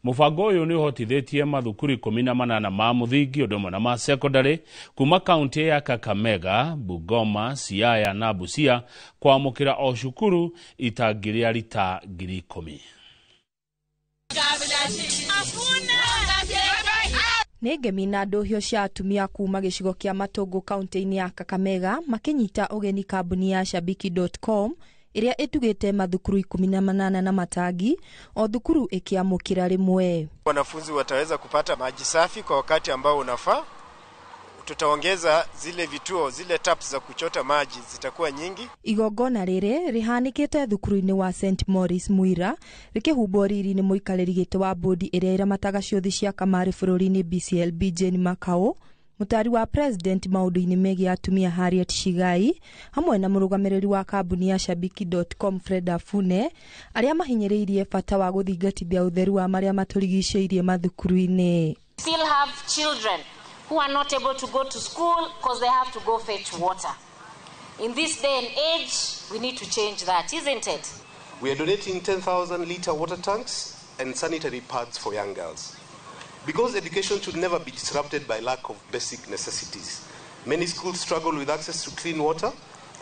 Mũbango ũyũ nĩ ũhotithĩtie mathukuru 18 ma mũthingi ũndũ ũmwe na ma secondary kuma kaunti ya Kakamega, Bungoma, Siaya na Busia kwamũkĩra o cukuru itangi rĩa rita 10,000. Nĩ ngemi na ndũhio cia atumia kuma gĩcigo kĩa Matũngũ kaunti-inĩ ya Kakamega makĩnyita ũgeni kambuni ya Shabiki.com ĩrĩa ĩtugĩte mathukuru 18 na matangi, o thukuru ĩkĩamũkĩra rĩmwe. Wanafunzi wataweza kupata maji safi kwa wakati ambao unafaa. Tutaongeza zile vituo, zile taps za kuchota maji zitakuwa nyingi. Igongona rĩrĩ rĩhanĩkĩte thukuru-inĩ wa St Maurice Mwira, rĩkĩhumbwo riri nĩ mũikarĩri gĩtĩ wa bodi ĩrĩa ĩramataga ciũthi cia kamarĩ bũrũri-inĩ BCLB Jane Makau, mũtari wa president maũndũ-inĩ megiĩ atumia Harriet Shigai, hamwe na mũrũgamĩrĩri wa kambuni ya Shabiki.com Fred Afune, arĩa mahinyĩrĩirie bata wa gũthingatithia ũtheru wa marĩa matũrigicĩirie mathukuru-inĩ. Still have children who are not able to go to school because they have to go fetch water. In this day and age, we need to change that, isn't it? We are donating 10,000 liter water tanks and sanitary pads for young girls. Because education should never be disrupted by lack of basic necessities. Many schools struggle with access to clean water,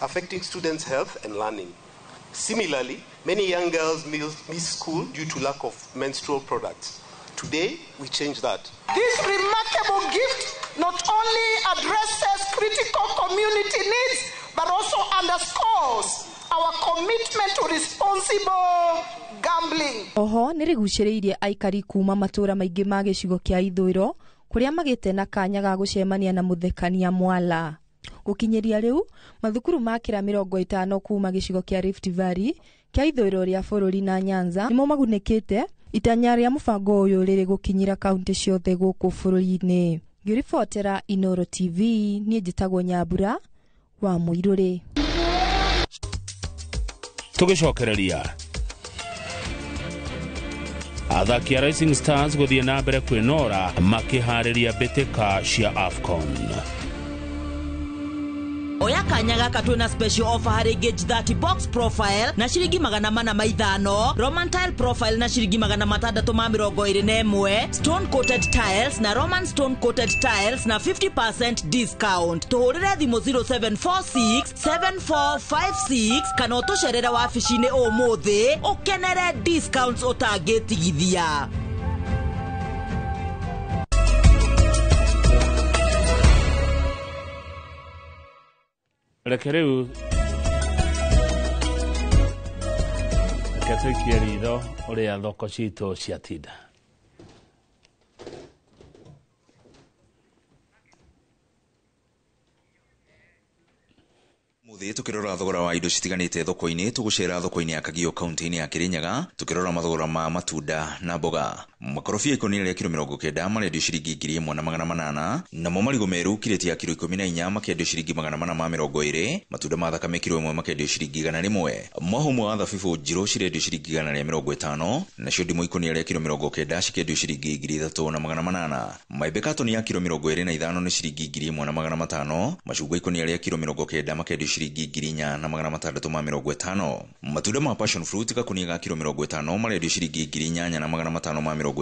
affecting students' health and learning. Similarly, many young girls miss school due to lack of menstrual products. Today, we change that. This remarkable gift not only addresses critical community needs, but also underscores our commitment to responsible gambling. Oho nĩ rĩgucĩrĩirie aikari kuma matũra maingĩ ma gĩcigo kĩa ithũĩro kũrĩa magĩte na kanya ga gũcemania na mũthekania Mwala. Gũkinyĩria rĩu mathukuru makĩra 50 kuma gĩcigo kĩa Rift Valley kĩa ithũĩro rĩa bũrũri na Nyanza nĩmo magunĩkĩte. Itanya rĩa mũbango ũyũ rĩrĩ gũkinyĩra kaunti ciothe gũkũ bũrũri-inĩ. Ngĩribotera Inooro TV, niĩ njĩtagwo Nyambura wa Mũirũrĩ. Tũgĩcokereria athaki a Rising Stars gũthiĩ na mbere kwĩnora makĩharĩria mbĩtĩka cia AFCON. Oya. Kanya gaka twĩna special offer harĩ gauge 30 box profile na ciringi 405, Roman tile profile na ciringi 621, stone coated tiles na Roman stone coated tiles na 50% discount. Tũhũrĩre thimũ 0746 7456 kana ũtũcerere wabici-inĩ ũmũthĩ ũkenere discounts ũtangĩtigithia. Reke rĩu reke tũikie ritho ũrĩa thoko citũ ciatinda. Muthĩ tukirora thogora wa indo citiganĩte thoko-inĩ, tũgũcera thoko-inĩ ya Kagio kaunti-inĩ ya Kirinyaga, tukirora mathogora ma matunda na mboga. Makorobia ikũnia rĩa kiro 90 marendio ciringi 1800, namo marigũ meru kirĩti ya kiro 14 makendio ciringi 420, matunda ma thakame kiro 1 makendio ciringi 100, mwahũmũ wa thabibũ njirũ cirendio ciringi 150, nacio ndimũ ikũnia rĩa kiro 90 cikendio ciringi 3800, maembe katoni ya kiro 25 nĩ ciringi 1500, macungwa ikũnia rĩa kiro 90 makendio ciringi 4650, matunda ma passion fruit gakunia ga kiro 50 marendio ciringi 8550,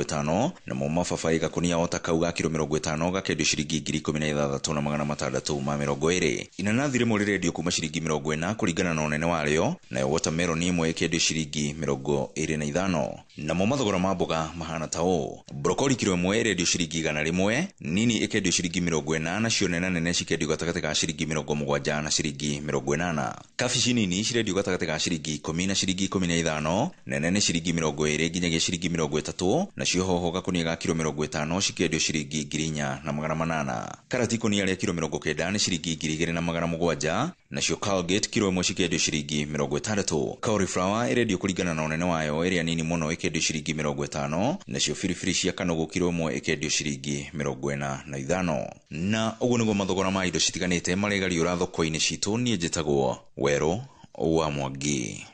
namo mababaĩ gakunia ota kau ga kiro 50 gakendio ciringi 16620. Inanathi rĩmwe rĩrendio kuma ciringi 40 kũringana na ũnene warĩo, nayo watermelon ĩmwe ĩkendio ciringi 25. Namo mathogora ma mboga mahana ta ũũ: brokoli kiro 1 ĩrendio ciringi 100, nini ĩkendio ciringi 40, nacio nene nene cikendio gatagatĩ ga ciringi 70 na ciringi 80. Kabici nini cirendio gatagatĩ ga ciringi 10 na ciringi 15, nene nĩ ciringi 20 nginyagia ciringi 30, nacio hoho gakunia ga kiro 50 cikendio ciringi 4800. Karati ikunia rĩa kiro 90 nĩ ciringi 2700, nacio Colgate kiro 1 cikendio ciringi 60. Cauliflower ĩrendio kũringana na ũnene wayo, ĩrĩa nini mũno ĩkendio ciringi 50, nacio biribiri cia kanogo kiro 1 ĩkendio ciringi 45. Na ũguo nĩguo mathogora ma indo citiganĩte maregariũra thoko-inĩ citũ. Niĩ njĩtagwo Werũ wa Mwangi.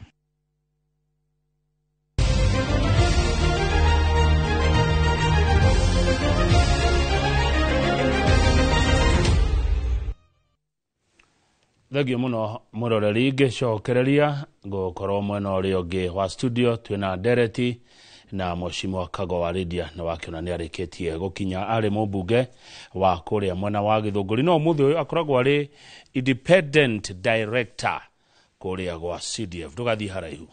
Thengio muno mwiroreri, ngĩcokereria ngũkorwo mwena ũrĩa ũngĩ wa studio twĩna ndereti na Mheshimiwa Kago wa Lydia, na wakĩona nĩ arĩkĩtie gũkinya, arĩ mũmbunge wa kũrĩa mwena wa Gĩthũngũri, no ũmũthĩ ũyũ akoragwo arĩ independent director kũrĩa gwa CDF. Ndũgathiĩ haraihu.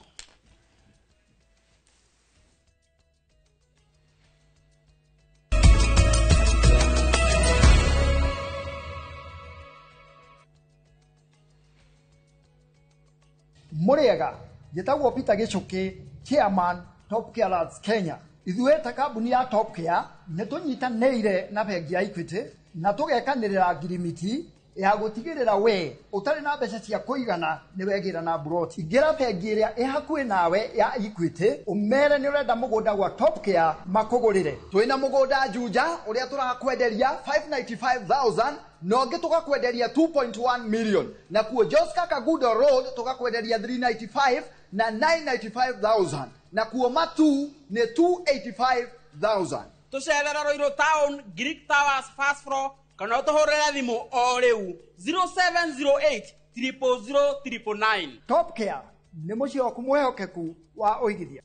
Mũrĩega, njĩtagwo Peter Gĩchũkĩ, chairman Top Care Lands Kenya. Ithuĩ ta kambuni ya Top Care nĩ tũnyitanĩire na bengi ya Equity na tũgekanĩrĩra ngirimiti ya gũtigĩrĩra we ũtarĩ na mbeca cia kũigana nĩ wegĩra na mburoti. Ingĩra bengi ĩrĩa ĩ hakuhĩ nawe ya Equity ũmere nĩ ũrenda mũgũnda gwa Top Care makũgũrĩre. Twĩna mũgũnda Juja ũrĩa tũrakwenderia 595,000 na ũngĩ tũgakwenderia 2.1 million, na kuo Joska Kagudo Road tũgakwenderia 395 na 995,000, na kuo Matu nĩ 285,000. Tũcerera Ruiru Town, Greek Towers first floor, kana ũtũhũrĩre thimũ o rĩu 0708 000 999. Top Care nĩ mũciĩ waku mwĩhokeku wa ũigithia.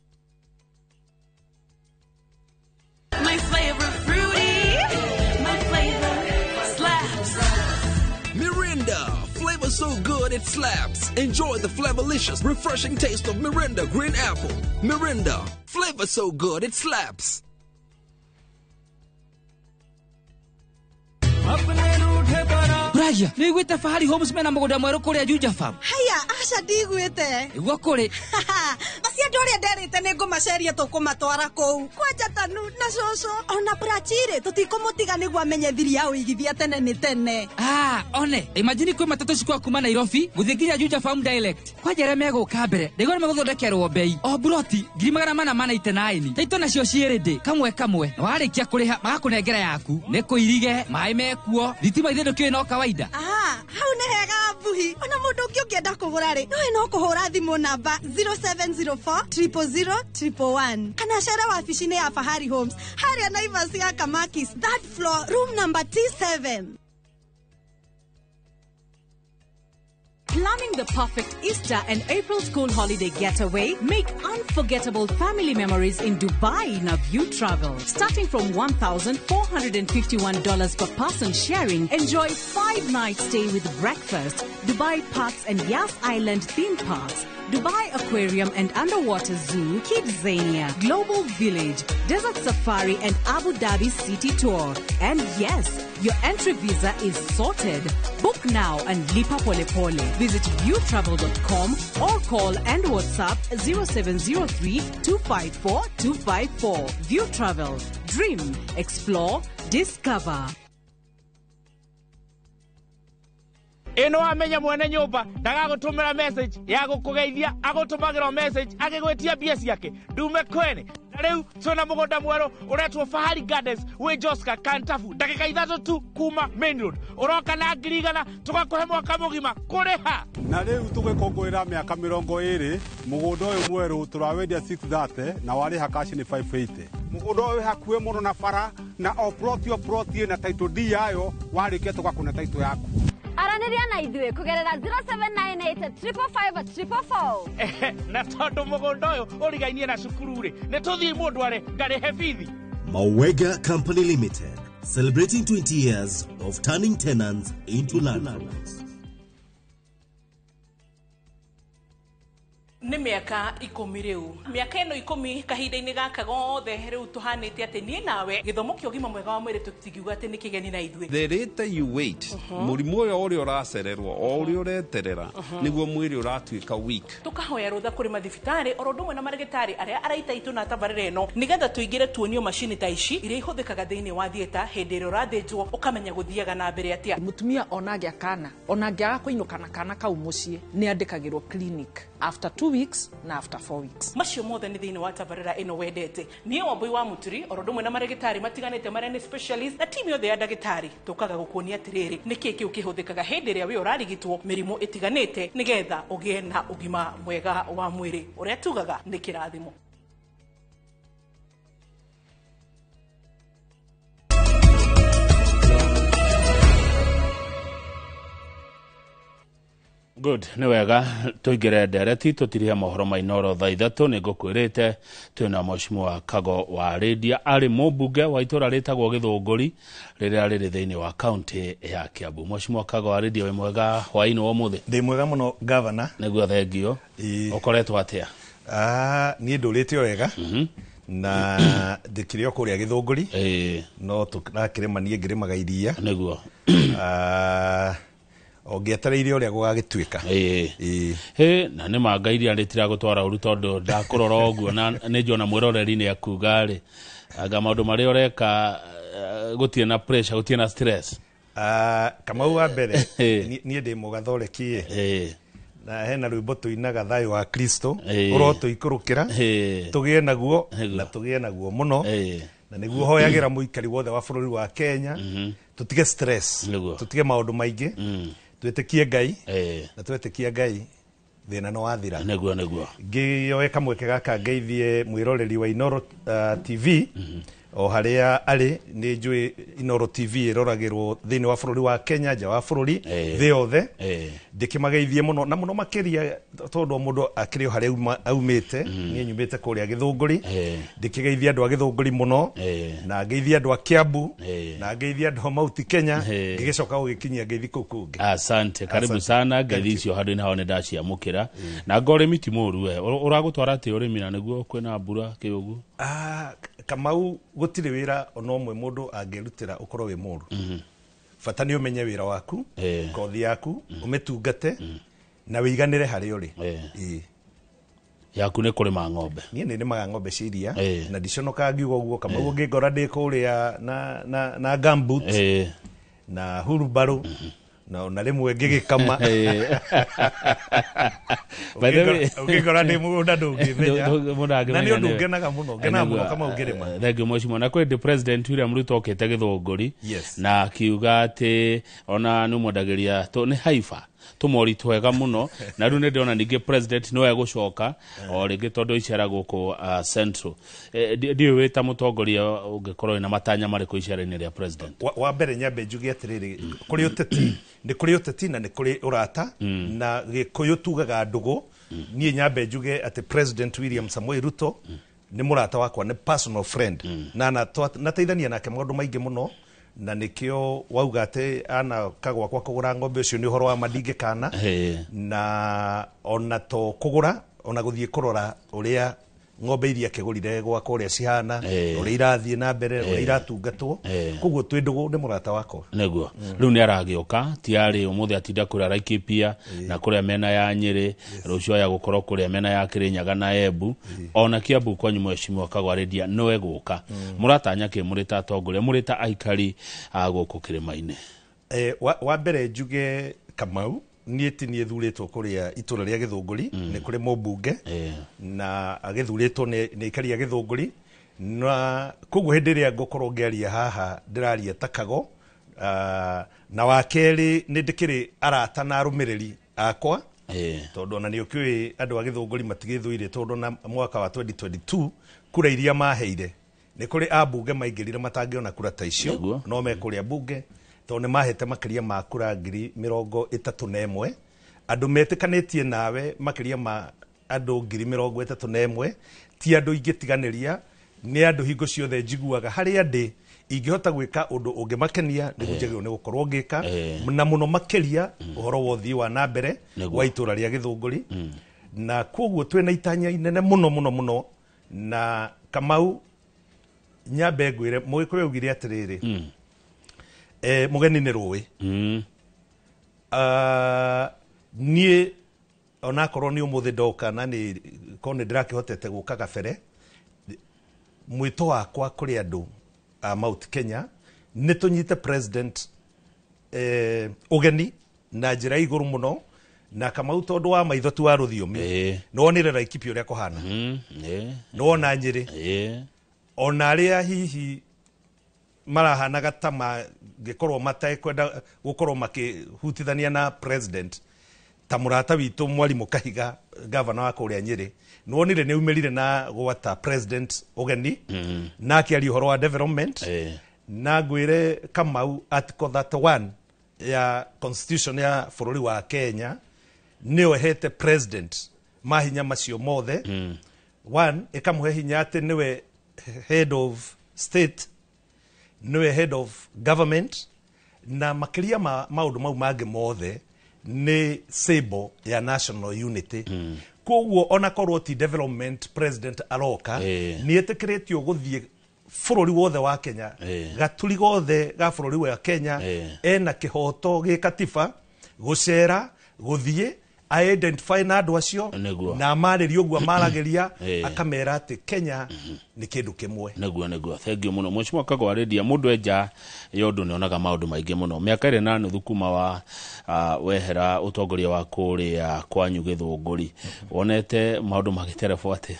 My flavor fruity, my flavor slaps. Mirinda, flavor so good it slaps. Enjoy the flavorlicious, refreshing taste of Mirinda Green Apple. Mirinda, flavor so good it slaps. Raya, nĩiguĩte Fahari Homes mena mũgũnda mwerũ kũrĩa Juja Farm? Haya, aca ndiguĩte. Nĩguo kũrĩ. Acio andũ arĩa nderĩte nĩ ngũmaceria tũkũmatwara kũu. Kwanja Tanu na cũcũ ona Prachire tũtikũmũtiga nĩguo amenye thiri ya ũigithia tene nĩ tene. Ah, one, imagine kwĩ matatũ cikwa kuma Nairobi gũthiĩ nginya Juja Farm direct. Kwanja arĩa megũka mbere, ndĩgwo nĩ megũthondekerwo bei. O buroti 499. Taito nacio ciĩrĩ kamwe kamwe. Na warĩkia kũrĩha magakũnengera yaku. Nĩ kũirige, maĩ mekuo, thitima ithe ndũkĩũĩ no kawaida. Ah, hau nĩ hega mbuhi. Ona mũndũ ũngĩ ũngĩenda kũgũra rĩ, nowe no kũhũra thimũ namba 0704 000 111 kana cere wabici-inĩ ya Fahari Homes harĩa Naivas ya Kamakis, third floor, room number T7. Planning the perfect Easter and April school holiday getaway? Make unforgettable family memories in Dubai na View Travel. Starting from $1,451 per person sharing, enjoy 5-night stay with breakfast, Dubai Parks and Yas Island theme parks, Dubai Aquarium and Underwater Zoo, Kidzania, Global Village, Desert Safari and Abu Dhabi City Tour. And yes, your entry visa is sorted. Book now and lipa pole pole. Visit viewtravel.com or call and WhatsApp 0703 254 254. View Travel. Dream, explore, discover. Ĩno amenya mwene nyũmba ndagagũtũmĩra message ya gũkũgeithia, agũtũmagĩra message agĩgwĩtia mbia ciake ndume kwene. Na rĩu twĩna mũgũnda mwerũ ũretwo Fahari Gardens wĩ Joska Kantafu, ndagĩka 3 tu kuma main road. Ũroka na 100,000 tũgakũhe mwaka mũgima kũrĩha. Na rĩu tũgĩkũngũĩra mĩaka 20 mũgũnda ũyũ mwerũ tũrawendia 630 na warĩha cash nĩ 580. Mũgũnda ũyũ wĩ hakuhĩ mũno na bara na o plot o plot ĩna title deed yayo, warĩkia tũgakũne title yaku. Aranĩria na ithuĩ kũgerera 0798 555 444. Na tondũ mũgũnda ũyũ ũrigainie na cukuru rĩ, nĩ tũthiĩ mũndũ are ngarĩhe bithi. Mawega Company Limited, celebrating 20 years of turning tenants into landlords. Nĩ mĩaka 10 rĩu, mĩaka ĩno 10 kahinda-inĩ gaka gothe rĩu tũhanĩte atĩ niĩ nawe gĩthomo kĩa ũgima mwega wa mwĩrĩ tũtingiuga atĩ nĩ kĩgeni na ithuĩ. The later you wait, mũrimũ ũyũ ũrĩa ũracererwo o ũrĩa ũreterera nĩguo mwĩrĩ ũratuĩka weak. Tũkahoya rũtha kũrĩ mathibitarĩ oro ũndũ ũmwe na marĩgĩtarĩ arĩa araita itũ na tabarĩra ĩno nĩgetha tũingĩre tuonio macini ta ici iria ihũthĩkaga thĩinĩ wa theatre hĩndĩ ĩrĩa ũrathĩnjwo ũkamenya gũthiaga na mbere atĩa. Mũtumia ona angĩa kana ona angĩaga kũinũka na kana kau mũciĩ nĩ andĩkagĩrwo clinic after 2 weeks na after 4 weeks. Macio mothe nĩ thĩinĩ wa tabarĩra ĩno wendete. Niĩ Wambui wa Mũturi oro ũndũ ũmwe na marĩgĩtarĩ matiganĩte marĩa nĩ specialist na timu yothe ya ndagĩtarĩ tũkaga gũkuonia atĩrĩrĩ nĩkĩĩ kĩu kĩhũthĩkaga hĩndĩ ĩrĩa wĩ ũrarigitwo mĩrimũ ĩtiganĩte nĩgetha ũgĩe na ũgima mwega wa mwĩrĩ ũrĩa tugaga nĩ kĩrathimo. Good, nĩ wega tũingĩre ndereti tũtirihe mohoro ma Inooro thaa 3. Nĩ ngũkwĩrĩte twĩna Mheshimiwa Kago wa Rĩndia, arĩ mũmbunge wa itũra rĩtagwo Gĩthũngũri rĩrĩa rĩrĩ thĩinĩ wa kaunti ya Kiambu. Mheshimiwa Kago wa Rĩndia, wĩ mwega hwaĩ-inĩ wa ũmũthĩ? Ndĩ mwega mũno gavana. Nĩguo, thengio. Ũkoretwo atĩa? Niĩ ndũrĩte o wega na ndĩkĩrĩ o kũrĩa Gĩthũngũri, no tũrakĩrĩma, niĩ ngĩrĩmaga iria. Nĩguo. Ũngĩetereire ũrĩa gũgagĩtuĩka. Na nĩ manga iria rĩtiragũtwara ũru tondũ ndakũrora ũguo na nĩ njuona mwĩroreri nĩ akuga rĩ anga maũndũ marĩa ũreka gũtirĩ na pressure, gũtirĩ na stress. Kamau wa mbere niĩ ndĩ mũgathoreki na hena rwĩmbo tũinaga thayũ wa Kristo ũrotũikũrũkĩra tũgĩe naguo na tũgĩe naguo mũno, na nĩguo hoyagĩra mũikari wothe wa bũrũri wa Kenya tũtige stress, tũtige maũndũ maingĩ, twĩtĩkie Ngai na twĩtĩkie Ngai thĩna no wathira. Nĩguo, nĩguo. Ngĩoe kamweke gaka ngeithie mwĩroreri wa Inooro TV o harĩa arĩ. Nĩ njũĩ Inooro TV ĩroragĩrwo thĩinĩ wa bũrũri wa Kenya, nja wa bũrũri, thĩ yothe. Ndĩkĩmageithie mũno na mũno makĩria tondũ mũndũ akĩrĩ o harĩa aumĩte. Niĩ nyumĩte kũrĩa Gĩthũngũri, ndĩkĩgeithie andũ a Gĩthũngũri mũno na ngeithie andũ a Kiambu na ngeithie andũ a Mount Kenya, ngĩgĩcoka gũgĩkinyia ngeithi kũu kũngĩ. Asante, karibu sana. Ngeithi icio handũ-inĩ hao nĩ ndaciamũkĩra. Na ngo ũrĩmi ti mũru we, ũragũtwara atĩa ũrĩmi na nĩguo kwĩna mbura kĩũguo? Kamau, gũtirĩ wĩra ona ũmwe mũndũ angĩrutĩra ũkorwo wĩ mũru. Bata nĩ ũmenye wĩra waku, kothi yaku, ũmĩtungate na wĩiganĩre harĩa ũrĩ. Yaku nĩ kũrĩma ng'ombe? Niĩ nĩ nĩmaga ng'ombe cia iria na ndiconokaga ngiuga ũguo. Kamau, ũngĩngora ndĩ kũrĩa na gumboot na hurumbarũ na ona rĩmwe ngĩgĩkama, ũngĩngora ndĩ mũgũnda ndũngĩmenya, na nĩ ũndũ ngenaga mũno, ngenaga mũno Kamau ngĩrĩma. Thank you Mheshimiwa. Na kwĩ President William Ruto okĩte Gĩthũngũri na akiuga atĩ ona nĩ mwendagĩria nĩ haifa Tumori twega muno na riu ni ndona ningi president no egucoka o ringi tondu icera guku Central. Ndiũĩ wĩ ta mutongoria ungikorwo wĩna matanya mariku icera-inĩ rĩa president. Wa mbere nyambe njuge atiriri, kuri uteti ni kuri uteti na ni kuri urata na Gikuyu tugaga ndugu. Niĩ nyambe njuge ati President William Samoei Ruto ni murata wakwa, ni personal friend, na nateithania nake maundu maingi muno, na nikio wauga ati ana kagwa kwa kugura ng'ombe ucio ni uhoro wa mandingi kana na ona to kugura ona guthie kurora uria ng'ombe iria akigurire gwakwa uria cihana, uria irathie na mbere, uria iratungatwo. Koguo twi ndugu, ni murata wakwa. Niguo riu ni aragioka tiari umuthi atinda kuria Laikipia na kuria mena ya Nyeri, rucio ya gukorwo kuria mena ya Kirinyaga na Embu ona Kiambu kwanyu mheshimiwa Kagwa-Rĩndia no eguka. Muratanya ki muri ta atongoria, muri ta aikari a guku kirima-ini? Wa mbere njuge Kamau, niĩ ti niĩ thurĩtwo kũrĩa itũra rĩa Gĩthũngũri, nĩ kũrĩ mũmbunge na agĩthurĩtwo nĩ aikari a Gĩthũngũri, na koguo hĩndĩ ĩrĩa ngũkorwo ngĩaria haha ndĩraria ta Kago. Na wa kerĩ nĩ ndĩkĩrĩ arata na arũmĩrĩri akwa, tondũ ona nĩ ũkĩũĩ andũ a Gĩthũngũri matigĩthũire, tondũ na mwaka wa 2022 kura iria maheire nĩ kũrĩ ambunge maingĩrire matangĩona kura ta icio, no me kũrĩa mbunge tondũ nĩ mahete makĩria ma kura 31,000. Andũ metĩkanĩtie nawe makĩria ma andũ 31,000, ti andũ ingĩtiganĩria, nĩ andũ hingo ciothe njiguaga harĩa ndĩ ingĩhota gwĩka ũndũ ũngĩmakenia nĩguo njagĩrĩirwo nĩ gũkorwo ngĩka, na mũno makĩria ũhoro wa ũthii wa na mbere wa itũra rĩa Gĩthũngũri. Na koguo twĩna itanya inene mũno mũno mũno. Na Kamau, nyambe ngwĩre Mũgĩkũyũ augire atĩrĩrĩ, mũgeni nĩ rũĩ. Niĩ onakorwo nĩ ũmũthĩ ndoka na nĩ korwo nĩ ndĩrakĩhotete gũka gabere, mwĩto wakwa kũrĩ andũ a Mount Kenya nĩ tũnyite president ũgeni na njĩra igũrũ mũno. Na Kamau, tondũ wa maitho tu wa rũthiomi, nĩ wonire Laikipia ũrĩa kũhana, nĩ wona Nyĩrĩ, ona arĩa hihi marahanaga ta mangĩkorwo matekwenda gũkorwo makĩhutithania na president, ta mũrata witũ Mwarimũ Kahiga, gavana wa kũrĩa Nyĩrĩ, nĩ wonire nĩ aumĩrire na gwata president ũgeni na akĩaria ũhoro wa development. Na ngwĩre Kamau, article 31 ya constitution ya bũrũri wa Kenya nĩyo ĩhete president mahinya macio mothe. One, ĩkamũhe hinya atĩ nĩwe head of state, nĩwe head of government, na makĩria ma maũndũ mau mangĩ mothe nĩ symbol ya national unity. Koguo ona korwo ti development president aroka, nĩ etĩkĩrĩtio gũthiĩ bũrũri wothe wa Kenya, gaturi gothe ga bũrũri wa Kenya, ena kĩhoto gĩ katiba gũcera gũthiĩ identify na andũ acio na marĩrie ũguo maragĩria, akamera atĩ Kenya nĩ kĩndũ kĩmwe. Nĩguo thank you mũno Mheshimiwa Kagwa-Rĩndia. Mũndũ enja ya ũndũ nĩonaga maũndũ maingĩ mũno. Mĩaka 2.5 kuma wa wehera ũtongoria wa kũrĩa kwanyu Gĩthũngũri, wonete maũndũ magĩterebwo atĩa?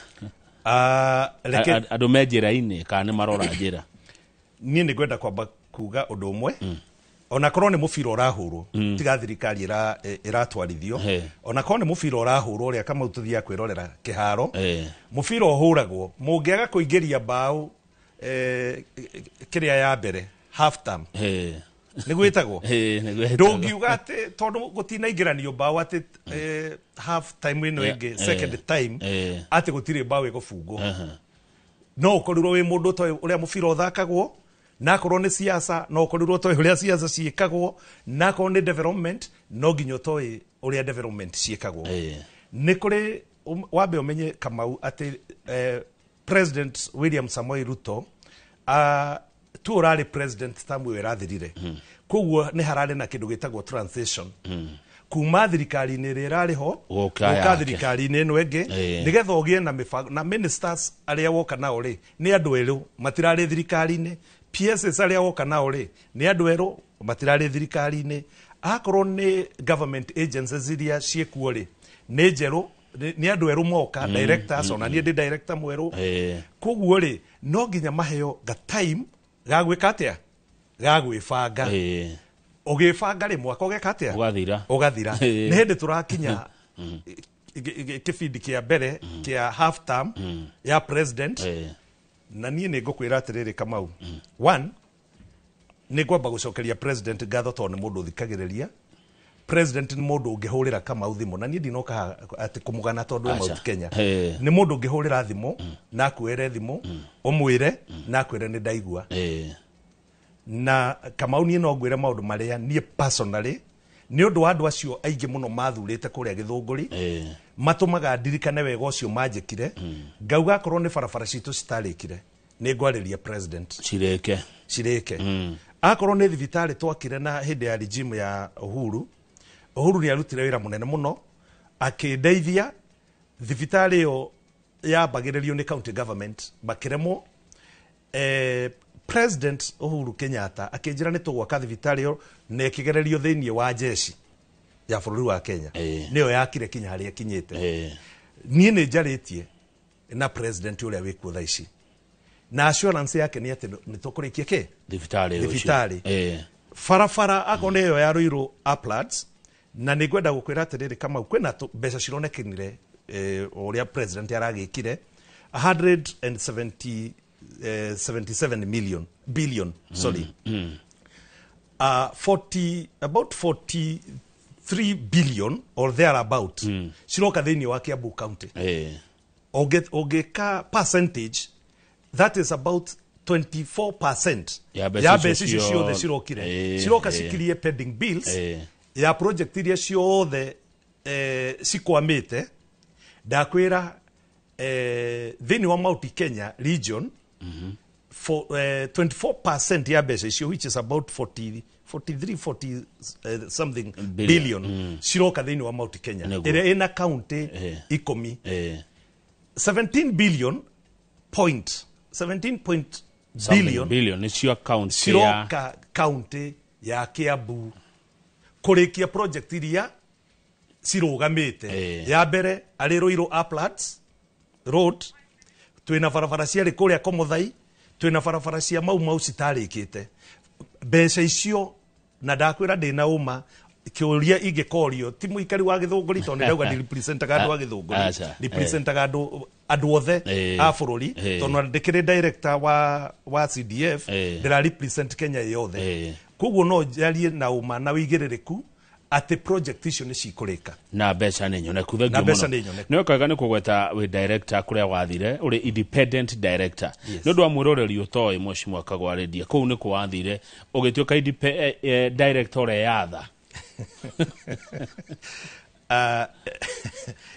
Andũ me njĩra-inĩ kana nĩ marora njĩra? Niĩ nĩ ngwenda kwamba kuga ũndũ ũmwe, ona korwo nĩ mũbira ũrahũrwo, tiga thirikari ĩratwarithio, ona korwo nĩ mũbira ũrahũrwo ũrĩa Kamau tũthiaga kwĩrorera kĩharo, mũbira ũhũragwo mũngĩaga kũingĩria mbaũ kĩrĩa ya mbere half time, nĩguo ĩtagwo, ndũngiuga atĩ tondũ gũtinaingĩranio mbaũ atĩ half time ĩno ĩngĩ, second time, atĩ gũtirĩ mbaũ ĩgũbungwo. No ũkorirwo wĩ mũndũ ũtoĩ ũrĩa mũbira ũthakagwo, na akorwo nĩ siasa no ũkorirwo ũtoĩ ũrĩa siasa ciĩkagwo, na akorwo nĩ development no nginya ũtoĩ ũrĩa development ciĩkagwo. Nĩ kũrĩ wambe ũmenye Kamau atĩ President William Samoei Ruto tu ũrarĩ president tamu ĩyo ĩrathirire, koguo nĩ hararĩ na kĩndũ gĩtagwo transition kuma thirikari-inĩ ĩrĩa ĩrarĩ ho gũka thirikari-inĩ ĩno ĩngĩ, nĩgetha ũgĩe na mĩbango. Na ministers arĩa woka nao rĩ nĩ andũ erũ matirarĩ thirikari-inĩ, PSs arĩa woka nao rĩ nĩ andũ erũ matirarĩ thirikari-inĩ, akorwo nĩ government agencies iria ciĩkuo rĩ nĩ njerũ, nĩ andũ erũ moka, directors, ona niĩ ndĩ director mwerũ. Koguo rĩ no nginya maheo ga time ga gwĩka atĩa, ga gwĩbanga. Ũgĩbanga rĩ mwaka ũgeka atĩa? Ũgathira. Ũgathira. Nĩ hĩndĩ tũrakinya kĩbindi kĩa mbere kĩa half term ya president. Na niĩ nĩ ngũkwĩra atĩrĩrĩ Kamau, one, nĩ ngwamba gũcokeria president ngatho tondũ nĩ mũndũ ũthikagĩrĩria. President nĩ mũndũ ũngĩhũrĩra Kamau thimũ, na niĩ ndinoka haha atĩ kũmũgana tondũ wĩ Mount Kenya. Nĩ mũndũ ũngĩhũrĩra thimũ na akuere thimũ ũmwĩre na akwĩre nĩ ndaigua. Na Kamau niĩ no ngwĩre maũndũ marĩa niĩ personally nĩ ũndũ wa andũ acio aingĩ mũno mathurĩte kũrĩa Gĩthũngũri, matũmaga ndirikane wega ũcio manjĩkire. Ngauga akorwo nĩ barabara citũ citarĩkire, nĩ ngwarĩria president cirĩke. Cirĩke. Akorwo nĩ thibitarĩ twakire na hĩndĩ ya regime ya Uhuru, Uhuru nĩ arutire wĩra mũnene mũno akĩndeithia. Thibitarĩ ĩyo yambagĩrĩrio nĩ county government makĩremwo. President Uhuru Kenyatta akĩnjĩra nĩ tũgwaka thibitarĩ ĩyo na ĩkĩgererio thĩinĩ wa jeshi ya bũrũri wa Kenya, nĩyo yakire kinya harĩa ĩkinyĩte. Niĩ nĩ njarĩtie na president ũrĩa wĩkuo thaa ici, na assurance yake nĩ atĩ nĩ tũkũrĩkia kĩ thibitarĩ. Thibitarĩ, barabara akorwo nĩ ĩyo ya Ruiru Uplands. Na nĩ ngwenda gũkwĩra atĩrĩrĩ Kamau, kwĩna mbeca cironekanire ũrĩa president aragĩkire 170 77 million billion, sorry, 40, about 43 billion or thereabout ciroka thĩinĩ wa Kiambu County. Ũngĩka percentage, that is about 24% ya mbeca ya icio mbeca icio ciothe cirokire, ciroka cikirie pending bills ya project iria ciothe cikwamĩte. Ndakwĩra thĩinĩ wa Mount Kenya region, for 24% ya mbeca icio, which is about 40, 43, 40 something billion, billion ciroka thĩinĩ wa Mount Kenya Nĩguo. ĩrĩa ĩna county 10. 17 billion point 17 point something billion billion nĩcio county ya ciroka county ya Kiambu kũrĩkia project iria cirũgamĩte. Ya mbere arĩ Ruiru Uplands Road, twĩna barabara ciarĩ kũrĩa Komothai, twĩna barabara cia Mau Mau citarĩkĩte. Mbeca icio, na ndakwĩra ndĩna ũma, kĩũria ingĩkorio ti mũikari wa Gĩthũngũri, tondũ ndauga ndirepresentaga andũ a Gĩthũngũri, representaga andũ othe a bũrũri, tondũ ndĩkĩrĩ director wa CDF, ndĩra represent Kenya yothe. Koguo no njarie na ũma na wĩigĩrĩrĩku atĩ project icio nĩ cikũrĩka. Na mbeca nĩ nyoneku. Thengiũ Na mbeca mũno. nĩ nyoneku. Nĩ wega nĩ kũgweta wĩ director kũrĩa wathire ũrĩ independent director. Yes. Nĩ ũndũ wa mwĩroreri ũtoĩ mheshimiwa Kagwa Rendia, kũu nĩ kũ wathire ũgĩtuĩka director ũreyatha?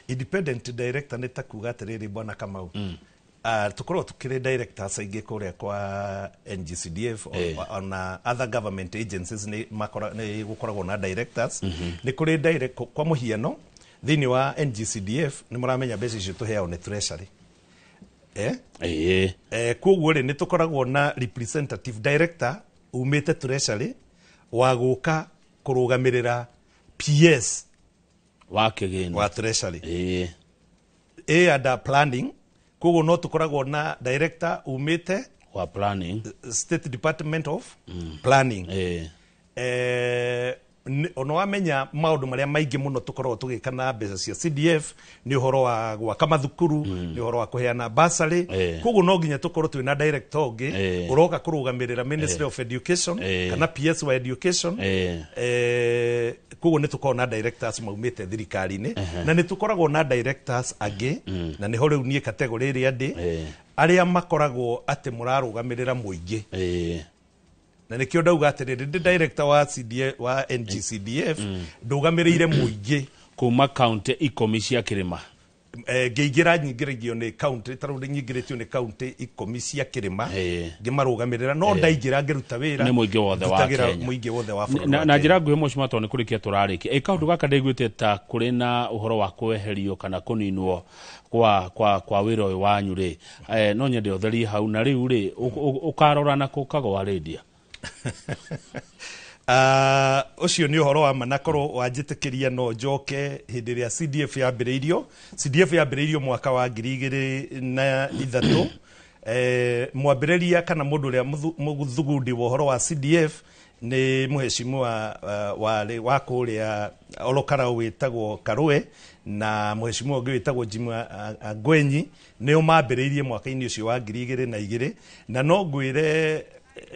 Independent director nĩ ta kuga atĩrĩrĩ, bwana Kamau, tũkoragwo tukĩrĩ directors aingĩ kũrĩa kwa NGCDF, ona other government agencies nĩ nĩ gũkoragwo na directors. Nĩ kũrĩ direct, kwa mũhiano thĩinĩ wa NGCDF nĩ mũramenya mbeca icio tũheagwo nĩ treasury, eh? Koguo rĩ, nĩ tũkoragwo na representative director umĩte treasury wa gũka kũrũgamĩrĩra PS wa kĩgĩna wa treasury ĩ under planning. Koguo no tũkoragwo na director umĩte wa planning, State Department of Planning. Ona wamenya maũndũ marĩa maingĩ mũno tũkoragwo tũgĩka na mbeca cia CDF nĩ ũhoro wa gwaka mathukuru, nĩ ũhoro wa kũheana bursary. Koguo no nginya tũkorwo twĩna director ũngĩ ũroka kũrũgamĩrĩra Ministry of Education kana PS wa Education. Koguo nĩ tũkoragwo na directors maumĩte thirikari-inĩ, na nĩ tũkoragwo na directors angĩ, na nĩho rĩu niĩ category ĩrĩa ndĩ, arĩa makoragwo atĩ mũrarũgamĩrĩra mũingĩ. Na nĩkĩo ndauga atĩrĩrĩ, ndĩ director wa CDF, wa NGCDF, ndũgamĩrĩire mũingĩ kuma kaunti 10 cia kĩrĩma. Ngĩingĩra nyingĩragio nĩ kaunti, ta rĩu nyingĩrĩtio nĩ kaunti 10 cia kĩrĩma ngĩmarũgamĩrĩra, no ndaingĩra ngĩruta wĩra nĩ mũingĩ wothe wa ndutagĩra Kenya. Mũingĩ wothe wa bũrũri na wa na Kenya. njĩra nguhĩ mheshimiwa, tondũ nĩ kũrĩkia tũrarĩkia ĩ kaũndũ gaka ndaiguĩte ta kũrĩ na ũhoro wa kweherio kana kũninwo kwa wĩra ũyũ wanyu rĩ, no nyende ũtherie hau. Na rĩu rĩ, ũkarora na kũ Kagwa Rendia? Ũcio nĩ ũhoro wa ma, na korwo wanjĩtĩkĩria no njoke hĩndĩ ĩrĩa CDF yambĩrĩirio. CDF yambĩrĩirio mwaka wa 2003. Mwambĩrĩria kana mũndũ ũrĩa mũthugundi wa ũhoro wa CDF Nĩ mũheshimiwa warĩ wa kũrĩa Olokarau wĩtagwo Karũe na mũheshimiwa ũngĩ wĩtagwo Jim Angwenyi, nĩo mambĩrĩirie mwaka-inĩ ũcio wa 2002. Na no ngwĩre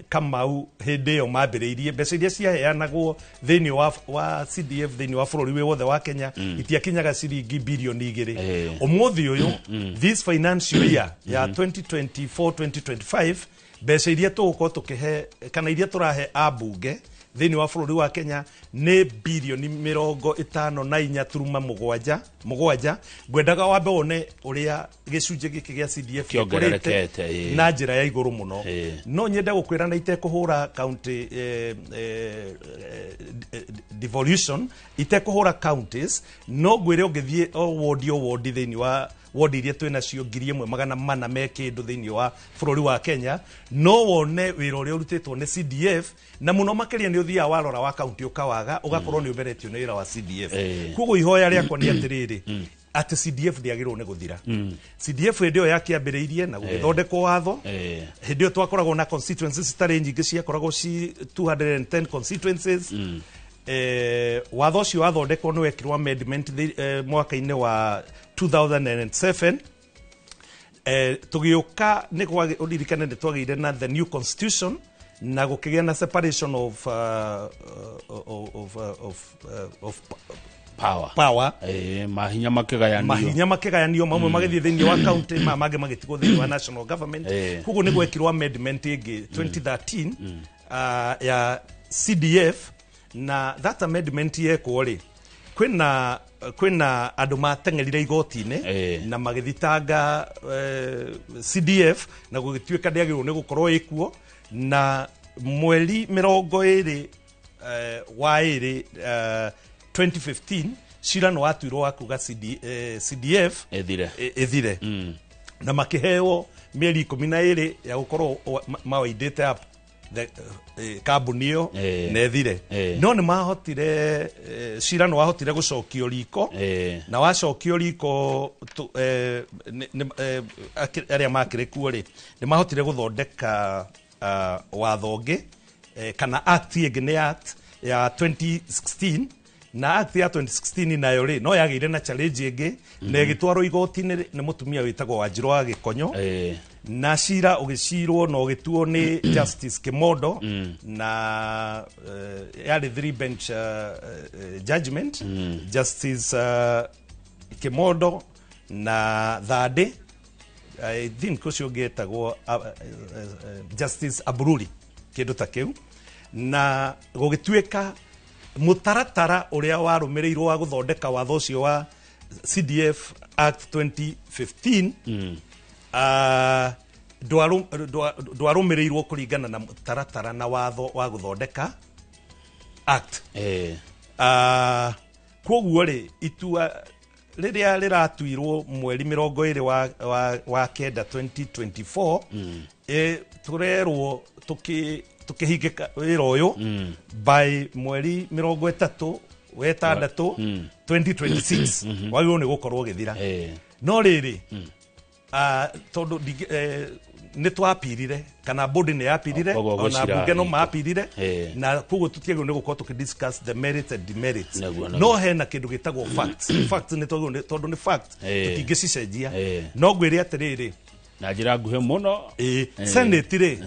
Kamau, hĩndĩ ĩyo mambĩrĩirie, mbeca iria ciaheanagwo thĩinĩ wa CDF thĩinĩ wa bũrũri wĩ wothe wa Kenya itiakinyaga ciringi birioni 2. Ũmũthĩ ũyũ, this financial year ya 2024 2025, mbeca iria tũgũkorwo tũkĩhe kana iria tũrahe ambunge thĩinĩ wa bũrũri wa Kenya nĩ birioni 54.77. Ngwendaga wambe wone ũrĩa gĩcunjĩ gĩkĩ gĩa CDF gĩkũrĩte Kĩongererekete, ĩĩ. na njĩra ya igũrũ mũno. No nyende gũkwĩra na itekũhũra county devolution, itekũhũra counties, no ngwĩre ũngĩthiĩ o wodi o wodi thĩinĩ wa wodi iria twĩ nacio 1400 me kĩndũ thĩinĩ wa bũrũri wa Kenya, no wone wĩra ũrĩa ũrutĩtwo nĩ CDF, na mũno makĩria nĩ ũthiaga warora wa kaunti ũkawaga ũgakorwo nĩ ũmeretio nĩ wĩra wa CDF. Koguo ihoya rĩakwa nĩ atĩrĩrĩ, atĩ CDF ndĩagĩrĩirwo nĩ gũthira. CDF hĩndĩ ĩyo yakĩambĩrĩirie na gũgĩthondekwo watho, hĩndĩ ĩyo twakoragwo na constituencies citarĩ nyingĩ, ciakoragwo ci 210 constituencies. Watho ũcio wathondekwo nĩ wekirwo amendment mwaka-inĩ wa 2007. Tũgĩũka nĩ ũririkane nĩ twagĩire na the new constitution na gũkĩgĩa na separation of power. Power. Mahinya makĩgayanio. Mahinya makĩgayanio, mamwe magĩthiĩ thĩinĩ wa county, maya mangĩ magĩtigwo thĩinĩ wa national government. Koguo nĩ gwekirwo amendment ĩngĩ 2013 ya CDF, na that amendment yekwo rĩ, kwĩna andũ mateng'erire igoti-inĩ na magĩthitanga CDF na gũgĩtuĩka ndĩagĩrĩirwo nĩ gũkorwo ĩkuo. Na mweri 22 wa 2 2015 cira nĩ watuirwo wa kuga CDF ĩthire. Ĩthire, na makĩheo mĩeri 12 ya gũkorwo mawaindĩte up the kambuni ĩyo na ĩthire. No nĩ mahotire, cira nĩ wahotire gũcokio riko, na wacokio riko arĩa makĩrĩ kuo rĩ, nĩ mahotire gũthondeka watho ũngĩ, kana act ĩngĩ, nĩ act ya 2016. Na act ya 2016 nayo rĩ, no yagĩire na challenge ĩngĩ na ĩgĩtwarwo igoti-inĩ nĩ mũtumia wĩtagwo Wanjirũ wa Gĩkonyo, na cira ũgĩcirwo na ũgĩtuo nĩ Justice Kimondo, na yarĩ three bench judgment, Justice Kimondo na Thande, I think ũcio ũngĩ etagwo Justice Abururi, kĩndũ ta kĩu. Na gũgĩtuĩka mũtaratara ũrĩa warũmĩrĩirwo wa gũthondeka watho ũcio wa CDF Act 2015 ndwarũmĩrĩirwo kũringana na mũtaratara na watho wa gũthondeka act. Koguo rĩ, itua rĩrĩa rĩratuirwo mweri 29 wa 9 2024, tũrerwo tũkĩhingĩka wĩra ũyũ by mweri 36 2026 wagĩrĩirwo nĩ gũkorwo ũgĩthira. No rĩrĩ, tondũ nĩ twapirire kana bodi nĩ yapirire, Koguo ona gwĩcira mbunge no riko. mapirire, na koguo tũtiagĩrĩirwo nĩ gũkorwo tũkĩ discuss the merits and demerits. Nĩguo. No hena kĩndũ gĩtagwo facts. Facts nĩ twagĩrĩirwo tondũ nĩ fact, tũtingĩcicenjia. No ngwĩre atĩrĩrĩ, na njĩra nguhĩ mũno. Senate rĩ,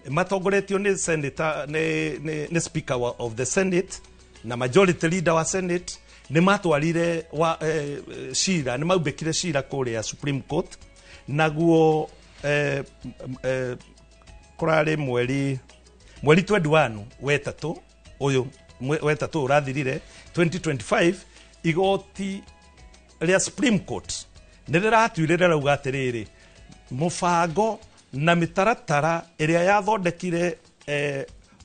matongoretio nĩ senator, nĩ speaker of the Senate na majority leader wa Senate, nĩ matwarire cira, nĩ maumbĩkire cira kũrĩa Supreme Court. Naguo kũrarĩ mweri 21 wetatũ ũyũ, wetatũ ũrathirire 2025, igoti rĩa Supreme Court nĩ rĩratuire, rĩrauga atĩrĩrĩ, mũbango na mĩtaratara ĩrĩa yathondekire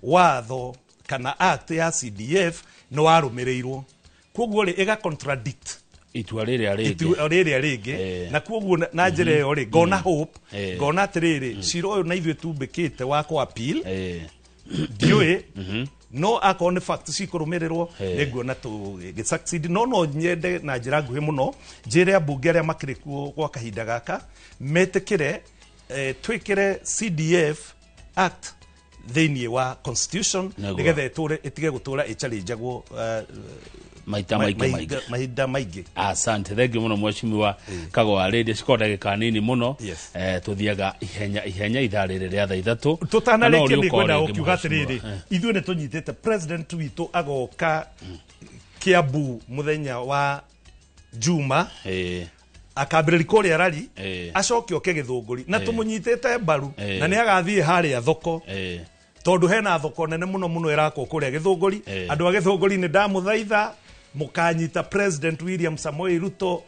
watho kana act ya CDF nĩ warũmĩrĩirwo. Koguo rĩ, ĩga contradict itua rĩrĩa rĩngĩ. Itua rĩrĩa rĩngĩ. Na koguo na njĩra ĩyo rĩ, ngona hope, ngona atĩrĩrĩ, cira ũyũ na ithuĩ tumbĩkĩte wa kũ appeal, ndiũĩ, no akorwo nĩ fact cikũrũmĩrĩrwo, nĩ nguona tũgĩ succeed. No nyende na njĩra nguhĩ mũno njĩre ambunge arĩa makĩrĩ kuo gwa kahinda gaka metĩkĩre, twĩkĩre CDF Act Thĩinĩ wa constitution, nĩgetha ĩtũre, ĩtige gũtũra ĩchallenjagwo maita maingĩ maingĩ. Mahinda maingĩ. Asante, thengiũ mũno mheshimiwa Kagwa Rĩndĩ. Cikorwo ndagĩka nini mũno. Yes. Tuthiaga ihenya ihenya ithaa rĩrĩ rĩa thaa 3. Tũtanarĩkia, nĩ ngwenda gũkiuga atĩrĩrĩ, ithuĩ nĩ tũnyitĩte president witũ agoka Kiambu mũthenya wa Juma, akambĩrĩria kũrĩa rari, acoke oke Gĩthũngũri, na tũmũnyitĩte mbaru, na nĩ agathiĩ harĩa thoko, tondũ hena thoko nene mũno mũno ĩrakwo kũrĩa Gĩthũngũri. Andũ a Gĩthũngũri, nĩ ndamũthaitha mũkanyita President William Samoei Ruto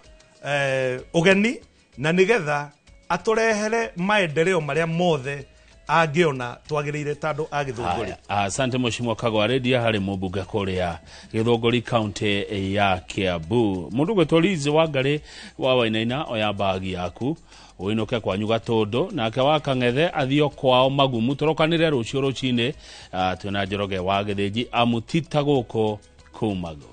ũgeni, na nĩgetha atũrehere maendeleo marĩa mothe angĩona twagĩrĩire ta andũ a Gĩthũngũri. Haya, asante mheshimiwa Kagwa Rĩndia, harĩ mũmbunge kũrĩa Gĩthũngũri, kaunti ya Kiambu. Mũndũ gwĩtwo Liz Wangarĩ wa Wainaina, oya mbagi yaku ũinũke kwanyu Gatũndũ, nake wa Kang'ethe athio kwao Magumu. Tũrokanĩre rũciũ rũcinĩ, twĩna Njoroge wa Gĩthĩnji, amu ti ta gũkũ kumagwo.